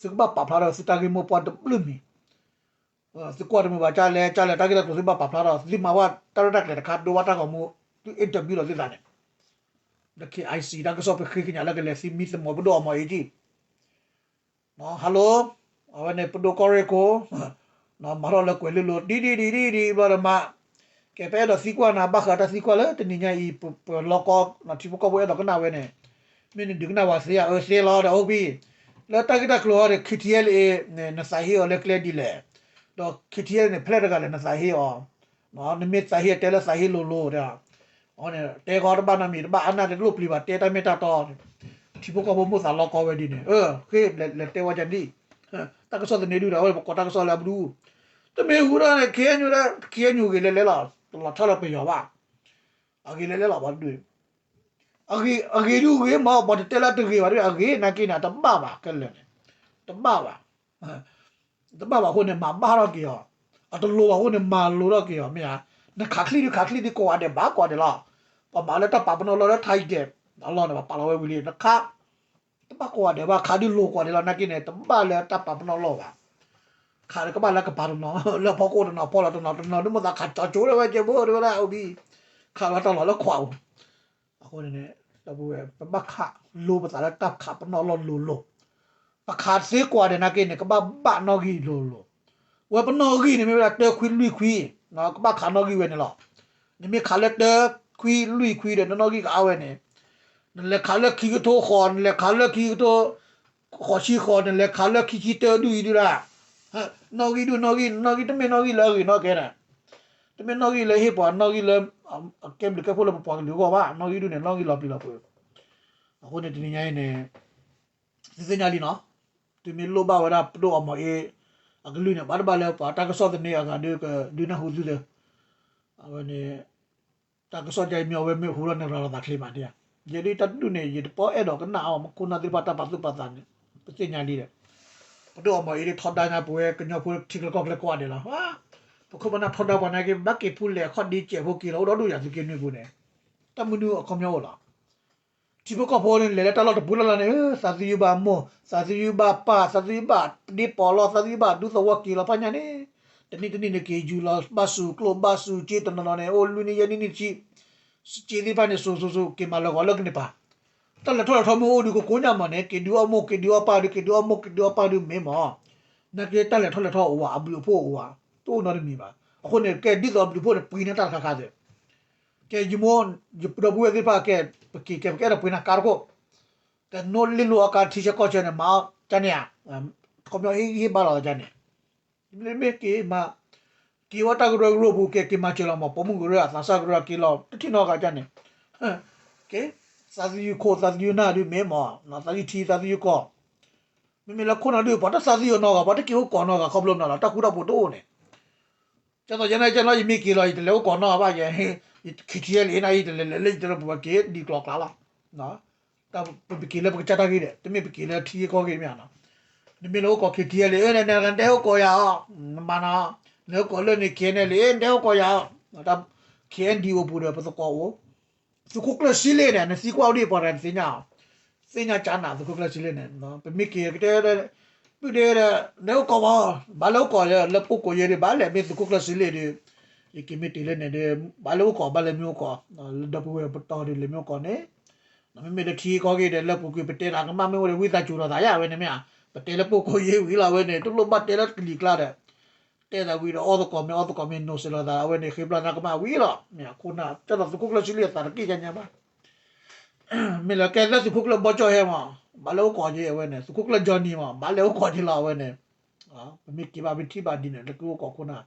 သုကဘၣ်ပာ်ဖျါထီၣ်သုတၢ်ဂ့ၢ်မိၢ်ပှၢ်တဘျုးမံၤ သုကွၢ်တမုာ်ဘၣ် ကလဲၣ် ကလဲၣ် တၢ်ဂ့ၢ်တၢ်ကျိၤ သုဘၣ်ပာ်ဖျါထီၣ် သုမၤဝဲတၢ်ရဲၣ်တၢ်ကျဲၤတခါ ဒိဘၣ်တၢ်ဂီၤမူ သု interview လီၤသုသးန့ၣ် ဒီး KIC တၢ်ကစီၣ်ပဃ့ကညးလၢကလဲၤသံမံသမီၤပဒိၣ်အမီၤအ့ကံ Hello အဝဲန့ၣ် ပဒိၣ်ကီၢ်ရ့ၣ်ခိၣ် မၤထီၣ်လၢကွဲၤလ့လိၤ ဒ်ဒ်ဒ်ဒ်ဒ်ဘျီဒီးမး ကဲ ပအဲၣ်ဒိးသံကွၢ်နၤ ဘၣ်ဃးတၢ်သံကွၢ်လၢတနံၤညါအံၤ ပလီကီ ထံဖိကီၢ်ဖိအဲၣ်ဒိးကနၣ်ဝဲန့ၣ် မ့ၢ်နဒုးကနၣ်ဝဲသ့ဧါ အၢသ့လီၤဒီးအိၣ်ဘံ လၢတၢ်ဂ့ၢ်တၢ်ကျိၤအံၤဒီး KTLA န့ၣ် နသးဟ့အီၤလၢကျဲဒ်လဲၣ် ဒီး KTLA န့ၣ် ဖဲလဲၣ်တဂၤလဲၣ် နသးဟ့အီၤ နမ့ၢ်သးဟ့တဲလၢသးဟ့လိၤလိၤဒီး အန့ၣ် တဲဂီၤတဘၣ်နီတမံၤ တဘၣ်အါနၢ်တလိၣ်ပျံၤဘၣ် တဲတၢ်မ့ၢ်တၢ်တီ ထံဖိကီၢ်ဖိမိၢ်သးလီကီဝဲဒ်န့ၣ် အၢ ဃ့လဲၤတဲဝဲဒ်န့ၣ် တၢ်ကစီၣ်သန့ဒုၣ်ဒီး အဝဲပကိးတၢ်ကစီၣ်လၢအပဒူ, တမ့ၢ်ဟူဒၣ်န့ၣ် ခ့အညိ ခ့အညိ ဂ့ၤလဲၤလဲၤလီၤ, တလီၤဆီလၢပယီၤဘၣ်, အဂ့ၤလဲၤလဲၤလီၤပှၤတဒု, အဂ့ၤဒုဂ့ၤမး ပှၤတတဲလၢတဂ့ၤဘၣ်တမ့ၢ် အဂ့ၤနာ်က့န့ၣ် အတဘၣ်ဘၣ်ခဲလၢာ်န့ၣ်, တဘၣ်ဘၣ် တဘၣ်ဘၣ်အဃိန့ၣ် မၤဘၣ်ထီၣ်က့ၤအီၤ, အတလိၤဘၣ်အဃိန့ၣ် မၤလိထီၣ်က့ၤအီၤ မ့ၢ်ဧါ, နခးချံဒုခးချံဒုကိးဂၤဒဲးဘၣ်ကိးဂၤဒဲးလီၤ, ပှၤမၤလၢတၢ်ပာ်ပနီၣ်လီၢ်လၢထါအံၤဒဲး, အလီၢ်န့ၣ် ပှၤပာ်လီၤဝဲဝံၤလံ နခး, တဘၣ်ကိးဂၤဒဲးဘၣ် ခးဒုလိၤကိးဂၤဒဲးလီၤ နာ်က့န့ၣ် တဘၣ်လၢတၢ်ပာ်ပနီၣ်လီၢ်ဘၣ်, ခးဒီးကဘၣ်လၢကပၤတနီၤ လၢဖီခိၣ်တနီၤဖီလီၤတနီၤတနီၤ ဒုမ့ၢ်သးခးကၠီကၠိလၢဝဲကဲဘိဒ်ဝဲဒၣ်အိၣ်ဒံး, ခးလီၤတၢ်လီၢ်လၢခွးပူၤ အဃိန့ၣ် ဒီပုၢ်ဝဲၢ် ပဘၣ်ခးလိပသးလၢတၢ်ခးပနီၣ်လီၢ်လိၤလိၤ, ပခးသ့ကိးဂၤဒဲးနာ်က့န့ၣ် ကဘၣ်ဘၣ်နီၣ်ဂံၢ်လိၤလိၤ, ဝဲပနီၣ်ဂံၢ်န့ၣ် မ့ၢ်ဝဲဒၣ်တၢခွံလွံၢ်ခွံ, ကဘၣ်ခးနီၣ်ဂံၢ်ဝဲန့ၣ်လီၤ, နမ့ၢ်ခးလၢတၢခွံလွံၢ်ခွံဒီး နနီၣ်ဂံၢ်ကအါဝဲန့ၣ်, နလဲၤခးလၢခံကထိဃီၤ နလဲၤခးလၢခံကထိ ဃီၤဆံဃီၤ နလဲၤခးလၢခံဆံတၢဒုၣ်အံၤဒုၣ်ဒၣ်, နီၣ်ဂံၢ်ဒုၣ်နီၣ်ဂံၢ် နီၣ်ဂံၢ်တမ့ၢ်နီၣ်ဂံၢ်လၢအဂ့ၤနီၣ်ကဲန့ၣ်, တမ့ၢ်နီၣ်ဂံၢ်လၢဟ့ၣ်ပှၤ နီၣ်ဂံၢ်လၢ အကဲဘျုးကဲဖှိၣ်လၢပပှၤကလုာ်အဂီၢ်ဘၣ်, နီၣ်ဂံၢ်ဒုၣ်န့ၣ် နီၣ်ဂံၢ်လီၤပျံၤလီၤပှဲၤ, အဃိန့ၣ်တနံၤညါအံၤန့ၣ် သုသ့ၣ်ညါလံနီၤ, သုမ့ၢ်လိၣ်ဘၣ်ဝဲဒၣ်ပဒိၣ်အီမီၤအ့ အကလုၢ်န့ၣ် ဘၣ်တဘၣ်လၢပှၤတၢ်ကစီၣ်သန့အဂၤဒုးကဒုးနၢ်ဟူသုသ့, အဝဲန့ၣ် တၢ်ကစီၣ်ဒ်အံၤမ့ၢ်အဝဲမ့ၢ်ဟူထီၣ်န့ၣ် ရၤလီၤသးချ့မးဒ်ဧါ, ယဲဒ်တၢ်တဒူၣ်န့ၣ် ယတပီအဲၣ်ဒိးကနၣ်အီၤ မ့ၢ်ခိၣ်နၢ်သ့ၣ်တဖၣ်တၢ်ပာ်သူၣ်ပာ်သးန့ၣ် ပသ့ၣ်ညါလံဒီး, ပဒိၣ်အီမီၤအ့ဒ်ထီဒါညါ ပဝဲကညီဖိထံကျိကီၢ်ကျဲကိးဂၤဒဲးလီၤ, ပခိၣ်ပနၢ်ထီဒါပှၤနာ်က့ ဘၣ်က့ၤဖူလဲၣ်အခီၣ်ဒ့စဲးဖိက့ၤလီၤ အိၣ်ဒီးဒိၣ်ယၤသုးက့နွံပူၤန့ၣ်, တၢ်မနုၤအခီပညီအိၣ်လီၤ ထံဖိကီၢ်ဖိန့ၣ် လဲၤလၢတၢ်လီၢ်တပူၤလၢ်လၢ်န့ၣ် သးသယုၢ်ဘၣ်မိၢ် သးသယုၢ်ဘၣ်ပၢ် သးသယုၢ်ဘၣ်ဒ့ပီးလီၤ သးသယုၢ်ဘၣ်ဒူသဝီက့ၤလီၤဖးညါန့ၣ်, တနံၣ်တနံၣ်န့ၣ် က့ၤယူၤလီၤဘၣ်စူၤကျိၣ်ဘၣ်စူၤစ့တနီၤနီၤန့ၣ် အိၣ်လွံၢ်နံၣ်ယဲၢ်နံၣ်နံၣ်ဆံ စ့သ့ၣ်တဖၣ်န့ၣ် စူၤစူၤစူၤ က့ၤမၤလၢာ်ဂီၤလၢကန့ၢ်ပၤ, တၢ်လဲၤထီၣ်လဲၤထီမ့ၢ်အိၣ်ဒုးကကိးညါမးန့ၣ် က့ၤဒုးအီၣ်မိၢ်က့ၤဒုးအီၣ်ပၢ်ဒုး က့ၤဒုးအီၣ်မိၢ်က့ၤဒုးအီၣ်ပၢ်ဒုးမ့ၢ်မး, နာ်က့တၢ်လဲၤထီၣ်လဲၤထီအိၣ်ဝဲ အဘျုးအဖှိၣ်အိၣ်ဝဲ, တအိၣ်နီတမံၤဘၣ်, အဃိန့ၣ် ကဲဒ်သိးအဘျုးအဖှိၣ်န့ၣ် ပှ့ၤန့ၢ်တၢ်တခါခါသ့ ကဲယမိၢ် ယဒီပုၢ်ဝဲၢ်သ့ၣ်တဖၣ်ကဲ ပက့ၤကဲပကအဲၣ်ဒိးပှ့ၤနၤကါတခိၣ်, ကနိးလ့လိာ်အကါထံဆၢကီၢ်ဆၢန့ၣ် မၤအီၣ်ကန့ၣ်ဧါ, ခီပညီဟ့ၣ်ဂံၢ်ဟ့ၣ်ဘါလီၤကန့ၣ်, မ့မ့ၢ်က့ၤမး က့ၤဝဲတၢ်ကရၢကရိပူၤ ကဲက့ၤမၤစၢၤလီၤမး ပိာ်မုၣ်ကရၢအသးစၢ်ကရၢက့ၤလီၤ တထံၣ်နီတဂၤကန့ၣ်, က့ၤ သးသယုၢ်ခိၣ်သးသယုၢ်နၢ်ဒုးမ့ၢ်မး သးသယုၢ်ထံသးသယုၢ်ကီၢ်, မ့မ့ၢ်လၢခိၣ်နၢ်ဒုး ပှၤတသးသယုၢ်နီတဂၤ ပှၤတက့ၤအိၣ်ကီးနီတဂၤ ခီဖျိနီၤလီၤ တၢ်ဃူတၢ်ဖိးတအိၣ်န့ၣ်, ကဲသိးယဲန့ၣ် ကဲနီၤ ယမ့ၢ်က့ၤလီၤ ယတလဲၤအိၣ်ကီးနီတဂၤဘၣ်ယဲ, ယ ခ့ထံယဲလံ နၤ ယတလဲၤလဲၤလၢယတရၢပူၤ ပှၤက့ၤဒံကျိၤကျါလီၤ, တၢ်ပက့ၤလၢပကစၢ်တၢ်ဂ့ၢ်ဒီး တမ့ၢ်ပက့ၤလၢထံဂ့ၢ်ကီၢ်ဂ့ၢ်မ့ၢ်ဧါနီၤ, နမ့ၢ်လဲၤအိၣ်ကီး ခ့ထံယဲလံ နတဲအိၣ်ကီးယၤအီၤ, နမၤနီၤ, လဲၤအိၣ်ကီးလၢန့ၣ် ခ့န့ၣ်လံ နတဲအိၣ်ကီးယၤအီၤ, တၢ် ခ့အဲၣ်ဒံအိၣ်ပူၤဒီး ပသကိးအိၣ် သုးခိၣ်ကျၢၢ်စံလ့ၣ်န့ၣ် နသံကွၢ်အိၣ်ဒံးပှၤတဂၤနသ့ၣ်ညါ, သ့ၣ်ညါကၠါနၤ သုးခိၣ်ကျၢၢ်စံလ့ၣ်န့ၣ်, ပမ့ၢ်က့ၤကတဲဒီး ပုၢ်ဒ့ဒီး နအိၣ်ကီးဘၣ်, ဘၣ်လဲၤအိၣ်ကီးလၢပူၤကိးယဲၢ်ဒံး ဘၣ်လဲၤမ့ၢ်သုးခိၣ်ကျၢၢ်စံလ့ၣ်ဒီး, ယက့ၤမ့ၢ်တုၤလၢန့ၣ်ဒီး ဘၣ်လဲၤအိၣ်ကီး ဘၣ်လဲၤမ့ၢ်အိၣ်ကီး, လၢဒီပုၢ်ဝဲၢ်ပတီၢ်ဒီး လဲၤမ့ၢ်အိၣ်ကီးန့ၣ်, မ့မ့ၢ်လၢထံကီၢ်ဂ့ၢ်ဒီး လၢပူၤကွံာ် ပတဲတၢ်ကမၣ်မ့ၢ်အိၣ်ဒီး ဝံသးစူၤလိာ်သးယါ အဝဲန့ၣ်မ့ၢ်ဧါ, ပတဲလၢပူၤကိးယဲၢ်ဝံၤလီၤ အဝဲန့ၣ် တလိၣ်ဘၣ်တဲလၢကလံၤကျါဒီး တဲသးဝံၤဒီး အီၣ်သကိးမ့ၢ်အီၣ်သကိးမ့ၢ် နိးစဲးလိာ်သး အဝဲန့ၣ် ဃ့ဘျါသးကမၣ်ဝံၤလီၤ, မ့ၢ်အခိၣ်နၢ် ကဲသိးသုးခိၣ်ကျၢၢ်စံလ့ၣ်အသးတက့ၢ်ညါညါဘၣ်, မ့ၢ်လၢကဲလၢသုးခိၣ်ကျၢၢ်ဘီကၠီၣ်ဟဲမး, ဘၣ်လဲၤအိၣ်ကီးက့ၤအဝဲန့ၣ် သုးခိၣ်ကျၢၢ် Johnny မး ဘၣ်လဲၤအိၣ်ကီးက့ၤလီၤအဝဲန့ၣ်, ပမ့ၢ်က့ၤဘၣ်မ့ၢ်ထံၣ်ဘၣ်ဒ်န့ၣ် လၢက့ၤအိၣ်ကီးခိၣ်နၢ်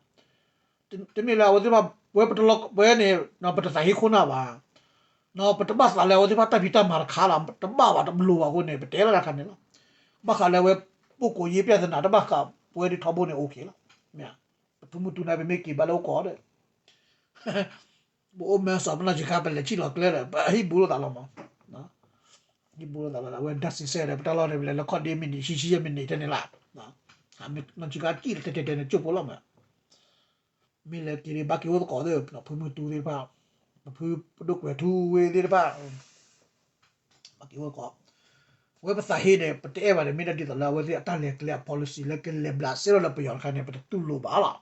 တမ့ၢ်လၢအဝဲသ့ၣ်တဖၣ် ပဝဲပတလီၤ ပဝဲန့ၣ် ပတသးဟ့ခိၣ်နၢ်ဘၣ်, ပတဘၣ်သးလၢ အဝဲသ့ၣ်တဖၣ်တၢ်ဖံးတၢ်မၤတခါလီၤ တဘၣ်ဘၣ်တဘျီဘၣ်အဃိန့ၣ် ပတဲလီၤတၢ်ခါန့ၣ်လီၤ, ဘၣ်ဃးလၢအဝဲ ပူၤကိးယဲၢ် ပြဿနာ တဘၣ်ဃး ပဝဲဒၣ်ထီဘိန့ၣ် အိၣ်က့ၤလီၤ, မ့ၢ် ပဖုမုၢ်တူန့ၣ် ပမ့ၢ်က့ၤဘၣ်လၢအိၣ်ကီးဒီး ပအိၣ်မဲစီၤပနီၢ်ဆံးခါ ပလဲၤထံၣ်လီၤကျဲဒီး ပဟံၣ်ဘူးလိာ်သးလီၤမး, ဟံၣ်ဘူးလိာ်သးလီၤ အဝဲဒၣ်စံးဆၢဒီး ပတၢ်လီၢ်န့ၣ် ပလဲၤလၢခီၣ်ဒ့မံးနံး ဆံဆံယဲၢ်မံးနံးထဲန့ၣ်လီၤ, နီၢ်ဆံးခါကံၣ်တဲတဲတဲန့ၣ် ကၠိၢ်ဖိလီၤမး, မ့ၢ်လၢက့ၤဒ်ဘၣ်က့ၤအိၣ်သကိးသ့ၣ် ဖုမုၢ်တူသ့ၣ်တဖၣ်, ပဖုပဒိၣ်ကွဲၤထူဝ့သ့ၣ်တဖၣ် ဘၣ်က့ၤအိၣ်သကိး, ဝဲပသးဟ့န့ၣ် ပတအဲၣ်ဘၣ်ဒီး မ့ၢ်ဒၣ်ဒ်သိးလၢအဝဲသ့ၣ်အတၢ်လဲၤကျဲအ policy လၢကလဲၤဘျးစဲထီၣ်လၢပယီၤတခါန့ၣ် ပတတူၢ်လိာ်ဘၣ်လီၤ,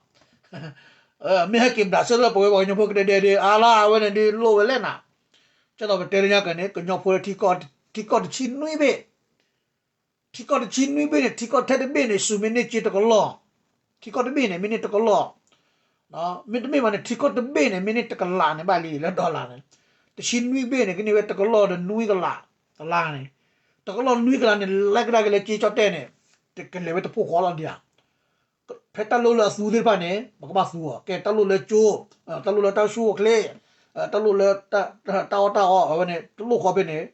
မ့ၢ်ဟဲက့ၤဘျးစဲထီၣ်လၢပဝဲပှၤကညီဖိကဒဲဒဲဒ်အါလီၤ အဝဲန့ၣ်ဒ်လိၣ်ဝဲလဲၣ်နၤ, ကဲသိးပတဲလၢညါကန့ၣ် ကညီဖိလၢ ထံကီၢ်တဆံနွံဘ့ၣ် ထံကီၢ်တဆံနွံဘ့ၣ်န့ၣ် ထံကီၢ်ထဲတဘ့ၣ်န့ၣ် စူၤမ့ၢ်န့ၢ်က့တကလီၢ်, ထံကီၢ်တဘ့ၣ်န့ၣ် မ့ၢ်န့ၢ်တကလီၢ်, မ့တမ့ၢ်ဘၣ်န့ၣ် ထံကီၢ်တဘ့ၣ်န့ၣ် မ့ၢ်န့ၢ်တကလးန့ၣ်ဘၣ်လံ လၢ dollar န့ၣ်, တဆံနွံဘ့ၣ်န့ၣ် ကန့ၢ်ဝဲတကလီၢ်ဒီးနွံကလး, တလါန့ၣ်, တကလီၢ်နွံကလးန့ၣ် လဲၤကဒါက့ၤလၢက့ကၠီၣ်တဲၣ်န့ၣ်, ကလဲၤဝဲတဖှိၣ်ဃီလီၤဒံးဧါ, ဖဲတၢ်လိၣ်လၢအသူသ့ၣ်တဖၣ်န့ၣ် ပကဘၣ်သူအီၤ, ကဲတၢ်လိၣ်လၢကၠိ, တၢ်လိၣ်လၢတၢ်ဆူၣ်အိၣ်ချ့, တၢ်လိၣ်လၢ တၢ်အီၣ်တၢ်အီအဝဲန့ၣ် တလိၣ်ဃီဖဲန့ၣ်,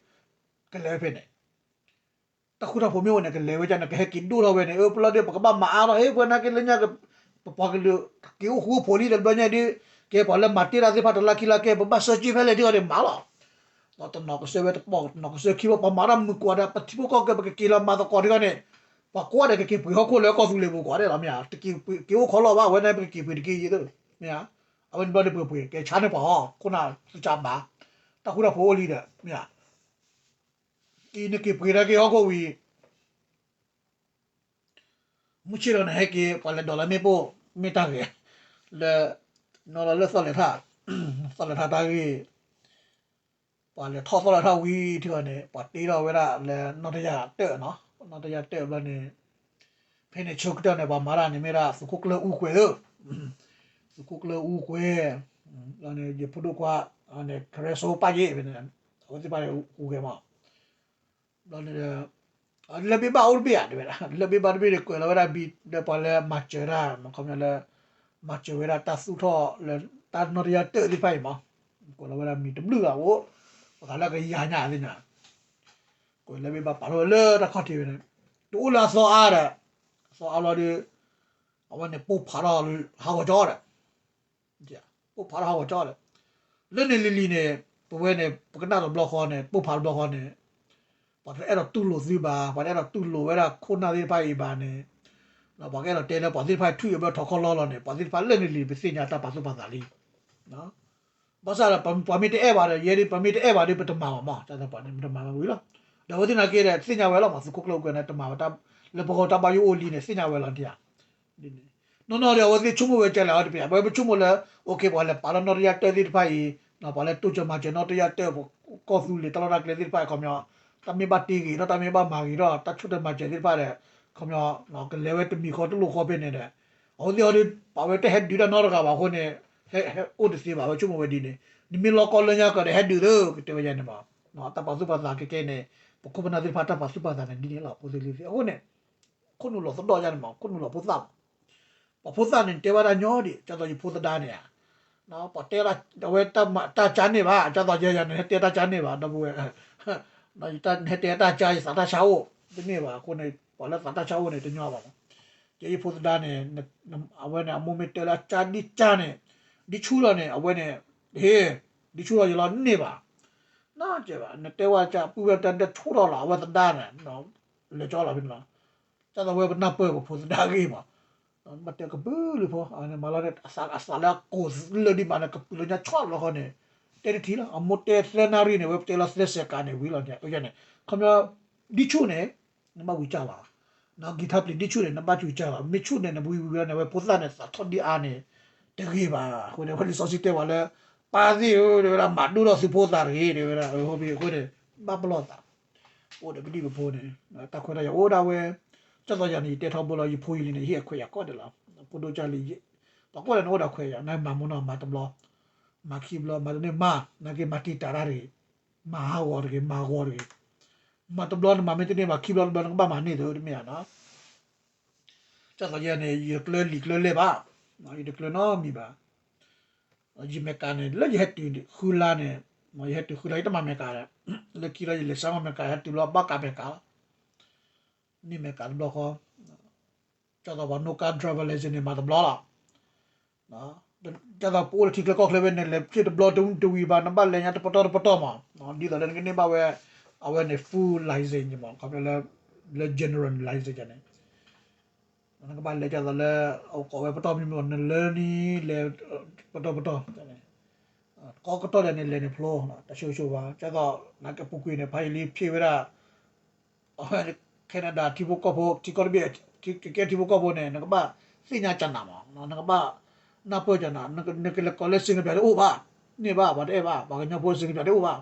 ကလဲၤဝဲဖဲန့ၣ် တၢ်ဃူတၢ်ဖိးမ့ၢ်အိၣ်န့ၣ် ကလဲၤဝဲဒ်န့ၣ် ကဟဲက့ၤဒိၣ်ထီၣ်ဝဲန့ၣ် အၢ ပလီၢ်ဒ့ၣ် ပကဘၣ်မၤအါထီၣ် ဟ့ၣ်ပှၤနာ်က့လၢညါ ပပှၤကလုာ် က့ၤအိၣ်ဃူအိၣ်ဖိးလံတဘျီညါဒီး ကဲပှၤလၢမၤတ့ၢ်တၢ်သ့ၣ်တဖၣ်တလါခံလါကဲ ပဘၣ်ဆၢက့ၤဖဲလဲၣ်ထံဂီၢ်န့ၣ်မၤလီၤ. ဒီးတနီၤကစၢၢ်ဝဲတပီၢ် တနီၤကစၢၢ်ခံဘီ ပှၤမၤတၢ်မုာ်ကွၢ်ဒီး ပထံဖိကီၢ်ဖိ ပကက့ၤလီၤမၤသကိးထံဂီၢ်န့ၣ် ပှၤကိးဂၤဒဲးကက့ၤပှ့ၤဟီၣ်ခိၣ်လၢကီၢ်သူလ့ၤပူၤကွၢ်ဒဲးလီၤ မ့ၢ်ဧါ တက့ၤအိၣ်ခီလီၢ်ဘၣ် အဝဲန့ၣ် ပကက့ၤပှ့ၤတက့ၢ်ယံၤသ့ မ့ၢ်ဧါ. အဝဲန့ၣ်ဘျီန့ၣ်ပှ့ၤပှ့ၤ ကဲဆါန့ၢ်ပှၤအီၤ ခိၣ်နၢ်သ့ၣ်ကၢ်မၤ တၢ်ဃူတၢ်ဖိးအိၣ်လံဒီး မ့ၢ်ဧါ အံၤနက့ၤပှ့ၤတၢ်က့ၤဟီၣ်ခိၣ်ဝံၤ မုၢ်ဆ့ၣ်ထီၣ်န့ၣ် ဟဲက့ၤ ပှၤလဲၤဒိးလၢမ့ၣ်ပိၢ် မ့ၢ်တၢ်ဂ့ၤ လၢ နီၢ်လီၤလၢသီၣ်လဲၤထၣ် သီၣ်လဲၤထၣ်တၢ်ဂ့ၢ် ပှၤလဲၤထီၣ်သီၣ်လဲၤထၣ်ဝံၤထံဂီၢ်န့ၣ် ပှၤတ့ထီၣ်ဝဲဒၣ်လၢနီၢ်တယၢ်တၢၣ်နီၤ နီၢ်တယၢ်တၢၣ်ဘျီန့ၣ် ဖဲန့ၣ်ဆၢကတီၢ်န့ၣ် ပှၤမၤတၢ်န့ၣ်မ့ၢ်ဒၣ် သုးခိၣ်ကျၢၢ်အူကွဲၤဧၢ သုးခိၣ်ကျၢၢ်အူကွဲၤ ဘျီန့ၣ် ယဖိဒိၣ်ခွါန့ၣ် ကရၢစိပၢ်ယ့ၣ် ဖဲန့ၣ် အဝဲသ့ၣ်တဖၣ်န့ၣ် ဟူးဂဲၤမး ဘျီန့ၣ် လၢၢ်ဘ့ၣ်ဘၣ်အိၣ်တဘ့ၣ်ဧါ တဲဝဲဒၣ် လၢၢ်ဘ့ၣ်ဘၣ်တဘ့ၣ်န့ၣ် ကွဲးလီၤဝဲဒၣ်ဘံ ဒီးပှၤလၢမၤစၢၤတၢ် ခီပညီလၢ မၤစၢၤဝဲဒၣ်တၢ်သူၣ်ထီၣ်လၢ တၢ်နီၢ်တယၢ်တၢၣ်သ့ၣ်တဖၣ်အံၤမး ကွဲးလီၤဝဲဒၣ်မံၤတဘျုးဂၤအိၣ် ပသးလၢကယၤညါသ့ၣ်ညါ ကွဲးလၢၢ်ဘ့ၣ်ဘၣ်ပာ်ထီၣ်ဝဲလၢတၢ်ခီၣ်ထံးဝဲန့ၣ် တအိၣ်လၢအသီအါဒီး အသီအါဘျီဒီး အဝဲန့ၣ်ပိၢ်ဖးထီၣ်ဟးဂီၤကၠီဒီး ပိၢ်ဖးထီၣ်ဟးဂီၤကၠီဒီး လၢန့ၣ်လံၤလံၤန့ၣ် ပဝဲန့ၣ် ပကနၣ်တဘျီဃီန့ၣ် ပိၢ်ဖးတဘျီဃီန့ၣ် ပှၤတအဲၣ်ဒိးတူၢ်လိာ်သုဘၣ် ပှၤတအဲၣ်ဒိးတူၢ်လိာ်ဝဲဒၣ်ခိၣ်နၢ်သ့ၣ်တဖၣ်အံၤဘၣ်န့ၣ် ပှၤကအဲၣ်ဒိးတဲလၢပှၤသ့ၣ်တဖၣ်ထွံၣ်အဘၢထီၣ်ခီလီလီၤန့ၣ် ပှၤသ့ၣ်တဖၣ်လၢန့ၣ်လံၤ ပသ့ၣ်ညါတၢ်ပာ်သူၣ်ပာ်သးလံ ဘၣ်ဆၣ်ဒီး ပှၤမ့ၢ်တအဲၣ်ဘၣ်ဒီး ယဲဒ်ပှၤမ့ၢ်တအဲၣ်ဘၣ်ဒီး ပတမၤဘၣ်မး တၢ်သပှၢ်န့ၣ် ပတမၤဘၣ်ဝံၤလီၤ. ဒီးအဝဲသ့ၣ်နာ်က့ဒီး သ့ၣ်ညါဝဲလီၤမး သုးခိၣ်ကျၢၢ်အူကွဲၤန့ၣ် တမၤဘၣ် လၢပဂီၢ်တၢ်ဘၣ်ယိၣ်အိၣ်လံန့ၣ် သ့ၣ်ညါဝဲလီၤဒ်ဧါ နီၢ်နီၢ်ဒီး အဝဲသ့ၣ်ဆိကမိၣ်ဝဲကလဲၣ် အဝဲတပျး ပဝဲပဆိကမိၣ်လၢ အိၣ်ခ့ ပှၤလဲၤပာ်လၢနီၢ်တယၢ်တၢၣ်သ့ၣ်တဖၣ်အံၤ ပှၤလဲၤတိစၢၤမၤစၢၤနီၢ်တယၢ်တၢၣ် ကီၢ်သူလ့ၤတၢ်လီၢ်တၢ်ကျဲသ့ၣ်တဖၣ်အံၤ ခီပညီ တၢ်မ့ၢ်ဘၣ်တ့ဂ့ၤဒီး တၢ်မ့ၢ်ဘၣ်မၤဂ့ၤဒီး တၢ်ဆိၣ်တၢ်မၤစၢၤသ့ၣ်တဖၣ်ဒီး ခီပညီ ကလဲၤဝဲတမံၤဃီတလိၣ်ဃီဖဲန့ၣ်ဒီး အဝဲသ့ၣ်အီၤဒီး ပာ်ဝဲတဟဲဒုးတၢ်နီတဂၤဘၣ်အဃိန့ၣ် ဟဲအိၣ်တသ့ဘၣ် အဝဲဆိကမိၣ်ဝဲဒ်န့ၣ် နမ့ၢ်လီၤကီလၢညါကဒီး ဟဲဒုးသ့ ကတဲဝဲယၤန့ၣ်မး တၢ်ပာ်သူၣ်ပာ်သးကဲကဲန့ၣ် ပခိၣ်ပနၢ်သ့ၣ်တဖၣ်တၢ်ပာ်သူၣ်ပာ်သးန့ၣ်ဒ်န့ၣ်လီၤ ဖိသ့ၣ်လံၤသ့ၣ် အဃိန့ၣ် ခိၣ်နူာ်လီၤသဒီၣ်ယၤန့ၣ်မး ခိၣ်နူာ်လီၤဖိသၣ်မး ပှၤဖိသၣ်န့ၣ် တဲဘၣ်တၢ်ညီဒံး ဒ်သိးယဖိသဒါန့ၣ်ဧါ ပှၤတဲအဝဲတၢ်ကၠါန့ၢ်ဘၣ် ဒ်သိးယဲယၤန့ၣ် ဟဲတဲတၢ်ကၠါန့ၢ်ဘၣ် ဒီပုၢ်ဝဲၢ် ဟဲတဲတၢ်ကၠါ ယသးတၢ်ဆါအိၣ် တန့ၢ်ဘၣ်အဃိန့ၣ် ပှၤလၢသးတၢ်ဆါအိၣ်န့ၣ် တညီဘၣ်မး ကဲယဖိသဒါန့ၣ် အဝဲန့ၣ် အမိၢ်မ့ၢ်တဲလၢအကၠါဒ်ကၠါန့ၣ် ဒ်ဆူၣ်လီၤန့ၣ် အဝဲန့ၣ် ဟ့ ဒ်ဆူၣ်လီၤယလီၤန့ၢ်ဘၣ် နကဲဘၣ် နတဲဝဲကၠါ ပုၢ်ဝဲၢ်တၢ်ဒဲးဆိထီၣ်လီၤ အဝဲသဒါန့ၣ် လဲၤကၠီလီၤဖဲန့ၣ်လီၤ ဒ်သိးဝဲပနၢ်ပၢၢ်ပဖိသဒါဂ့ၢ်မး ဘၣ်တဲကပုာ်လုာ်ဖိ မၤလီၤန့ၣ် အသးလၢအကိၢ်လၢဒ်မးန့ၣ် ကပုာ်လၢညါဆီၣ်လီၤဃီန့ၣ် တဲတထံၣ်လီၤ အမိၢ်တဲသၢနၣ်ရံၣ်န့ၣ် ဝဲပတဲလီၤသၢစဲးကးန့ၣ်ဝံၤလီၤန့ၣ် န့ၣ် ခီပညီ ဒ်ဆူၣ်န့ၣ် နဘၣ်ဝံၤကၠါလီၤ နဂံၢ်ထၢပျံၤဒ်ဆူၣ်န့ၣ် နဘၣ်ဝံၤကၠါလီၤ မ့ၢ်ဆူၣ်န့ၣ် နဝံၤဝံၤဝဲန့ၣ် ဝဲဖိသၣ်န့ၣ် သးထီၣ်ဒ်အါန့ၣ် တဂ့ၤဘၣ် အဃိန့ၣ် ဝဲလံာ်စီဆှံတဲဝဲလၢ ပၢ်သ့ၣ်ဧၢ တဲဝဲဒၣ် မၤဒိၣ်ထီၣ်သုဖိသးတဂ့ၤ တဲဝဲဒၣ် အဃိန့ၣ် ဘၣ်ပလီၢ်သး အိၣ်ဒီးပဒံၣ်ပဖိန့ၣ် တၢ်ခွဲးတၢ်ယာ်အိၣ်ဒၣ်ဝဲ ဒ်သိးယၤန့ၣ် ယတဲထီဘိလီၤ ယဖိယလံၤန့ၣ် ယဟ့ၣ်အခွဲးယာ်ကီၢ်ဒဲးလီၤ ဖိဒိၣ်ကၢ်လံ ပှၤကိးဂၤဒဲးန့ၣ်အိၣ်ဒီးခွဲးယာ် နမၤမ့ၢ်နီၢ်မၤတဘျီ မၤခံဘျီ မၤတန့ၢ်မၤ နာ်က့မၤတံာ်တာ်တၢ်တဂ့ၤ မၤဟးဂီၤတဂ့ၤ မၤဂီၤတဂ့ၤ မၤတဘျီနမၤမ့ၢ်တန့ၢ်ဘၣ်ခံဘျီတဘျီ နကဘၣ်မၤန့ၢ်သ့တမ့ၢ်ဧါနီၤ ဒ်သိးယဲန့ၣ် ယတကျၢလံာ်ကျၢလဲၢ်ဘၣ် ယတကျၢနီတမံၤဘၣ် ယမဲာ်ကၤန့ၣ် လၢယဟဲတုၤဃုလါန့ၣ် ယဟဲတုၤဃုလါ ယတမၤမဲာ်ကၤဒီး လၢခံလီၤယလဲၤစါမၤမဲာ်ကၤ ဟဲတုၤဘျီဘၣ်ကးမဲာ်ကၤလီၤ န့ၢ်မဲာ်ကၤတဘျီဃီ ဒ်သိးပှၤနိၣ်ကါ driver license န့ၣ်မၤတဘျီလီၤ ဒ်သိးပအိၣ်လၢထံချၢကီၢ်ချၢဖဲန့ၣ် လဲၤဖျ့ၣ်တဘျီတဝံၤဘၣ် နဘၣ်လဲၤညါတပတီၢ်တပတီၢ်မး ဒ်သိးလၢနကန့ၢ်ဘၣ်ဝဲ အဝဲန့ၣ် full license မး ခီဖျိလၢ general license န့ၣ် နကဘၣ်လဲၤဒ်သိးလၢ အကိးဝဲပတီၢ်မံၤမံၤ နလၢနံၤလဲၤ ပတီၢ်ပတီၢ် ကိးကတီၢ်ဒဲးန့ၣ် လဲၤန့ၣ်ဖျိ တၢ်ဆိၣ်ဂ့ၤဆိၣ်ဝါ ဒ်သိး နကပူၤကွံာ်န့ၣ် ဖးယံာ်လံဖျ့ၣ်ဝဲဒၣ် အဝဲ Canada ထံဖိကီၢ်ဖိ ထံကီၢ်တဘ့ၣ် ကကဲထံဖိကီၢ်ဖိန့ၣ် နကဘၣ်သ့ၣ်ညါကနၤမး နကဘၣ်နၢ်ပၢၢ်ကနၤ နကလဲၤကိးလၢ စင်ကပၠး တအိၣ်ဘၣ် န့ၢ်ဘၣ် ပှၤတအဲၣ်ဘၣ် ပှၤကညီဖိ စင်ကပၠး တအိၣ်ဘၣ်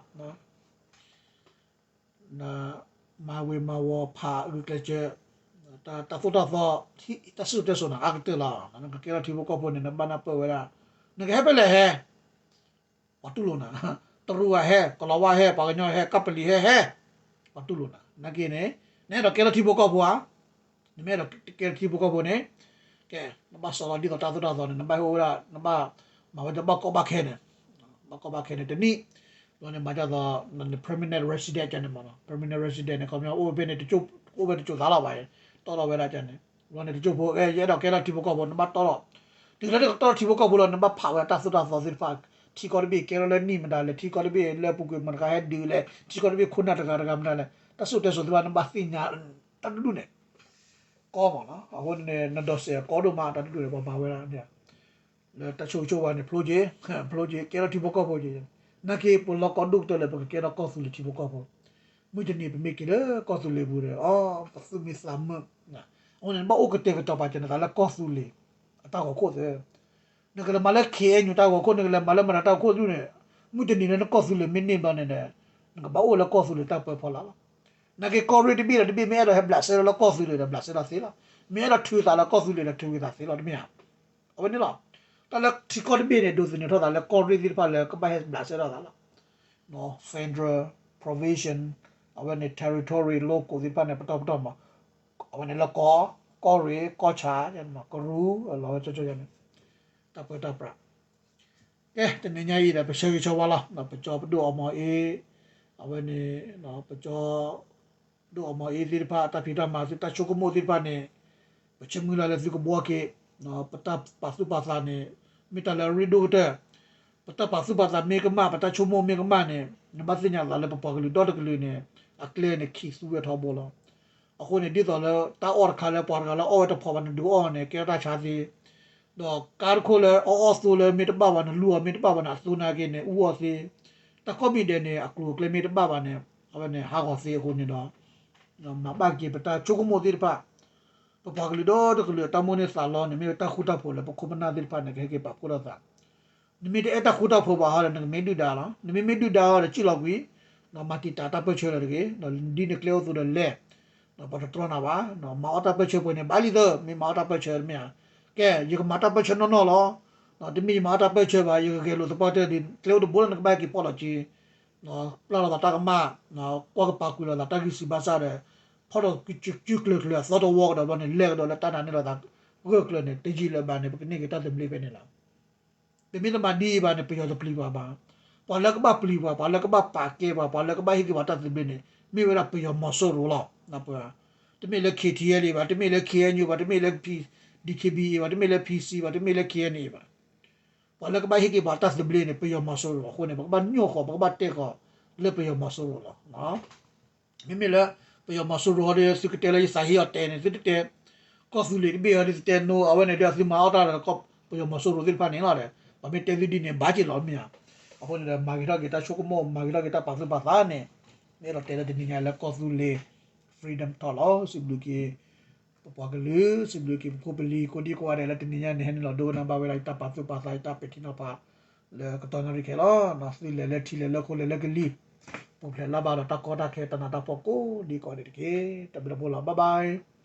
နမၤဝ့ၤမၤဝီၤဖးဂုာ်ကျဲးစၢး တၢ်သိၣ်တၢ်သီ တၢ်စံၣ်စိၤတဲစိၤန့ၣ် အါကတၢၢ်လီၤ နကကဲထီၣ်ထံဖိကီၢ်ဖိန့ၣ် နဘၣ်နၢ်ပၢၢ်ဝဲဒၣ် နကဟဲဖဲလဲၣ်ဟဲ ပှၤတူၢ်လိာ်နၤ တရူးဂၤဟဲ ကလီၤဝါဟဲ ပှၤကညီဟဲ ကပလံၤဟဲဟဲ ပှၤတူၢ်လိာ်နၤ နာ်က့န့ၣ် နအဲၣ်ဒိးကဲလၢထံဖိကီၢ်ဖိဧါ နမ့ၢ်အဲၣ်ဒိးကဲလၢထံဖိကီၢ်ဖိန့ၣ် ကဲ နဘၣ်စီလီၤဒ်သိးတၢ်သိၣ်တၢ်သီန့ၣ် နဘၣ်ဟ့ၣ်အိၣ်ဝဲဒၣ် နဘၣ်မၤဝဲဒ်ဘၣ်ကီဘၣ်ခဲန့ၣ် ဘၣ်ကီဘၣ်ခဲန့ၣ် တနံၣ် ဘျီန့ၣ် မၤဒ်သိး permanent resident န့ၣ်မး permanent resident န့ၣ် ခီပညီအိၣ်ဖဲန့ၣ် တကၠိ အိၣ်ဝဲတစိၤသးလီၤဘၣ်, တီထီၣ်ဝဲဒၣ်န့ၣ်, ဘျီန့ၣ်တစိၢ်ဖိ ကဲ ယအဲၣ်ဒိးကဲထီၣ်ထံဖိကီၢ်ဖိ နဘၣ်တီထီၣ်, တုၤလၢနကတီထီၣ်ထံဖိကီၢ်ဖိလီၤ နဘၣ်ဖးဝဲဒၣ်တၢ်သိၣ်တၢ်သီသ့ၣ်တဖၣ်, ထံကီၢ်တဘ့ၣ်ကဲထီၣ်လၢနံၣ်မတၤလဲၣ်, ထံကီၢ်တဘ့ၣ်လၢအပူၤကွံာ်မတၤတဂၤဟဲဒုးလဲၣ်, ထံကီၢ်တဘ့ၣ်ခိၣ်နၢ်တဂၤတဂၤမတၤလဲၣ်, တၢ်စိၣ်တဲစိၤသ့ၣ်တဖၣ် နဘၣ်သ့ၣ်ညါ တၢ်တဒူၣ်န့ၣ် ကီမးနီၤ. အဃိန့ၣ် နဒိးစဲးကီဒိၣ်မး တၢ်တဒူၣ်န့ၣ် ပှၤမၤဝဲဒၣ် လၢတၢ်ဆိၣ်ဂ့ၤဆိၣ်ဝါန့ၣ် ဖျိက့ၤ, ဖျိက့ၤ ကဲထီၣ်ထံဖိကီၢ်ဖိက့ၤ, နာ်က့ ပလီၢ်ကီဒိၣ်ကတၢၢ်လၢ ပကကဲထီၣ်ကီၢ်သူလ့ၤထံဖိကီၢ်ဖိ, မုၢ်တနံၤပမ့ၢ်က့ၤလၢကီၢ်သူလ့ၤပူၤဒီး အီ ပသူၣ်မံသးမုာ်, အဃိန့ၣ် နဘၣ်အိၣ်ကတဲာ်ကတီၤပာ်စၢၤနသးလၢကီၢ်သူလ့ၤ အတၢ်ဂီၤခိၣ်သ့ၣ်, နကလဲၤမၤလၢ ခ့ၣ်အဲၣ်ယူၣ် တၢ်ဂီၤခိၣ် နကလဲၤမၤလၢမတၤတၢ်ဂီၤခိၣ်သ့ၣ်န့ၣ်, မုၢ်တနံၤလၢနကီၢ်သူလ့ၤမ့ၢ်န့ၢ်ဘျီန့ၣ်ဒီး နကဘၣ်အိၣ်လၢကီၢ်သူလ့ၤတၢ်ပၢဖီလာ်လီၤ. နာ်က့ ကီၢ်ရ့ၣ်တဘ့ၣ်ဒီးတဘ့ၣ် မ့ၢ်အဲၣ်ဒိးဟဲဘျးစဲလီၤလၢကီၢ်သူလ့ၤဒီး ဘျးစဲလီၤသ့လီၤ. မ့ၢ်အဲၣ်ဒိးထုးသးလၢကီၢ်သူလ့ၤဒီး ထုးက့ၤသးသ့လီၤ တမ့ၢ်ဧါ. အဝဲန့ၣ်လီၤ. တၢ်လၢထံကီၢ်တဘ့ၣ်န့ၣ် ဒိးသန့ၤထီၣ်သးလၢကီၢ်ရ့ၣ်သ့ၣ်တဖၣ်လၢကဘၣ်ဟဲဘျးစဲလီၤသးလီၤ. Federal, provision, အဝဲန့ၣ် territory, local သ့ၣ်တဖၣ်န့ၣ် ပတီၢ်ပတီၢ်မး, အဝဲန့ၣ်လၢကီၢ်, ကီၢ်ရ့ၣ်, ကီၢ်ဆၣ်, ကရူၢ်, လီၤဝဲကၠီကၠီန့ၣ်, တၢ်ပၢတၢ်ပြး ကဲ တနံၤညါအံၤဒီး ပဆၢဂ့ၤဆၢဝါလီၤ. ပကၠီပဒိၣ်အီမီၤအ့, အဝဲန့ၣ် ပကၠီ ဒိၣ်အီမီၤအ့သ့ၣ်တဖၣ် တၢ်ဖံးတၢ်မၤ တၢ်ဆိကမိၣ်သ့ၣ်တဖၣ်န့ၣ် ပဆၢမုၢ်လၢ်လၢသုကဘှီက့ၤ, ပတၢ်ပာ်သူၣ်ပာ်သးန့ၣ် မ့ၢ်တၢ်လၢအရ့ဒိၣ်ကတၢၢ်, ပတၢ်ပာ်သူၣ်ပာ်သးမ့ၢ်ကမၣ် ပတၢ်ဆိကမိၣ်မ့ၢ်ကမၣ်န့ၣ် နဘၣ်သ့ၣ်ညါသးလၢပပှၤကလုာ်ဒီတကလုာ်န့ၣ် အကျဲန့ၣ်ခံသူဝဲထီဘိလီၤ. အဃိန့ၣ် ဒ်သိးလၢတၢ်အီၣ်တခါလၢပှၤတဂၤလၢအီၣ်ဝဲတဖိးဘၣ်န့ၣ် ဒုးအီၣ်န့ၣ် ကဲထီၣ်တၢ်ဆါသ့, ဒီးကါတခိၣ်လၢအအီၣ်သိလၢမ့ၢ်တဘၣ်ဘၣ်န့ၣ် လူအီၤမ့ၢ်တဘၣ်ဘၣ်န့ၣ် အသိနာ်က့န့ၣ် အူအီၣ်သ့, တၢ်ကိးမံၤဒဲးန့ၣ် အကျိၤအကျဲမ့ၢ်တဘၣ်ဘၣ်န့ၣ် အဝဲန့ၣ်ဟးဂီၤသ့အဃိန့ၣ်ဒီး မၤဘၣ်က့ၤပတၢ်ဆိကမိၣ်သ့ၣ်တဖၣ်, ပပှၤကလုာ်ဒီတကလုာ်အတၢ်မိၣ်န့ၢ်သးလီန့ၣ် မ့ၢ်ဝဲတၢ်ဃူတၢ်ဖိးလၢပခိၣ်ပနၢ်သ့ၣ်တဖၣ်န့ၣ် ကဟဲက့ၤပာ်ဖှိၣ်ထီၣ်သး နမ့ၢ်တအဲၣ်တၢ်ဃူတၢ်ဖိးဘၣ်ဟီဒီး နကမ့ၢ်ဒုၣ်ဒါလီၤ. နမ့မ့ၢ်ဒုၣ်ဒါဟီဒီး စံၣ်လီၤကွံာ်, ဒီးမၤတံာ်တာ်တၢ်ပၢၢ်ဆၢလၢၤတဂ့ၤ, ဒီးဒ်နကျဲအိၣ်သိဒီးလဲၤ, ဒီးပှၤတတြီနၤဘၣ်, မၤအီၣ်တၢ်ပၢၢ်ဆၢပှဲၤန့ၣ် ဘၣ်လံသၢ မ့ၢ်မၤအီၣ်တၢ်ပၢၢ်ဆၢတမ့ၢ်ဧါ. ကဲ ယကမၤတၢ်ပၢၢ်ဆၢနီၢ်နီၢ်လီၤ. တမ့ၢ်ယမၤအီၣ်တၢ်ပၢၢ်ဆၢဘၣ် ယကဂဲၤလိာ်သပှၢ်တၢၢ်ဒီး ကျဲအိၣ်တဘိလၢနကဘၣ်ဟဲက့ၤဖီၣ်လီၤ က့ၤ ပျၢ်လိာ်သးတၢ်ကမၣ်, ကွၢ်ကပၤကွံာ်လိာ်သးတၢ်ဂံၢ်စၢ်ဘါစၢ်ဒီး ဖီၣ်ဒီးစုကျၢၤကျၢၤအသီတဝီကဒီးဘျီန့ၣ် လဲၤကဒီးလၢတၢ်နာ်န့ၢ်လိာ်သး ဂၢၢ်ကျၢၤန့ၣ် တယံာ်လၢၤဘၣ်န့ၣ် ပကန့ၢ်က့ၤတၢ်သဘျ့ဖဲန့ၣ်လီၤ. ပမ့ၢ်တမၤဒ်အံၤဘၣ်န့ၣ် ပယီၤတပျံၤပှၤဘၣ်. ပှၤလၢကဘၣ်ပျံၤပှၤ, ပှၤလၢကဘၣ်ပာ်ကဲပှၤ, ပှၤလၢကဘၣ်ဟ့ၣ်က့ၤပှၤတၢ်သဘျ့န့ၣ် မ့ၢ်ဝဲဒၣ်ပယီၤမီၤစိရိၤလီၤ. တမ့ၢ်လၢ K T L A ဘၣ်, တမ့ၢ်လၢ K N U ဘၣ်, တမ့ၢ်လၢ P-, D K B A ဘၣ်, တမ့ၢ်လၢ P C ဘၣ်, တမ့ၢ်လၢ K N A ဘၣ်. ပှၤလၢကဘၣ်ဟ့ၣ်က့ၤပှၤတၢ်သဘျ့န့ၣ် ပယီၤမီၤစိရိၤအဃိန့ၣ် ပကဘၣ်ညိၣ်ဃီၤ ပကဘၣ်တဲဃီၤလၢပယီၤမီၤစိရိၤလီၤ. မ့မ့ၢ်လၢ ပယီၤမီၤစိရိၤဒီး သုကတဲလၢယသးဟ့အီၤတဲန့ၣ် သုတတဲ ကီၢ်သူလ့ၤတဘ့ၣ်အီၤဒီး သုတဲနိ အဝဲန့ၣ်ဒီး သုမၤအီၣ်တၢ်ဒီး ပယီၤမီၤစိရိၤသ့ၣ်တဖၣ်န့ၣ်လီၤဒီး ပှၤမ့ၢ်တဲသုဒ်န့ၣ် ဘၣ်က့ၤလီၤမ့ၢ်ဧါ. အဃိန့ၣ်ဒီး မၤဂ့ၤထီၣ်က့ၤတၢ်ဆိကမိၣ် မၤဂ့ၤထီၣ်က့ၤတၢ်ပာ်သူၣ်ပာ်သးန့ၣ် မ့ၢ်အဲၣ်ဒိးတဲလၢတနံၤညါလၢကီၢ်သူလ့ၤ Freedom Talk လီၤ. စံးဘျုးက့ၤ ပပှၤကလုာ် စံးဘျုးက့ၤပဖိပလံၤ ကိးဒံကိးဂၤဒဲးလၢတနံၤညါန့ၣ် ဟဲနုာ်လီၤဒိကနၣ်ဘၣ်ဝဲဒၣ် ယတၢ်ပာ်သူၣ်ပာ်သး ယတၢ်ပဲာ်ထံနီၤဖး လၢကတီၢ်နၣ်ရံၣ်ခဲလီၤ. သုလဲၤလၢထံလဲၤလၢခိလဲၤလၢကလံၤ ပူၤဖျဲးလၢ်ဘၣ်ဒီးတၢ်ကီတၢ်ခဲ တၢ်နးတၢ်ဖှီၣ်ကိးဒံကိးဂၤဒဲးတက့ၢ်. တၢ်ဘျုးဖိလီၤ. Bye bye.